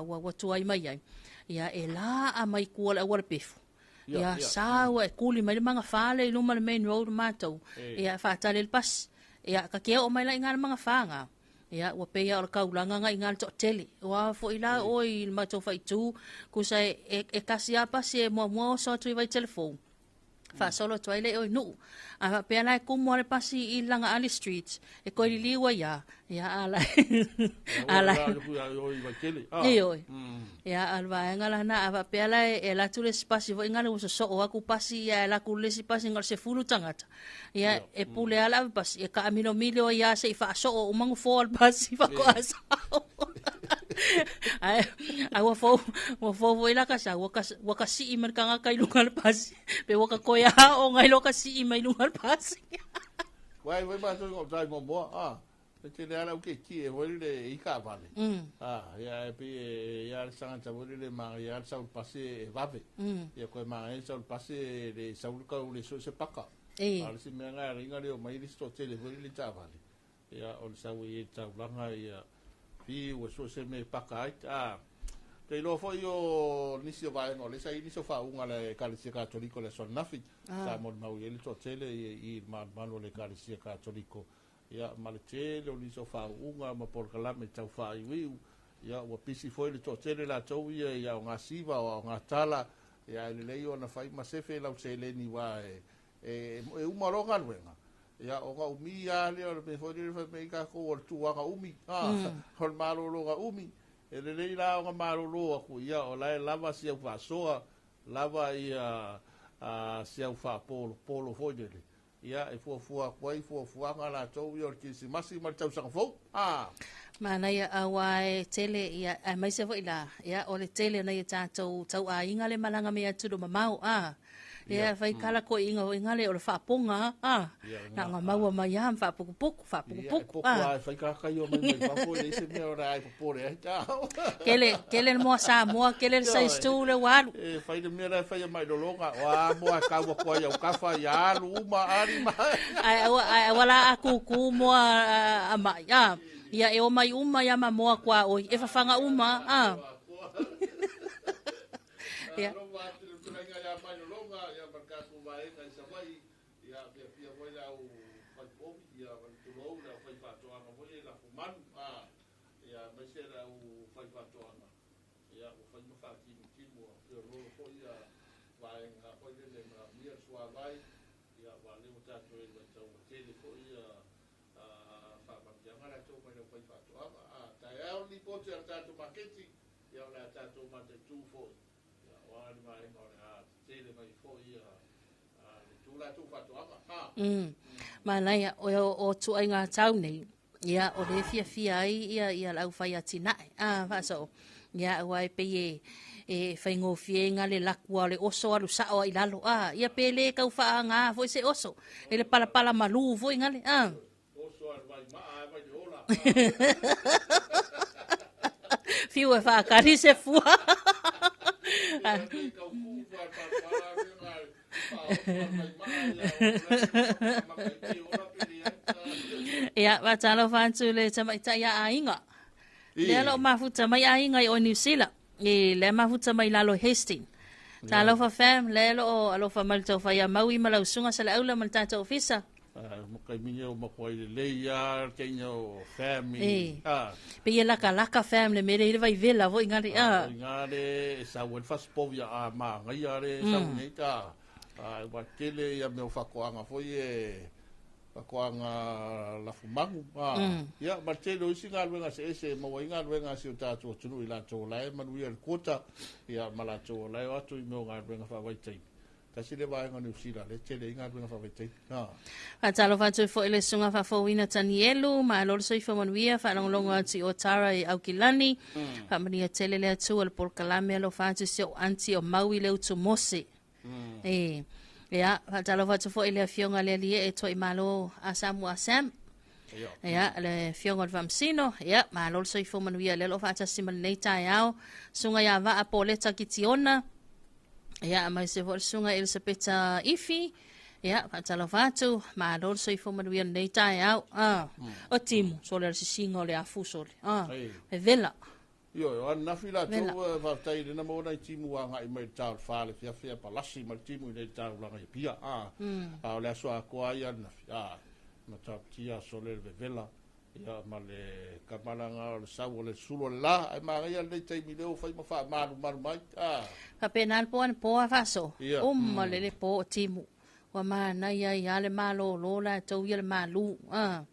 ua tuai mai ai, ia e la'a mai tua o le auala pefu. Ia sau e kuli mai le magafa lea i luma o le main road o matou, ia e faatali ai le pasi. Ia ta te oo mai la i ina le magafa na, ia ua pei lava o le taulaga na i ina le toatele. Ua foi la oe i le matou faaitu, tusa e tasi lava pasi e muamua oso atu i Vaitele-fou, faasolo atu ai lea i o i Nuu. A faapea la e tumu lava le pasi i Lagaali Street, e toe liliu ai lava, ia a la a la Ioe. Ia a o le vaega la lena, a faapea la e alu atu le isi pasi foi lena ua sosoo atu pasi ae alu atu le isi pasi na o le 10 tagata, ia e pule lava le ave pasi, e taamilomilo ai lava se i faasoo uma nofoa o le pasi faatoa sao. Ae ae ua fou foi la ta sau, ua ta sii ma le tagata i luga o le pasi, pe ua ta toe ao nai lo ta sii mai luga o le pasi. Uai foi matou i gauta i muamua, a, e tele lava le au tietie foi lele i taavale, a, ia e pei e i ai lava le tagata foi lele e manaia lava le sau i le pasi e vave. Ia toe manaia le sau i le pasi e le sau le tau le sue se paka. A o le isi mea lena e ala ai ona le omai le isi toatele foi lele i taavale, ia o le sau ai i le taulaga ia fiu e sue se mea e paka ai. A, te iloa foi o nisi o vaega o lea sa i ai nisi o faauuga a le Ekalesia Katoliko i le aso ananafi, sa molimau i ai le toatele i le malumalu o le Ekalesia Katoliko, ia ma le tele o nisi o faauuga ma polokalame tau faaiuiu, ia ua pisi foi le toatele latou ia i aoga siva o aoga tala, ia e lelei ona fai ma sefe lau seleni aua e uma loa galuega, ia ona umi lava lea o le mea foi lele fai mai ai tatou o le tuaga umi, o le malologa umi, e lelei la ona malolo atu, ia o la e lava si au faasoa, lava ia si au faapolopolo foi lele, ia e fuafua atu ai fuafuaga latou ia o le Kerisimasi ma le tausaga fou. A! Manaia aua e tele ia aemaise foi la ia o le tele o nai a tatou tauaiga le malaga mai atunuu mamao a. Ia fai kala ko inga o inga le o le faapoga a. Na nga maua mai a faapukupuku faapukupuku a. Fai kaka i o mai mai fafo e se mea ora ai popore ai tau. Kele kele moa Samoa kele le size 2 le walu. E fai le mea la fai mai lologa wa moa kau ko ai au kafa ia alu uma ari ma. Ai ai wala aku ku moa a mai a. Ia e o mai uma ia ma moa kwa oi e fafanga uma a. Ia. Manaia o tuaiga tau nei ia o le fiafia ai ia ia lau fai atinae a faasoo ia ua e pei e faigofie ga le lakua o le oso alu sao ai lalo a ia pe le kau faaaga foi se oso e le palapala malū foi gale a oso al vai maa vai le ola fiu e faakali se fua. Ia, faatalofa atu le tamaitai a aiga. Lea loo mafuta mai aiga i o New Zealand. I lea mafuta mai lalo Hastings. Talofa fam, lea loo alofa mai le taufai a maui ma lau suga sa le aula ma le tatou ofisa. Mo kai mingi o makuai le lei a kenya o family. Pe ia laka laka fam le mere i le vai vela voi ngale a. Ngale sa wen fas povia a ma ngai a le sa nei ta. A wa tele ia me whakoanga foi e whakoanga lafumangu. Ia ma tele o isi ngā se ese ma wa ngā luenga se o tātou tunu i lātou lae manuia le kota ia ma lātou lae o atu i meo ngā luenga whawaitai. Kasi le vaenga New Zealand le tele i ngā luenga whawaitai. Faatalofa atu foi le suga faafouina Tanielu, malo le soifua manuia, faalogologo atu i o Tara i Aukilani, faamanuia tele le Atua le polokalame alofa atu si ou anti o Maui le utu mose. E ia faatalofa atu foi le afioga le alie e toi malo a Samoa Sam. Ia le afioga o le Faamasino, ia malo le soifua manuia le alofa faatasi ma lenei taeao, suga ia vaa Poleta Kitiona. Ia mai se foi le suga Elisabeta Ifi. Ia faatalofa atu, malo le soifua manuia lenei taeao. O timu sole le sisiga o le afu sole. E vela. Io, o na fila tu faafetai le na mo nai timu a ngai mai tau fale fia fia palasi ma timu i nei tau langa i pia a o le aso a koa ia na fia ma tau tia sole le vela ia ma le kamalanga o le sau o le sulo la ai ma ia le taimi leo fai ma fa malu malu mai a faapena le po ana po a faso uma le le po o timu ua manaia ia le malōlō latou ia le malū a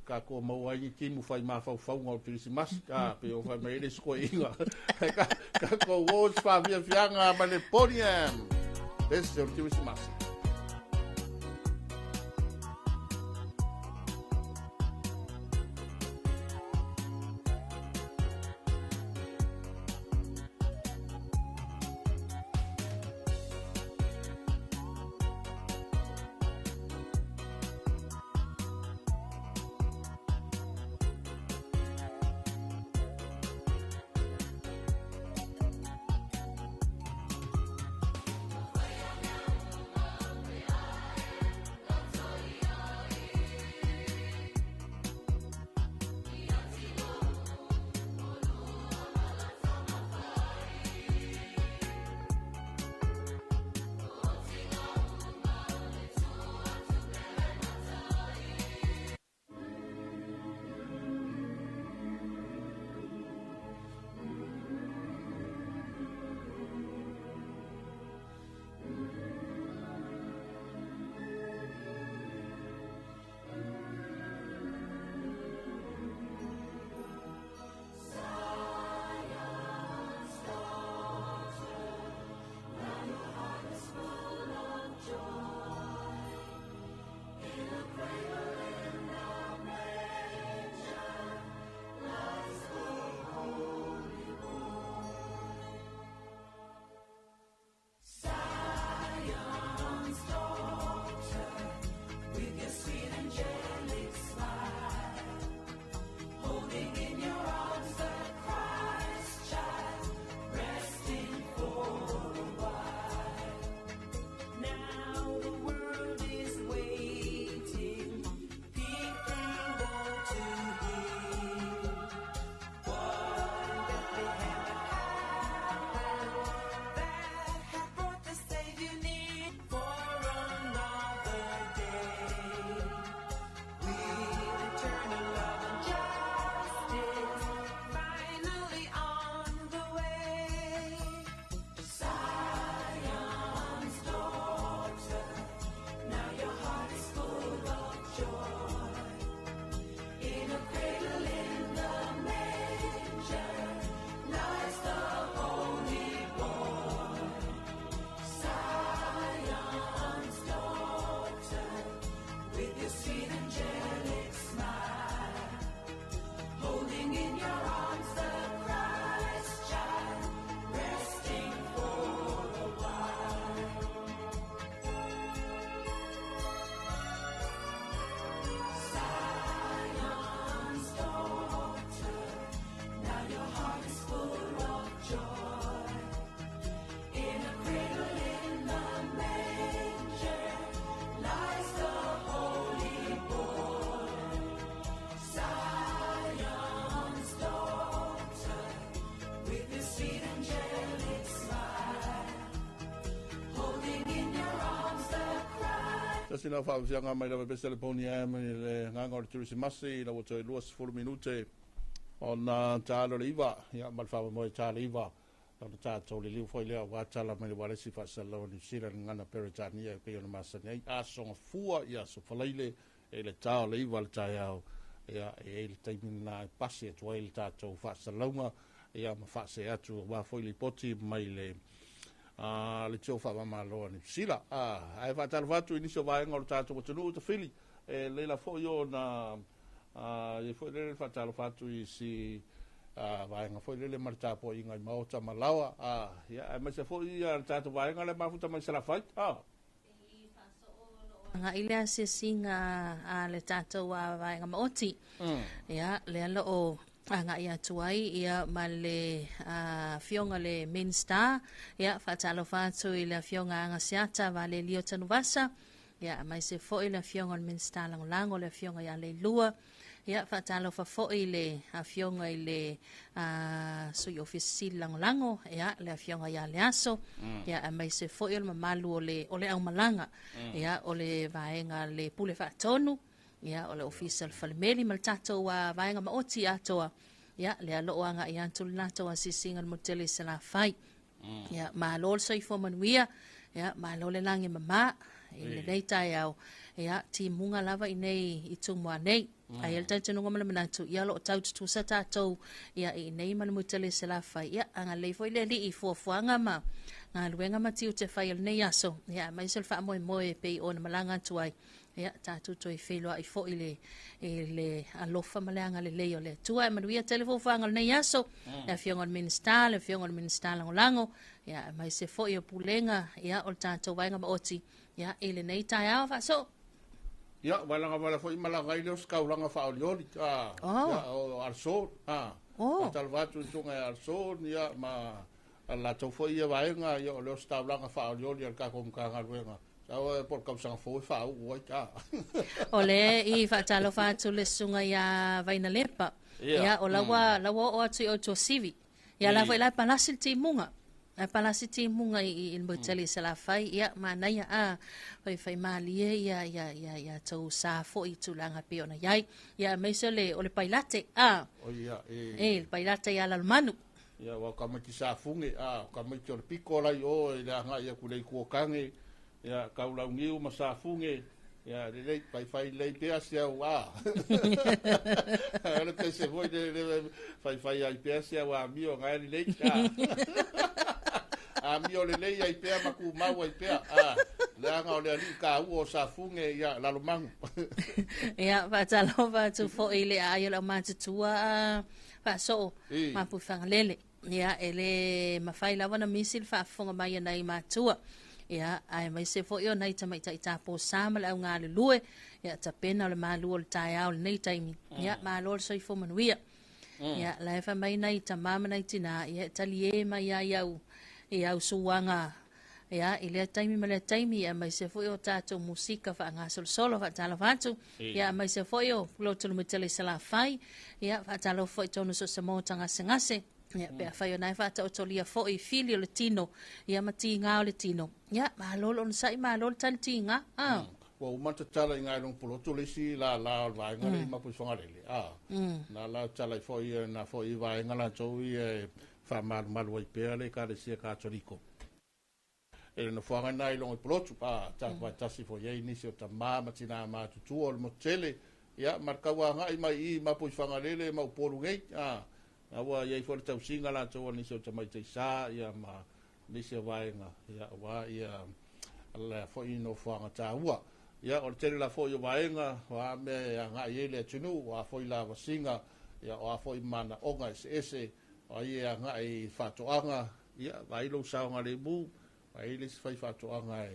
ka ko mau ai ni timu fai mafaufauga o Kerisimasi a pe o fai mai le skoiga ka ko o fa via fianga ma le podium ese o Kerisimasi. Tasi na faafiaga mai lava pese le poni ae mai le agaga o le Kerisimasi ina ua toe 20 minute ona ta le 9, ia ma le faamoemoe ta le 9 ona tatou liliu foi lea aua tala mai le ualesi faasalalau a Niu Sila le gagana Peretania e pei ona masani ai Aso Gafua i Aso Faraile i le ta o le 9 le taeao. Ia, e i ai le taimi lena e pasi atu ai le tatou faasalalauga, ia ma faasee atu aua foi lipoti mai le le tio faamamalo a Niu Sila. Ae faatalofa atu i nisi o vaega o le tatou atunuu tafili e leila foi ona ia foi lele faatalofa atu i si vaega foi lele ma le tapuaiga i maota ma laoa, ia aemaise foi ia le tatou vaega le mafuta mai Salafai. Agai le asiasiga a le tatou vaega maoti. Ia, lea lo o agai atu ai ia ma le afioga le Minista. Ia, faatalofa atu i le afioga Agaseata Valelio Tanuvasa. Ia, aemaise foi le afioga le Minista Lagolago, le afioga ia Leilua. Ia, faatalofa foi i le afioga i le Sui Ofisa Sili Lagolago, ia, le afioga ia Leaso, ia, aemaise foi o le mamalu o le aumalaga, ia, o le vaega le Pule Faatonu, ia, o le Ofisa o le Falemeli ma le tatou vaega maoti atoa, ia, lea lo o agai atu le latou asiasiga le motu tele i Salafai. Ia, malo le soifua manuia, ia, malo le lagi e mama i lenei taeao, ia, timuga lava i nei i Tumua nei. Ae i ai le talitonuga ma le manatu, ia, o lo o tau tutusa tatou, ia, i inei ma le motu tele i Salafai. Ia, agalelei foi le Alii i fuafuaga ma galuega ma tiute fai o lenei aso, ia, aemaise o le faamoemoe e pei ona malaga atu ai. Ia, tatou toe feiloai foi i le alofa ma le agalelei o le Atua. E manuia tele fuafuaga o lenei aso, le afioga o le Minista, le afioga o le Minista Lagolago, ia, aemaise foi o pulega, ia, o le tatou vaega maoti, ia, i lenei taeao faasoo. Ia, walaga wala foi malaga ai lea o se taulaga faaolioli, ia, o Alson, faatalofa atu i le susuga ia Alson, ia, ma latou foi ia vaega, ia, o lea o se taulaga faaolioli a le tatou Matagaluega. Sau po o le tausaga fou e faauu ai. O le i faatalofa atu le susuga ia Vainalepa. Ia, o la ua la ua oo atu i o i Tuasivi. Ia la foi la e palasi le timuga. La e palasi timuga i le motu tele i Salafai. Ia, manaia a faifai malie ia ia ia ia tou sa foi i tulaga pei ona i ai. Ia, aemaise o le pailate. O ia, e. E, le pailate ia Lalomanu. Ia, aua o tamaiti Safuge, o tamaiti o le pito la i o i le agai atu i le Itu o Tane, ia, Taulauniu ma Safuge, ia, lelei, faifai lelei pea si au, o le pese foi le, le, faifai ai pea si au amio, na e lelei, amio lelei ai pea ma tumau ai pea, leaga o le alii taua o Safuge, ia, Lalomanu. Ia, faatalofa atu foi i le aai o le aumatutua faasoo ma Fagalele. Ia, e le mafai lava na misi le faafofoga mai a nai matua. Ia, aemaise foi o nai tamaitai taposa ma le au galulue. Ia, tapena o le malu o le taeao lenei taimi. Ia, malo le soifua manuia. Ia, la e fai mai nai tama ma nai tina, ia, e talie mai ai au, i au suaga, ia, i lea taimi ma lea taimi, aemaise foi o tatou musika faagasolosolo, faatalofa atu. Ia, aemaise foi o Pulotu Lumetele i Salafai. Ia, faatalofa foi tonu so se maota gasegase. Ia, pe afai o na e faataotolia foi i fili o le tino, ia, ma tiga o le tino. Ia, malo le onosai, malo le tali tiga. Ua uma ona tatala i ina i Pulotu le isi lala o le vaega lea i Mapuifagalele. Na la tatala ai foi na foi vaega latou ia e faamalumalu ai pea le Ekalesia Katoliko. E le nofoaga lena i luga i Pulotu, tatou faatasi foi ai nisi o tama ma tina matutua o le motu tele, ia, ma le tau agai mai i Mapuifagalele ma Upolu nei, na ua i ai foi le tausiga latou a nisi o tamaitai sa, ia, ma nisi o vaega, ia, aua ia le foi nofoaga taua. Ia, o le tele la foi o vaega, o a mea e agai ai le atunuu, o a foi lavasiga, ia, o a foi manaoga eseese, o ai e agai i faatoaga, ia, vaai lou saogalemu, vaai le isi fai faatoaga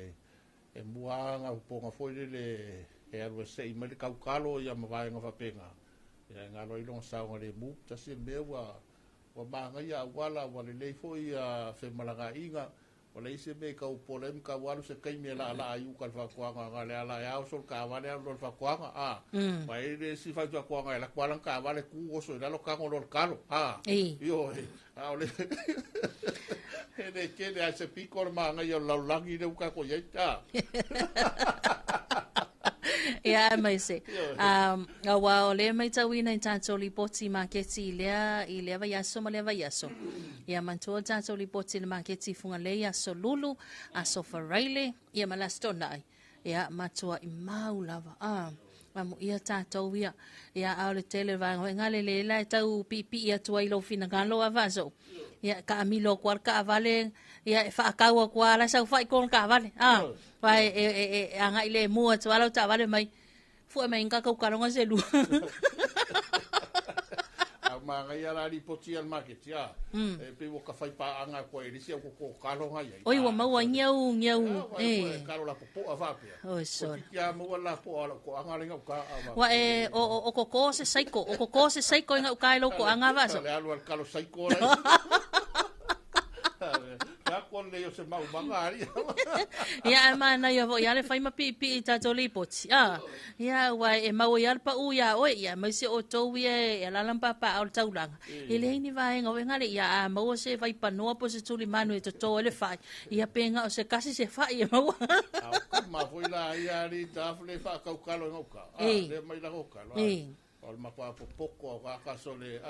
e mua lava popoga foi lele e alu e sei mai le tautalo, ia, ma vaega faapena, ia, e galo ai lona saogalemu. Tasi le mea ua manaia auala, ua lelei foi ia femalagaaiga, ua leai se mea i tau popole ai ma tau alu se taimi e laalaa i uka i le faatoaga, na o le ala e ao so le taavale alu loa i le faatoaga, ma e le isi fai faatoaga e alu atu lava lana taavale tu oso i lalo tago loa le talo, ioe, a o le e le tele lava se pito o le manaia o le lalolagi lea ua tatou i ai. Ia mai se. Aua o lea matauina i tatou lipoti maketi i lea vaiaso ma lea vaiaso. Ia manatua tatou lipoti i le maketi i Fugalei aso Lulu, aso Faraile, ia ma le Aso Toonai. Ia matua i mau lava. Amu ia tatou ia. Ia a o le tele o vaega foi ngale le la e tau piipii atu ai i lou finagalo a faaso. Ia taamilo atu lava le taavale, ia e faatau atu lava la e saofai i totonu o le taavale. Aua e agai lemu atu lava lau taavale mai, fue mai ni tatou kaloga se lua. A manaia la lipoti ia le maketi a. E pei ua ka fai paaga atu ai i le isi au koko kalo ngai ai. Oi ua maua ai ni au ni au e. Kalo lapopoa faapea. Oi sole. Toeitiiti lava maua le lapoa o lau toaga lea i gauta a. Ua e o koko se saiko, o koko se saiko i gauta i lou toaga faaso. Le alu a le kalo saiko la. Lea o se maumaga ali. Ia ae manaia foi lava le fai ma piipii i tatou lipoti. Ia ua e maua ai lava le pau iā oe, ia aemaise outou ia e alaala ma papaaao i le taulaga. E leai ni vaega foi gale, ia a maua se vaipanoa po o se tulimanu e toto ai le fai, ia pe na o se tasi se fai e maua. A o kama foi la ia ali tafu le whaakaukalo i ngauka. Le mai la ngauka. O le matua popoko au ka kaso le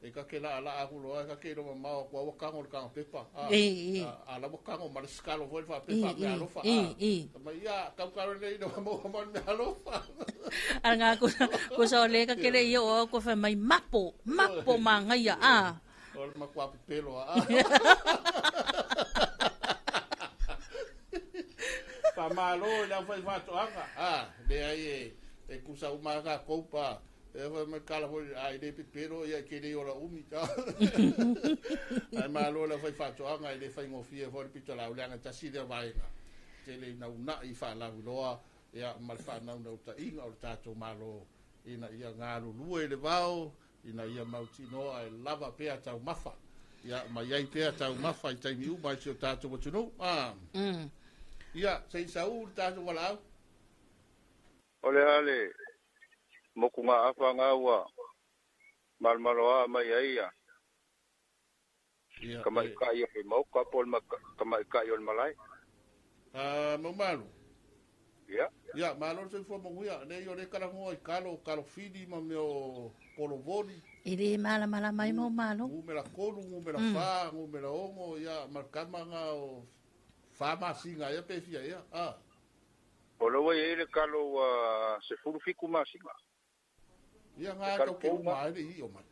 e ka ke la la aku loa ka ke lo mamao ko wa kango le kanga pepa a la wa kango ma le skalo foi fa pepa me alofa ma ia kau kalo nei no mo mo me alofa a nga ko ko so le ka ke le ia o ko fa mai mapo mapo mangaia a o le matua pepelo a pa malo le fa fa to anga a le ai e kusa uma ka koupa e fa me kala foi ai le pepelo ia ke le ora umi ta ai malo le fa fa to anga le fa ngofie fo le pito la le anga tasi le vaega te le na una i fa la loa ia ma fa na una uta inga o tato malo ina ia ngalu lue le vao ina ia mautinoa e lava pea tau mafa ia mai ai pea tau mafa i taimi uma i si o tatou atunuu ia sei sau le tatou valaau O le ale moku ngā afa ngā ua malmaloa mai ai ia. Ia. Ka mai kai o le mauka po le ka mai kai o le malai. Maumalu. Ia. Ia, malo le soifua manuia. Nei o le kalagoa i kalo, kalo fili ma mea o polovoli. E le malamalama ai Maumalo. Numera 3, numera 4, numera 6, ia, ma le kama ngā o wha masinga ia pe fia ia. O laua i le kalo ua 17 masinga. Ia ngā kau ke uma ai le i o mai.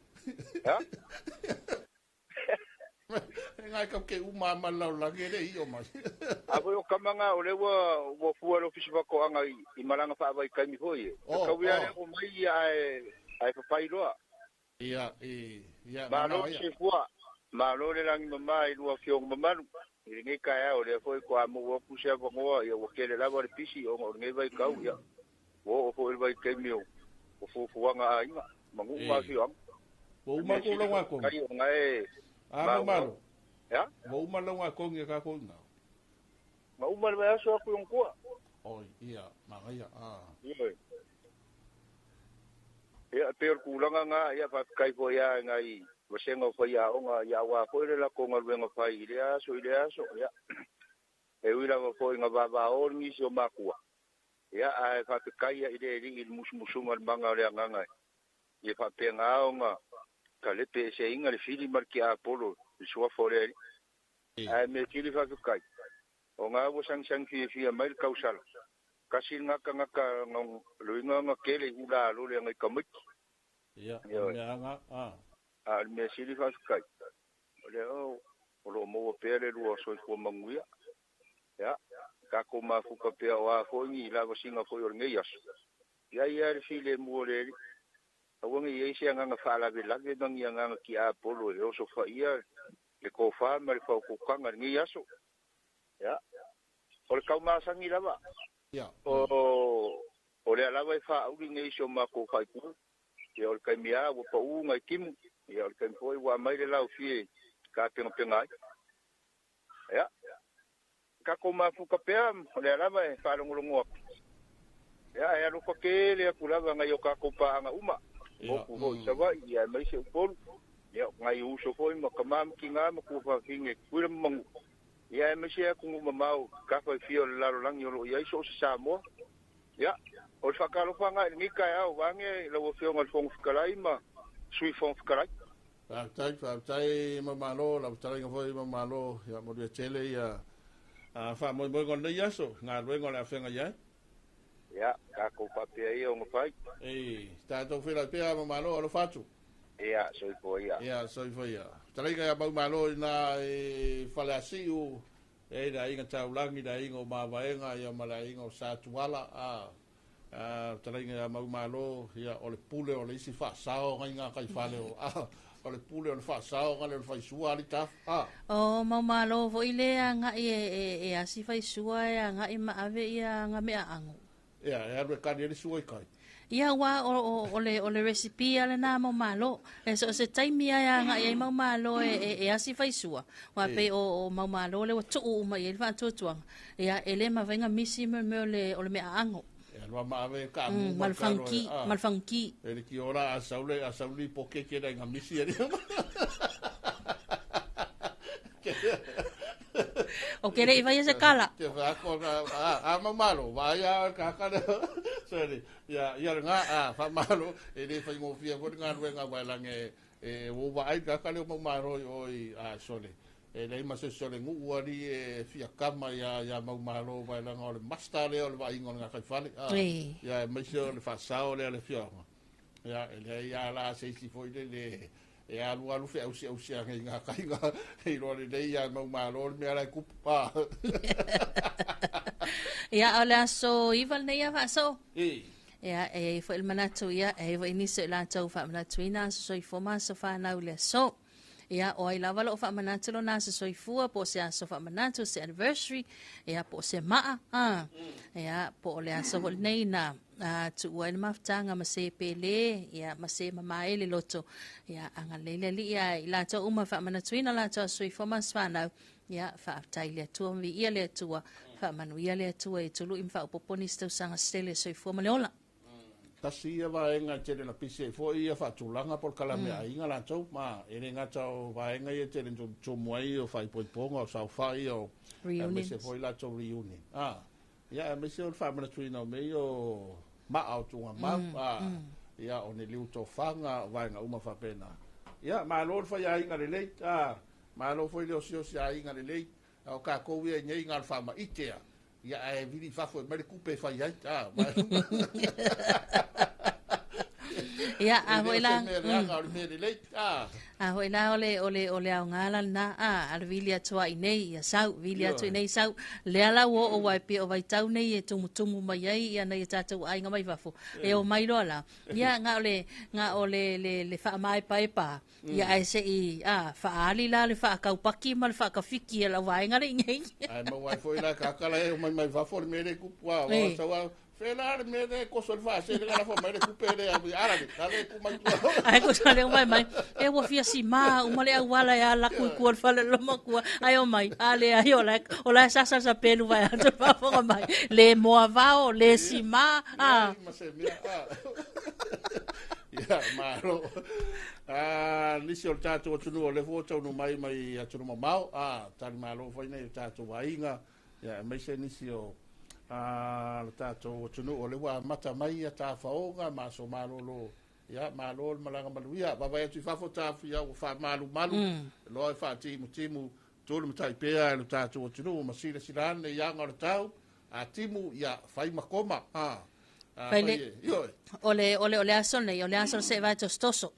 Ha? Ngā kau ke uma ma lau langi le i o mai. A foi o kamanga o le ua fua le ofisi whakoanga i malanga whaawai kaimi hoi e. Kau ia le o mai ia ai whapairoa. Ia, ia. Malo se fua, malo le langi mama i lua fionga mamalu. I lenei kaea o lea foi ko a mo waku se avangoa ia ua kele lava le pisi o ngā lenei vai kau ia. Ua o foi le vai kaimi o fuafuaga a inga. Mangu ma fioanga. Ua uma kou lauga kongi. Kai o ngae. A Maumalo. Ya? Ua uma lauga kongi e kako inga. Ma uma le vai aso aku yong kua. Oi, ia, magaia, Ia. Ia, pe o le kūlanga ngā, ia whakakai fo ia ngai wasenga o whai aonga, ia wā foi le lako ngā luenga whai i le aso, ia. E ui lava foi ngā vāvā o ngisi o mākua. Ia, a e whakakai ia i le ri i le musumusunga le manga o le anganga. Ia whapea ngā aonga, ka lepe e se inga le whiri mar ki Apollo, le suafa o le ari. Ae me tili whakakai. O ngā ua sang sang fia fia mai le kausala. Kasi ngaka ngaka luinga nga kele ula alo le ngai kamiki. Ia, mea anga, A le mea sili whakakai. O le o lo maua pea le lua soifua manuia. Ia, kako mafuka pea o a foi ngi lava singa foi o le ngei aso. Ia ia le file mua le eri. Aua ngi ei se anganga whaalave lave mangi anganga ki Apollo e oso whaia le kōwha ma le whaukukanga le ngei aso. Ia, o le kaumasangi lava. Ia. O le alawa e whaauri ngei si o mako whaipu. Ia o le kaimia ua pau ngai timu. Ia o le kaimi foi ua mai le lau fie ka penga penga ai. Ia. Kako mafuka pea o le alawa e whaalongolongo aku. Ia e alofa ke le aku lava ngai o kako paanga uma. Moku hoi sawai ia mai se upolu. Ia ngai uso foi ma kamam ki ngā ma kuwa whawhinge kuira mangu. Ia e mai se aku nguma mau ka whai fia o le lalo langi o lo ia iso o se Samoa. Ia. O le faatalofaga i lenei taeao vaeane lau Afioga i le Fofoga Fetalai ma Sui Fofoga Fetalai. Faafetai, faafetai Maumalo, lau fetalaiga foi Maumalo, ia manuia tele ia faamoemoega o lenei aso, galuega o le a feagai ai. Ia, tatou faapea ia ona fai. E, tatou feiloai pea Maumalo, alofa atu. Ia, soifua ia. Ia, soifua ia. Fetalaiga ia Maumalo i ina i Faleasiu, e i ai le aiga Taulagi, le aiga o Mavaega, ia ma le aiga o Satuala, a. Fetalaiga ia Maumalo, ia o le pule o le isi faasao ngai gataifale o o le pule o le faasao ngai le faisua ali tafu. O Maumalo foi le agai e asi faisua e agai ma ave ia nga mea ago. Ia, e alu e kali ai le sua i kai. Ia ua o le recipe ala na Maumalo. E so se taimi ai agai ai Maumalo e asi faisua. Wa pe o Maumalo le ua tuu uma i ai le faatuatuaga. Ia e le mafainga misi me me o le mea ago. E alua ma ave ka mu ma le fangi, ma le fangi. E le ki ora a saule a sauli po ke ke nga misi ali. O ke le i vai se kala. Te fa ko a Maumalo va ia ka ka le. Sorry. Ia ia nga a fa malo e le fai ngofia fo nga ruenga va lange e wo va ai ka ka le Maumalo o i a sole. E lei ma se sole ngu ali e fia kama ia ia Maumalo va langa o le master le o le va ingo nga kai fale. Ia mai se o le fa sao le le fia. Ia e le ia la se si foi le le e alu alu fe ausi ausi a ngai ngā kainga i loa le lei ia Maumalo le mea lai kupu pa. Ia o le aso 9 lenei ia faaso. E. Ia e ai foi le manatu ia e ai foi nisi o i latou faamanatuina aso soifua ma aso fanau i le aso. Ia o ai lava loo faamanatu lona aso soifua po o se aso faamanatu se anniversary ia po o se maa ia po o le aso foi lenei na tuua ai le mafutaga ma se pele ia ma se mamae le loto ia agalelei le Alii ia i latou uma faamanatuina latou aso soifua ma aso fanau ia faafetai le Atua ma viia le Atua faamanuia le Atua i tului ma faaopoopo nisi tausaga se tele soifua ma le ola. Tasi ia vaega e tele na pisi ai foi ia faatulaga po o le kalamea aiga latou ma e le gata o vaega ia tele tumu ai o faaipoipoga o saofai o Reunions. aemaise foi latou reunion. Ia aemaise o le faamanatuina o mea ia o maa o tugamau ia o ni liu tofaga o vaega uma faapena. Ia malo le faiaiga lelei malo foi le osiosi aiga lelei o tatou ia nei na o le faamaite a ia ae vili i fafo e mai le kupe e fai ai. Ia a foi la mea leaga o le mea lelei. A foi la o le aoga la lena a le vili atu ai nei ia sau vili atu i nei sau lea la ua oo ai pe o vaitau nei e tumutumu mai ai ia nei tatou aiga mai fafo e o mai loa la ia nga o le faamaepaepa ia ae se i faali la le faakaupaki ma le faakafiki e lau vaega le ingei. Ae maua ai foi la kakala e o mai mai fafo le mea le kupu a Eh. o sau fela le mea le koso le faasele la fo mai le kupe le ala le ale ku mai tua. Ai ko sa le mai mai e ua fia sima uma le auala e ala kui kua le fale loma kua ai o mai ale ai o la sa sa sa pelu vai atu fafoga mai le moa vao le sima Ma se mea ia malo nisi o le tatou atunuu o le fua taunu mai mai atunuu mamao tali malo foi nei o tatou aiga ia aemaise nisi o le tatou atunuu o le ua amata mai ia tafaoga ma aso malolo ia malo le malaga manuia vavae atu i fafo tafia ua faamalumalu loa e faatimutimu tulu matai pea e le tatou atunuu ma silasila ane i aga o le tau a timu ia fai ma koma Fai le- fai e- ioe. O le aso nei o le aso se vai tosotoso.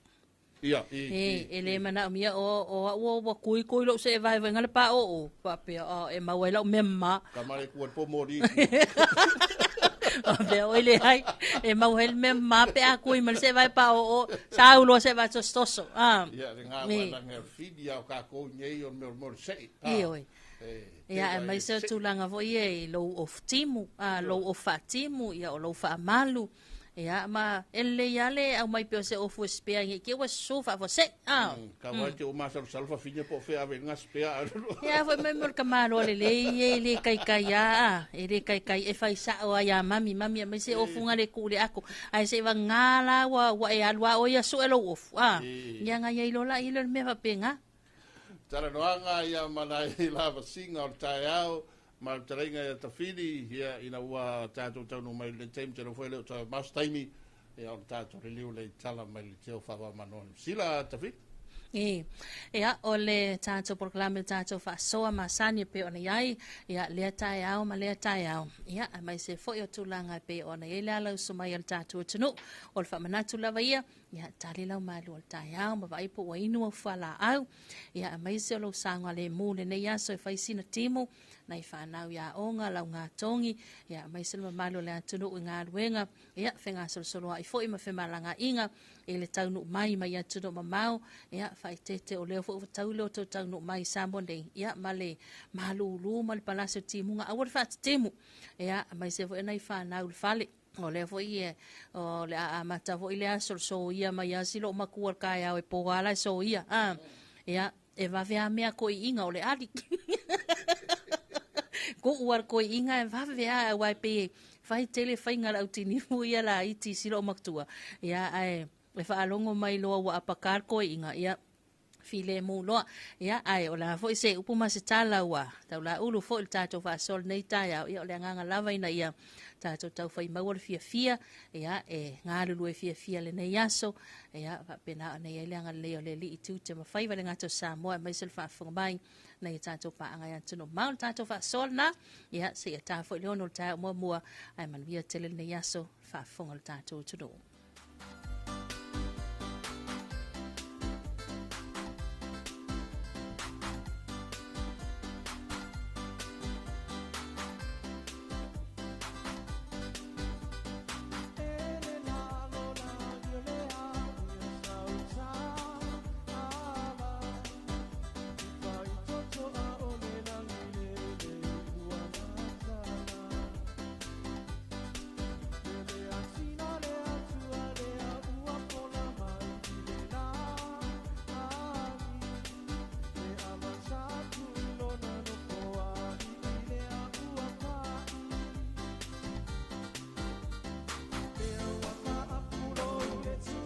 Ia i E e le mana mia o o ua kui kui lo se vai vai ngale pa o pa pe o e mau ai lau mea ma Ka mare kua po mori. O pe o ile ai e mau hel mea ma pe a kui ma se vai pa o sa ulo se vai tosotoso Ia, le ngā Me. wala fili au ka kou nei o mea mo sei. I oi. E, Ia, e mai se o tulaga foi e i lou ofu timu, lou ofu faatimu, ia o lou faamalu. Ia, ma e lelei lava le aumai pea o se ofu e spare nge ke ua susu faafuasei. Ka wai te o masalu salu fa finya po fe ave ngā spea. Ia foi mai mo le kamalo lelei e le kaikai a, e le kaikai e fai sao a ia mami, mami mai se ofu nga le ku le ako. Ai se va ngā la ua e alu a o ia su e lou ofu. Ia nga ia ilo la ilo le mea faapega. Tala noanga ia manai lava singa o le taeao. Ma le fetalaiga ia Tafili, ia, ina ua tatou taunuu mai i lenei taimi, ou te iloa foi e le o toe mamao se taimi, ia, ona tatou liliu lea i tala mai le Leitio Faava-o-Malo o Niu Sila. Tafili. E, ia, o le tatou polokalame tatou faasoa masani e pei ona i ai, ia, lea taeao ma lea taeao, ia, aemaise foi o tulaga e pei ona i ai le alausu mai a le tatou atunuu. O le faamanatu lava ia, ia, tali lau malu o le taeao ma vaai po ua inu au fualaau, ia, aemaise o lou saogalemu i lenei aso e fai sina timu, nai fanau i aoga, laugatogi, ia, aemaise le mamalu o le atunuu i galuega, ia, fegasolosoloai foi ma femalagaaiga i le taunuu mai mai atunuu mamao, ia, faaeteete o lea foi ua tau le outou taunuu mai i Samoa nei, ia, ma le malulu ma le palasi o timuga, aua le faatitimu, ia, aemaise foi nai fanau i le fale. O lea foi e, o le a amata foi le aso le soia mai lava si loomatua i le taeao e po lava la e soia. A, ia, e vave lava mea toeaiina o le ali. Tuu lava le toeaiina e vave lava, aua e pei e fai tele faiga a le autinimu ia laiti i si loomatua. Ia, ae e faalogo mai loa ua apaka le toeaiina, ia, filemu loa. Ia, ae o le a foi se upu ma se tala ua taulaulu foi le tatou faasoa i lenei taeao. Ia, o le agaga lava ina ia tatou taufai maua le fiafia, ia, e galulue fiafia lenei aso, ia, faapena ona i ai le agalelei o le Alii i tiute ma faiva i le gata o Samoa, aemaise le faafofoga mai nai a tatou paaga i atunuu mamao. Le tatou faasoa lena, ia, seia ta foi le 6 o le taeao muamua, ae manuia tele lenei aso, faafofoga o le tatou atunuu.